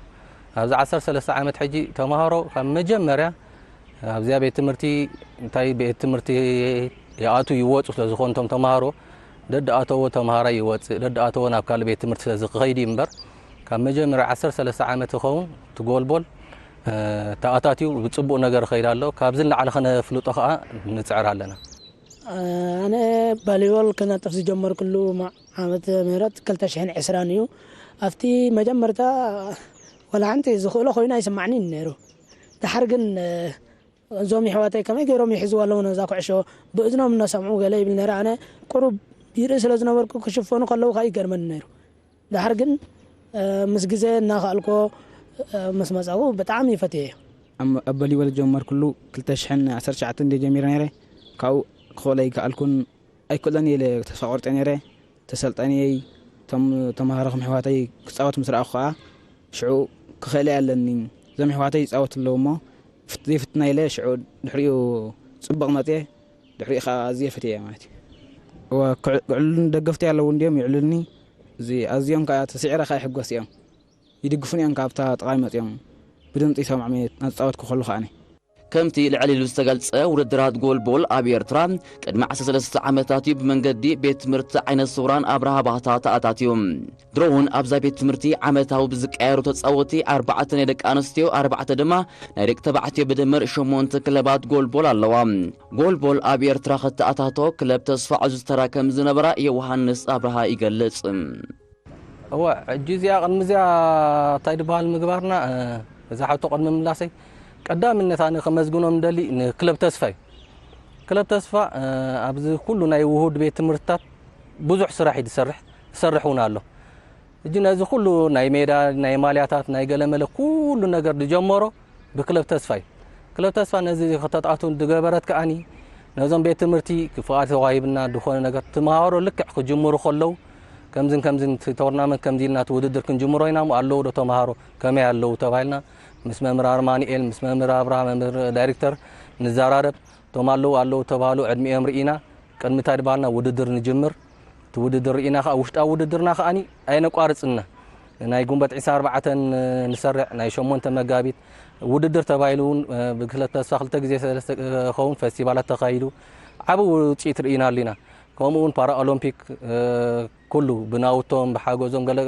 ኣብዚ ዓሰርተ ሰለስተ ዓመት ሕጂ ተምሃሮ ካብ መጀመርያ ኣብዚኣ ቤት ትምህርቲ እንታይ ቤት ትምህርቲ ይኣቱ ይወፁ ስለ ዝኾኑ እቶም ተምሃሮ ደድኣተዎ ተምሃራይ ይወፅእ ደድኣተዎ ናብ ካልእ ቤት ትምህርቲ ስለ ዝኸይድ እዩ እምበር ካብ መጀመርያ ዓሰርተ ሰለስተ ዓመት ይኸውን እቲ ጎልቦል ተኣታትዩ ብፅቡቕ ነገር ይኸይድ ኣሎ። ካብዚ ንላዕሊ ከነፍልጦ ከዓ ንፅዕር ኣለና። ኣነ ቫሊቦል ክነጥፍ ዝጀመርኩሉ ዓመተ ምህረት ክልተ ሽሕን ዕስራን እዩ። ኣብቲ መጀመርታ ዋላ ሓንቲ ዝኽእሎ ኮይኑ ኣይስማዕንን ነይሩ። ደሓር ግን እዞም የሕዋተይ ከመይ ገይሮም ይሕዝዋ ኣለዉ ነዛ ኩዕሾ ብእዝኖም እናሰምዑ ገለ ይብል ነይረ። ኣነ ቁሩብ ይርኢ ስለ ዝነበርኩ ክሽፈኑ ከለዉ ከዓ ይገርመኒ ነይሩ። ደሓር ግን ምስ ግዜ እናኸኣልኮ ምስ መጻኹ ብጣዕሚ ፈትየዮ። ኣብ ቫሊቦል ዝጀመርኩሉ ክልተ ሽሕን ዓሰርተ ትሽዓተን እንደ ጀሚረ ነይረ። ካብኡ ክኽእሎ ኣይከኣልኩን። ኣይክእሎን ኢለ ተስፋ ቆሪጸ ነይረ። ተሰልጠንየይ እቶም ተምሃሮ ከም ኣሕዋተይ ክጻወት ምስ ረኣኹ ከኣ ሽዑ ክኽእለ ኣለኒ። እዞም ኣሕዋተይ ይጻወቱ ኣለዉ እሞ ዘይፍትና ኢለ ሽዑ ድሕሪኡ ጽቡቕ መጽየ። ድሕሪኡ ከኣ ኣዝየ ፈትየያ ማለት እዩ። እወ ክዕልሉኒ ደገፍተይ ኣለዉ እንድዮም ይዕልሉኒ። እዚ ኣዝዮም ከኣ ተስዒረ ከኣ ይሕጎስ እዮም። ይድግፉኒ እዮም ካብታ ጥቓይ መጽዮም ብድምጺ ይሰምዖም እየ እናተጻወትኩ ከለኹ ኣነ። ከምቲ ልዕል ኢሉ ዝተገልጸ ውድድራት ጎልቦል ኣብ ኤርትራ ቅድሚ ዓሰርተ ሰለስተ ዓመታት እዩ ብመንገዲ ቤት ትምህርቲ ዓይነ ስውራን ኣብርሃ ባህታ ተኣታትዩ። ድሮ እውን ኣብዛ ቤት ትምህርቲ ዓመታዊ ብዝቀያየሩ ተጻወቲ ኣርባዕተ ናይ ደቂ ኣንስትዮ ኣርባዕተ ድማ ናይ ደቂ ተባዕትዮ ብድምር ሸሞንተ ክለባት ጎልቦል ኣለዋ። ጎልቦል ኣብ ኤርትራ ክተኣታቶ ክለብ ተስፋ ዕዙዝ ተራ ከም ዝነበራ ዮሃንስ ኣብርሃ ይገልጽ። እወ ሕጂ እዚኣ ቅድሚ እዚኣ እንታይ ድበሃል ምግባርና እዛ ሓቶ ቅድሚ ምላሰይ ቀዳምነት ኣነ ከመዝግኖም ደሊ ንክለብ ተስፋ እዩ። ክለብ ተስፋ ኣብዚ ኩሉ ናይ ውሁድ ቤት ትምህርትታት ብዙሕ ስራሕ እዩ ዝሰርሕ ዝሰርሕ እውን ኣሎ። እጂ ነዚ ኩሉ ናይ ሜዳ ናይ ማልያታት ናይ ገለመለ ኩሉ ነገር ዝጀመሮ ብክለብ ተስፋ እዩ። ክለብ ተስፋ ነዚ ከተጣቱ ዝገበረት ከኣኒ ነዞም ቤት ትምህርቲ ፍቓድ ተዋሂብና ዝኾነ ነገር ትምሃሮ ልክዕ ክጅምሩ ከለዉ ከምዝን ከምዝን ቶርናመንት ከምዚ ኢልና ውድድር ክንጅምሮ ኢና ኣለዉ ዶ ተምሃሮ ከመይ ኣለዉ ተባሂልና ምስ መምህር ኣርማንኤል ምስ መምህር ኣብርሃ መምህር ዳይሬክተር ንዘራረብ እቶም ኣለዉ ኣለዉ ተባሃሉ ዕድሚኦም ርኢና ቅድሚ እንታይ ድበሃልና ውድድር ንጅምር እቲ ውድድር ርኢና ከዓ ውሽጣዊ ውድድርና ከዓኒ ኣየነቋርፅና ናይ ጉንበት ዕስራን ኣርባዕተን ንሰርዕ ናይ ሸሞንተ መጋቢት ውድድር ተባሂሉ እውን ብክለብ ተስፋ ክልተ ግዜ ሰለስተ ክኸውን ፈስቲቫላት ተኻይዱ ዓብ ውፅኢት ርኢናሉ ኢና። ከምኡ እውን ፓራኦሎምፒክ ኩሉ ብናውቶም ብሓገዞም ገለ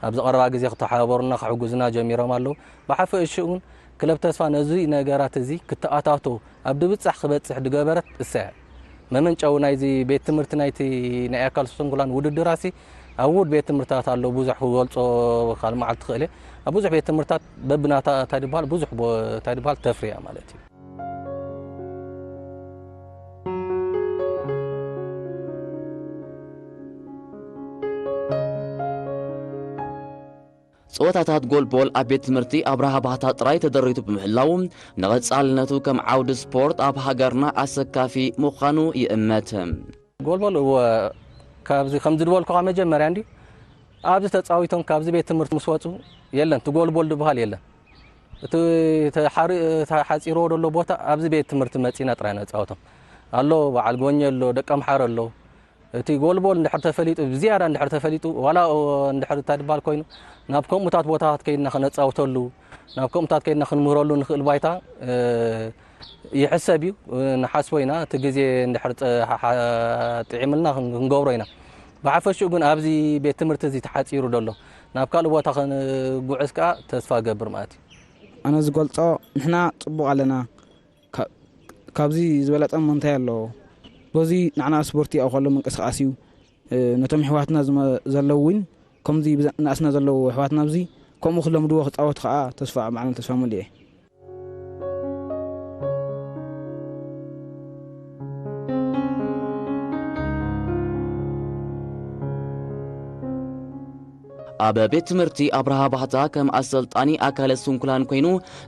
ኣብዚ ቀረባ ግዜ ክተሓባበሩና ክሕግዙና ጀሚሮም ኣለዉ። ብሓፈሽኡ እውን ክለብ ተስፋ ነዚ ነገራት እዚ ክተኣታቶ ኣብ ድብጻሕ ክበጽሕ ድገበረት እሳ እያ። መመንጨዊ ናይዚ ቤት ትምህርቲ ናይቲ ናይ ኣካል ስንኩላን ውድድራሲ ኣብ ውድ ቤት ትምህርትታት ኣለዉ ብዙሕ ክገልጾ ካልእ መዓልቲ ክእል እየ ኣብ ብዙሕ ቤት ትምህርትታት በብናታ እንታይ ድበሃል ብዙሕ እንታይ ድበሃል ተፍርያ ማለት እዩ። ጸወታታት ጎልቦል ኣብ ቤት ትምህርቲ ኣብርሃ ባህታ ጥራይ ተደሪቱ ብምህላዉ ንቐጻልነቱ ከም ዓውዲ ስፖርት ኣብ ሃገርና ኣሰካፊ ምዃኑ ይእመት። ጎልቦል እወ ካብዚ ከምዚ ዝበልኩኻ መጀመርያ እንዲ ኣብዚ ተጻዊቶም ካብዚ ቤት ትምህርቲ ምስ ወጹ የለን እቲ ጎልቦል ዝበሃል የለን። እቲ ተሓሪ- ተሓጺርዎ ዘሎ ቦታ ኣብዚ ቤት ትምህርቲ መጺና ጥራይ ነጻወቶም ኣሎ። በዓል ጎኘ ኣሎ፣ ደቀምሓረ ኣሎ። እቲ ጎልቦል እንድሕር ተፈሊጡ፣ ብዝያዳ እንድሕር ተፈሊጡ፣ ዋላ እንድሕር እታ ድባል ኮይኑ፣ ናብ ከምኡታት ቦታታት ከይድና ክነጻውተሉ፣ ናብ ከምኡታት ከይድና ክንምህረሉ ንኽእል ባይታ፣ እ፣ ይሕሰብ እዩ። ንሓስቦ ኢና፣ እቲ ግዜ እንድሕር ጸ-፣ ሓ-፣ ሓ-፣ ጥዒምልና ክን-፣ ክንገብሮ ኢና። ብሓፈሽኡ ግን ኣብዚ ቤት ትምህርቲ እዚ ተሓጺሩ ደሎ፣ ናብ ካልእ ቦታ ክንጉዕዝ ከኣ ተስፋ እገብር ማለት እዩ። ኣነ ዝገልጾ፣ ንሕና ጽቡቕ ኣለና። ካ-፣ ካብዚ ዝበለጸ እሞ እንታይ ኣሎ? በዚ ንዓና ስፖርቲ ኣብኡ ከሎ ምንቅስቓስ እዩ። እ፣ ነቶም ኣሕዋትና ዝመ-፣ ዘለዉ እውን ከምዚ ብዛ-፣ ንኣስና ዘለዉ ኣሕዋትና ኣብዚ ከምኡ ክለምድዎ ክጻወቱ ከኣ ተስፋ፣ ኣብ ዓለም ተስፋ መሊኡ እየ። ኣብ ቤት ትምህርቲ ኣብርሃ ባህታ ከም ኣሰልጣኒ ኣካለ ስንኩላን ኮይኑ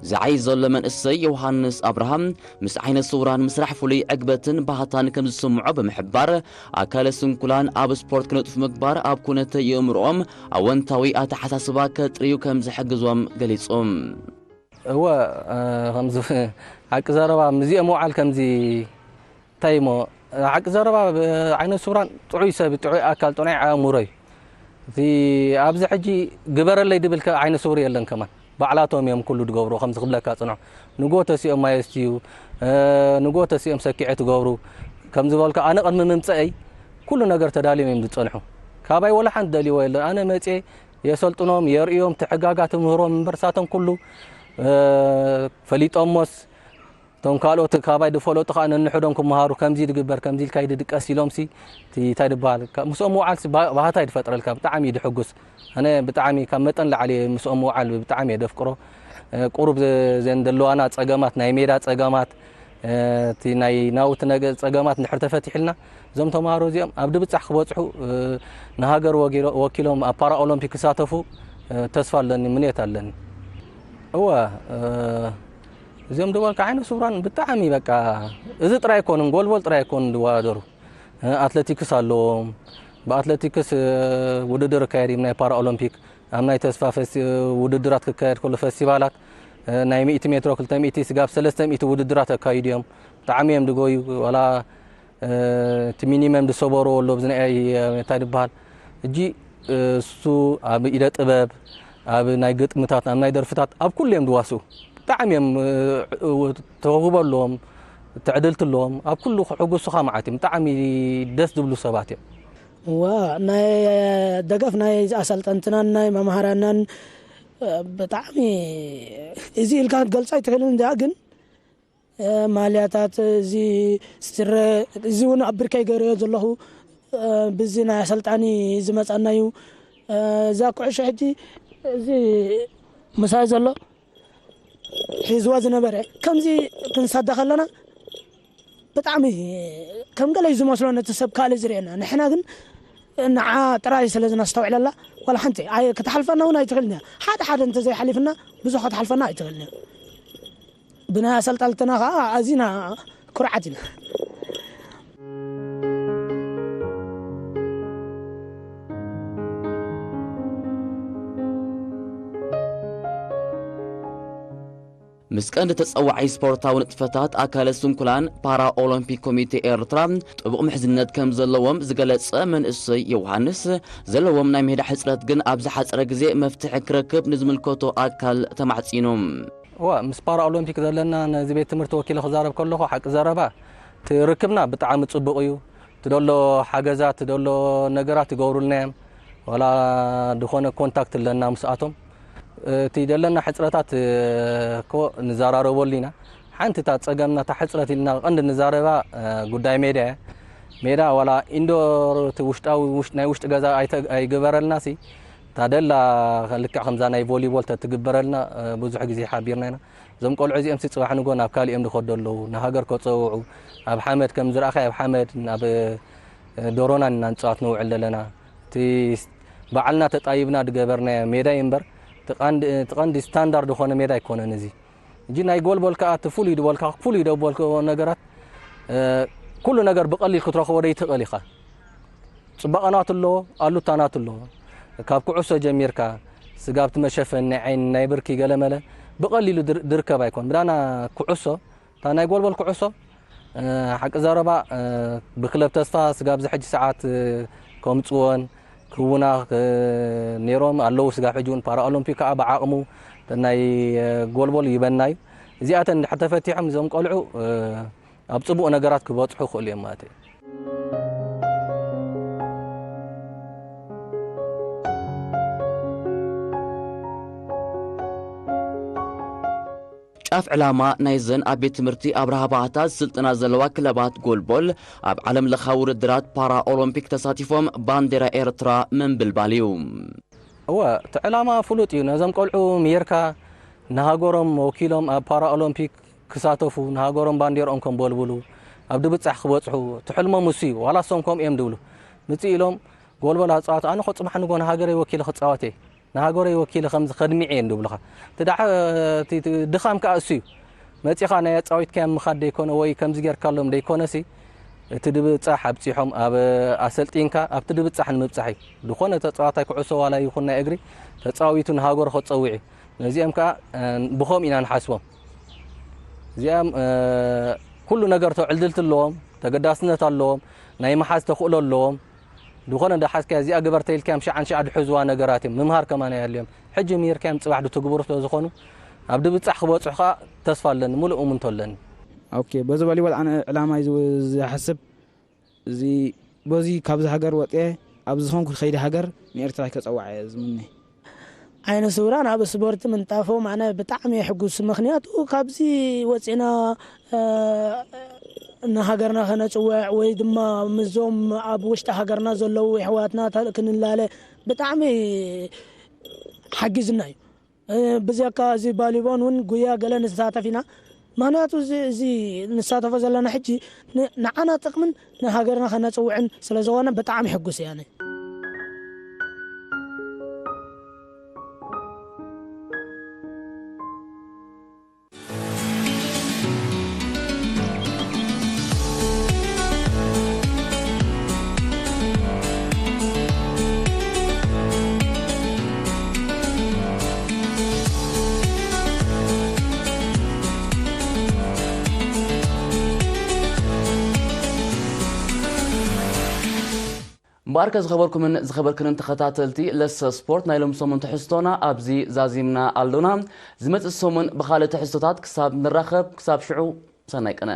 ዝዓይ ዘሎ መንእሰይ ዮሃንስ ኣብርሃም፣ ምስ ዓይነ ስውራን ምስራሕ ፍሉይ ዕግበትን ባህታን ከም ዝስምዖ ብምሕባር፣ ኣካለ ስንኩላን ኣብ ስፖርት ክነጥፉ ምግባር ኣብ ኩነተ የእምሮኦም ኣወንታዊ ኣተሓሳስባ ከጥርዩ ከም ዝሕግዞም ገሊጹ። እወ፣ እ፣ ከምዚ ሓቂ ዘረባ ምስዚኦም ምውዓል ከምዚ እንታይ እሞ፣ ሓቂ ዘረባ፣ ብ-፣ ዓይነ ስውራን ጥዑይ ሰብ፣ ጥዑይ ኣካል፣ ጥዑይ ኣእምሮ እዩ። እቲ ኣብዚ ሕጂ ግበረለይ ድብል ከ ዓይነ ስውር የለን ከማን። ባዕላቶም እዮም ኩሉ ድገብሩ፣ ከምዚ ክብለካ ጽንሑ። ንግሆ ተሲኦም ማይ የስትዩ፣ እ፣ ንግሆ ተሲኦም ሰኪዐ ትገብሩ። ከም ዝበልካ፣ ኣነ ቅድሚ ምምጸአይ ኩሉ ነገር ተዳልዮም እዮም ዝጸንሑ። ካባይ ወላ ሓንቲ ደልይዎ የለን። ኣነ መጽየ የሰልጥኖም፣ የርእዮም፣ ትሕጋጋ ትምህሮም እምበር፣ ሳቶም ኩሉ፣ እ፣ ፈሊጦሞስ፣ እቶም ካልኦት ካባይ ዝፈለጡ ከኣ ነንሕዶም ክመሃሩ፣ ከምዚ ድግበር፣ ከምዚ ኢልካ ይድቀስ ኢሎምሲ፣ እቲ እንታይ ድበሃል፣ ካ-፣ ምስኦም ምውዓልሲ ባ-፣ ባህታ እዩ ዝፈጥረልካ፣ ብጣዕሚ እዩ ድሕጉስ። ኣነ ብጣዕሚ ካብ መጠን ላዕሊ ምስኦም ምውዓል ብጣዕሚ እየ ደፍቅሮ። እ፣ ቁሩብ ዘ-፣ ዘን ዘለዋና ጸገማት፣ ናይ ሜዳ ጸገማት፣ እ፣ እቲ ናይ ናውቲ ነገ-፣ ጸገማት እንድሕር ተፈቲሕልና፣ እዞም ተምሃሮ እዚኦም ኣብ ድብጻሕ ክበጽሑ፣ እ፣ ንሃገር ወጊሎ-፣ ወኪሎም ኣብ ፓራኦሎምፒክ ክሳተፉ፣ እ፣ ተስፋ ኣለኒ፣ ምንየት ኣለኒ። እወ፣ እ፣ እዚኦም ዝበልካ ዓይነ ስውራን ብጣዕሚ በቃ፣ እዚ ጥራይ ኣይኮኑን፣ ጎልጎል ጥራይ ኣይኮኑን ዝወዳደሩ። እ፣ ኣትሌቲክስ ኣለዎም። ብኣትሌቲክስ፣ እ፣ ውድድር ይካየድ እዩ፣ ናይ ፓራኦሎምፒክ፣ ኣብ ናይ ተስፋ ፈስቲ-፣ ውድድራት ክካየድ ከሎ፣ ፈስቲቫላት፣ እ፣ ናይ ሚእቲ ሜትሮ፣ ክልተ ሚእቲ ስጋብ ሰለስተ ሚእቲ ውድድራት ኣካይዱ እዮም። ብጣዕሚ እዮም ዝጎዩ። ዋላ፣ እ፣ እቲ ሚኒመም ዝሰበርዎ ኣሎ፣ ብዚ ናይ፣ እ፣ እንታይ ዝበሃል፣ ሕጂ፣ እ፣ እሱ ኣብ ኢደ ጥበብ፣ ኣብ ናይ ግጥምታት፣ ኣብ ናይ ደርፍታት፣ ኣብ ኩሉ እዮም ዝዋስኡ። ብጣዕሚ እዮም፣ እ፣ እ፣ ተውህቦ ኣለዎም፣ ትዕድልቲ ኣለዎም። ኣብ ኩሉ ክሕጉሱኻ መዓት እዮም። ብጣዕሚ ደስ ዝብሉ ሰባት እዮም። ዋ፣ ናይ ደገፍ ናይ ኣሰልጠንትናን ናይ መምሃራናን፣ እ፣ ብጣዕሚ እዚ ኢልካ ክትገልጾ ኣይትኽእልን እንዲያ፣ ግን እ፣ ማልያታት፣ እዚ ስረ፣ እዚ እውን ኣብ ብርከይ ገይረዮ ዘለኹ፣ እ፣ ብዚ ናይ ኣሰልጣኒ ዝመጻና እዩ። እ፣ እዛ ኩዕሾ ሕጂ እዚ ምሳይ ዘሎ ሒዝዋ ዝነበረ፣ ከምዚ ክንሰዳ ከለና ብጣዕሚ ከም ገለ እዩ ዝመስሎ ነቲ ሰብ ካልእ ዝርእየና። ንሕና ግን ንዓ ጥራይ ስለ ዝነስተውዕለላ፣ ዋላ ሓንቲ ኣይ-፣ ክትሓልፈና እውን ኣይትኽእልን እያ። ሓደ ሓደ እንተዘይሓሊፍና ብዙሕ ክትሓልፈና ኣይትኽእልን እያ። ብናይ ኣሰልጠንትና ኸዓ ኣዚና ኩርዓት ኢና። ምስ ቀንዲ ተጸዋዒ ስፖርታዊ ንጥፈታት ኣካለ ስንኩላን ፓራ ኦሎምፒክ ኮሚቴ ኤርትራ ጥቡቕ ምሕዝነት ከም ዘለዎም ዝገለጸ መንእሰይ ዮሃንስ፣ ዘለዎም ናይ ሜዳ ሕጽረት ግን ኣብ ዝሓጸረ ግዜ መፍትሒ ክረክብ ንዝምልከቶ ኣካል ተማሕጺኑ። እዋ፣ ምስ ፓራ ኦሎምፒክ ዘለና ነዚ ቤት ትምህርቲ ወኪለ ክዛረብ ከለኹ፣ ሓቂ ዘረባ፣ እቲ ርክብና ብጣዕሚ ጽቡቕ እዩ። እቲ ደሎ ሓገዛት፣ እቲ ደሎ ነገራት ይገብሩልና እዮም። ዋላ ዝኾነ ኮንታክት ኣለና ምስኣቶም። እቲ ደለና ሕጽረታት፣ እ፣ እኮ ንዘራረበሉ ኢና። ሓንቲ እታ ጸገምና፣ እታ ሕጽረት ኢልና ቀንዲ ንዛረባ፣ እ፣ ጉዳይ ሜዳ እያ። ሜዳ ዋላ ኢንዶር፣ እቲ ውሽጣዊ፣ ውሽ-፣ ናይ ውሽጢ ገዛ ኣይተ-፣ ኣይግበረልናሲ፣ እታ ደላ ልክዕ ከምዛ ናይ ቮሊቦል ተትግበረልና፣ እ፣ ብዙሕ ግዜ ሓቢርና ኢና። እዞም ቆልዑ እዚኦም ሲ ጽባሕ ንጎ ናብ ካልእ እዮም ዝኸዱ ኣለዉ። ንሃገር ከጸውዑ፣ ኣብ ሓመድ ከም ዝረኣኻዮ ኣብ ሓመድ፣ ናብ፣ እ፣ ዶሮና ኢና ንጻወት ንውዕል ዘለና። እቲ ስ-፣ ባዕልና ተጣይብና ዝገበርናዮ ሜዳ እዩ እምበር፣ እቲ ቀንዲ፣ እቲ ቀንዲ ስታንዳርድ ዝኾነ ሜዳ ኣይኮነን እዚ። እንጂ ናይ ጎልጎል ከኣ እቲ ፍሉይ ዝበልካ፣ ፍሉይ ደበልክዎ ነገራት፣ እ፣ ኩሉ ነገር ብቐሊል ክትረኽቦ ደይትኽእል ኢኻ። ጽባቐናቱ ኣለዎ፣ ኣሉታናቱ ኣለዎ። ካብ ኩዕሶ ጀሚርካ፣ ስጋብ እቲ መሸፈኒ ናይ ዓይኒ፣ ናይ ብርኪ ገለመለ ብቐሊሉ ድር-፣ ድርከብ ኣይኮን። ብዳና ኩዕሶ፣ እታ ናይ ጎልጎል ኩዕሶ፣ ሓቂ ዘረባ ብክለብ ተስፋ ስጋብ ዝሕጂ ሰዓት ከምፅወን ክውና ነይሮም ኣለዉ። ስጋብ ሕጂ እውን ፓራኦሎምፒክ ከዓ ብዓቕሙ ናይ ጎልቦል ይበና እዩ። እዚኣተን እንድሕር ተፈቲሖም እዞም ቆልዑ ኣብ ፅቡቕ ነገራት ክበፅሑ ይኽእሉ እዮም ማለት እዩ። ጫፍ ዕላማ ናይዘን ኣብ ቤት ትምህርቲ ኣብርሃ ባህታ ዝስልጥና ዘለዋ ክለባት ጎልቦል ኣብ ዓለም ለኻዊ ውድድራት ፓራ ኦሎምፒክ ተሳቲፎም ባንዴራ ኤርትራ ምንብልባል እዩ። እወ እቲ ዕላማ ፍሉጥ እዩ። ነዞም ቆልዑ ምሂርካ ንሃገሮም ወኪሎም ኣብ ፓራ ኦሎምፒክ ክሳተፉ ንሃገሮም ባንዴርኦም ከንበልብሉ ኣብ ድብጻሕ ክበጽሑ እቲ ሕልሞም እሱ እዩ። ዋላ እሶም ከምኡ እዮም ድብሉ። ምጽእ ኢሎም ጎልበል ኣጻወቱ ኣነ ኮ ጽባሕ ንጎ ንሃገረይ ወኪለ ክጻወት እየ። ንሃገረይ ወኪለ ከምዚ ከድምዕ እየ እንድብሉኻ። እቲ ደኣ እቲ ድኻም ከኣ እሱ እዩ። መጺኻ ናይ ኣጻዊትካዮም ምኻድ ደይኮነ ወይ ከምዚ ጌርካሎም ደይኮነሲ እቲ ድብጻሕ ኣብጺሖም ኣብ ኣሰልጢንካ ኣብቲ ድብጻሕ ንምብጻሕ እዩ። ዝኾነ ተጻዋታይ ኩዕሶ ዋላ ይኹን ናይ እግሪ ተጻዊቱ ንሃገሩ ከጸውዕ እዩ። ነዚኦም ከኣ ብኸምኡ ኢና ንሓስቦም። እዚኣም ኩሉ ነገር ተው ዕልድልቲ ኣለዎም፣ ተገዳስነት ኣለዎም፣ ናይ ምሓዝ ተኽእሎ ኣለዎም። ዝኾነ እንዳሓዝካዮ እዚኣ ግበር ተይልካዮም ሽዓን ሽዓ ድሕዝዋ ነገራት እዮም። ምምሃር ከማን ኣየድልዮም። ሕጂ ምሂርካዮም ጽባሕ ድትግብሩ ስለ ዝኾኑ ኣብ ድብጻሕ ክበጽሑ ከኣ ተስፋ ኣለኒ፣ ሙሉእ እሙንቶ ኣለኒ። ኦኬ፣ በዚ ቮሊቦል ኣነ ዕላማይ ዝሓስብ እዚ በዚ ካብዚ ሃገር ወፅየ ኣብዚ ዝኾንኩ ከይዲ ሃገር ንኤርትራ ከፀዋዕ እየ ዝምነ። ዓይነ ስውራን ኣብ ስፖርት ምንጣፎም ኣነ ብጣዕሚ የሕጉስ። ምኽንያቱ ካብዚ ወፂና ንሃገርና ከነፅውዕ ወይ ድማ ምስዞም ኣብ ውሽጢ ሃገርና ዘለዉ የሕዋትና ክንላለ ብጣዕሚ ሓጊዝና እዩ። ብዘካ እዚ ቫሊቦን እውን ጉያ ገለ ንሳተፍ ኢና። ምኽንያቱ እዚ ንሳተፎ ዘለና ሕጂ ንዓና ጥቕምን ንሃገርና ከነፅውዕን ስለዝኾነ ብጣዕሚ ሕጉስ እየ ኣነ። እምበኣርከ ዝኸበርኩምን ዝኸበርክንን ተኸታተልቲ ለሰ ስፖርት ናይ ሎም ሰሙን ትሕዝቶና ኣብዚ ዛዚምና ኣሎና። ዝመጽእ ሰሙን ብኻልእ ትሕዝቶታት ክሳብ ንራኸብ ክሳብ ሽዑ ሰናይ ቅነ።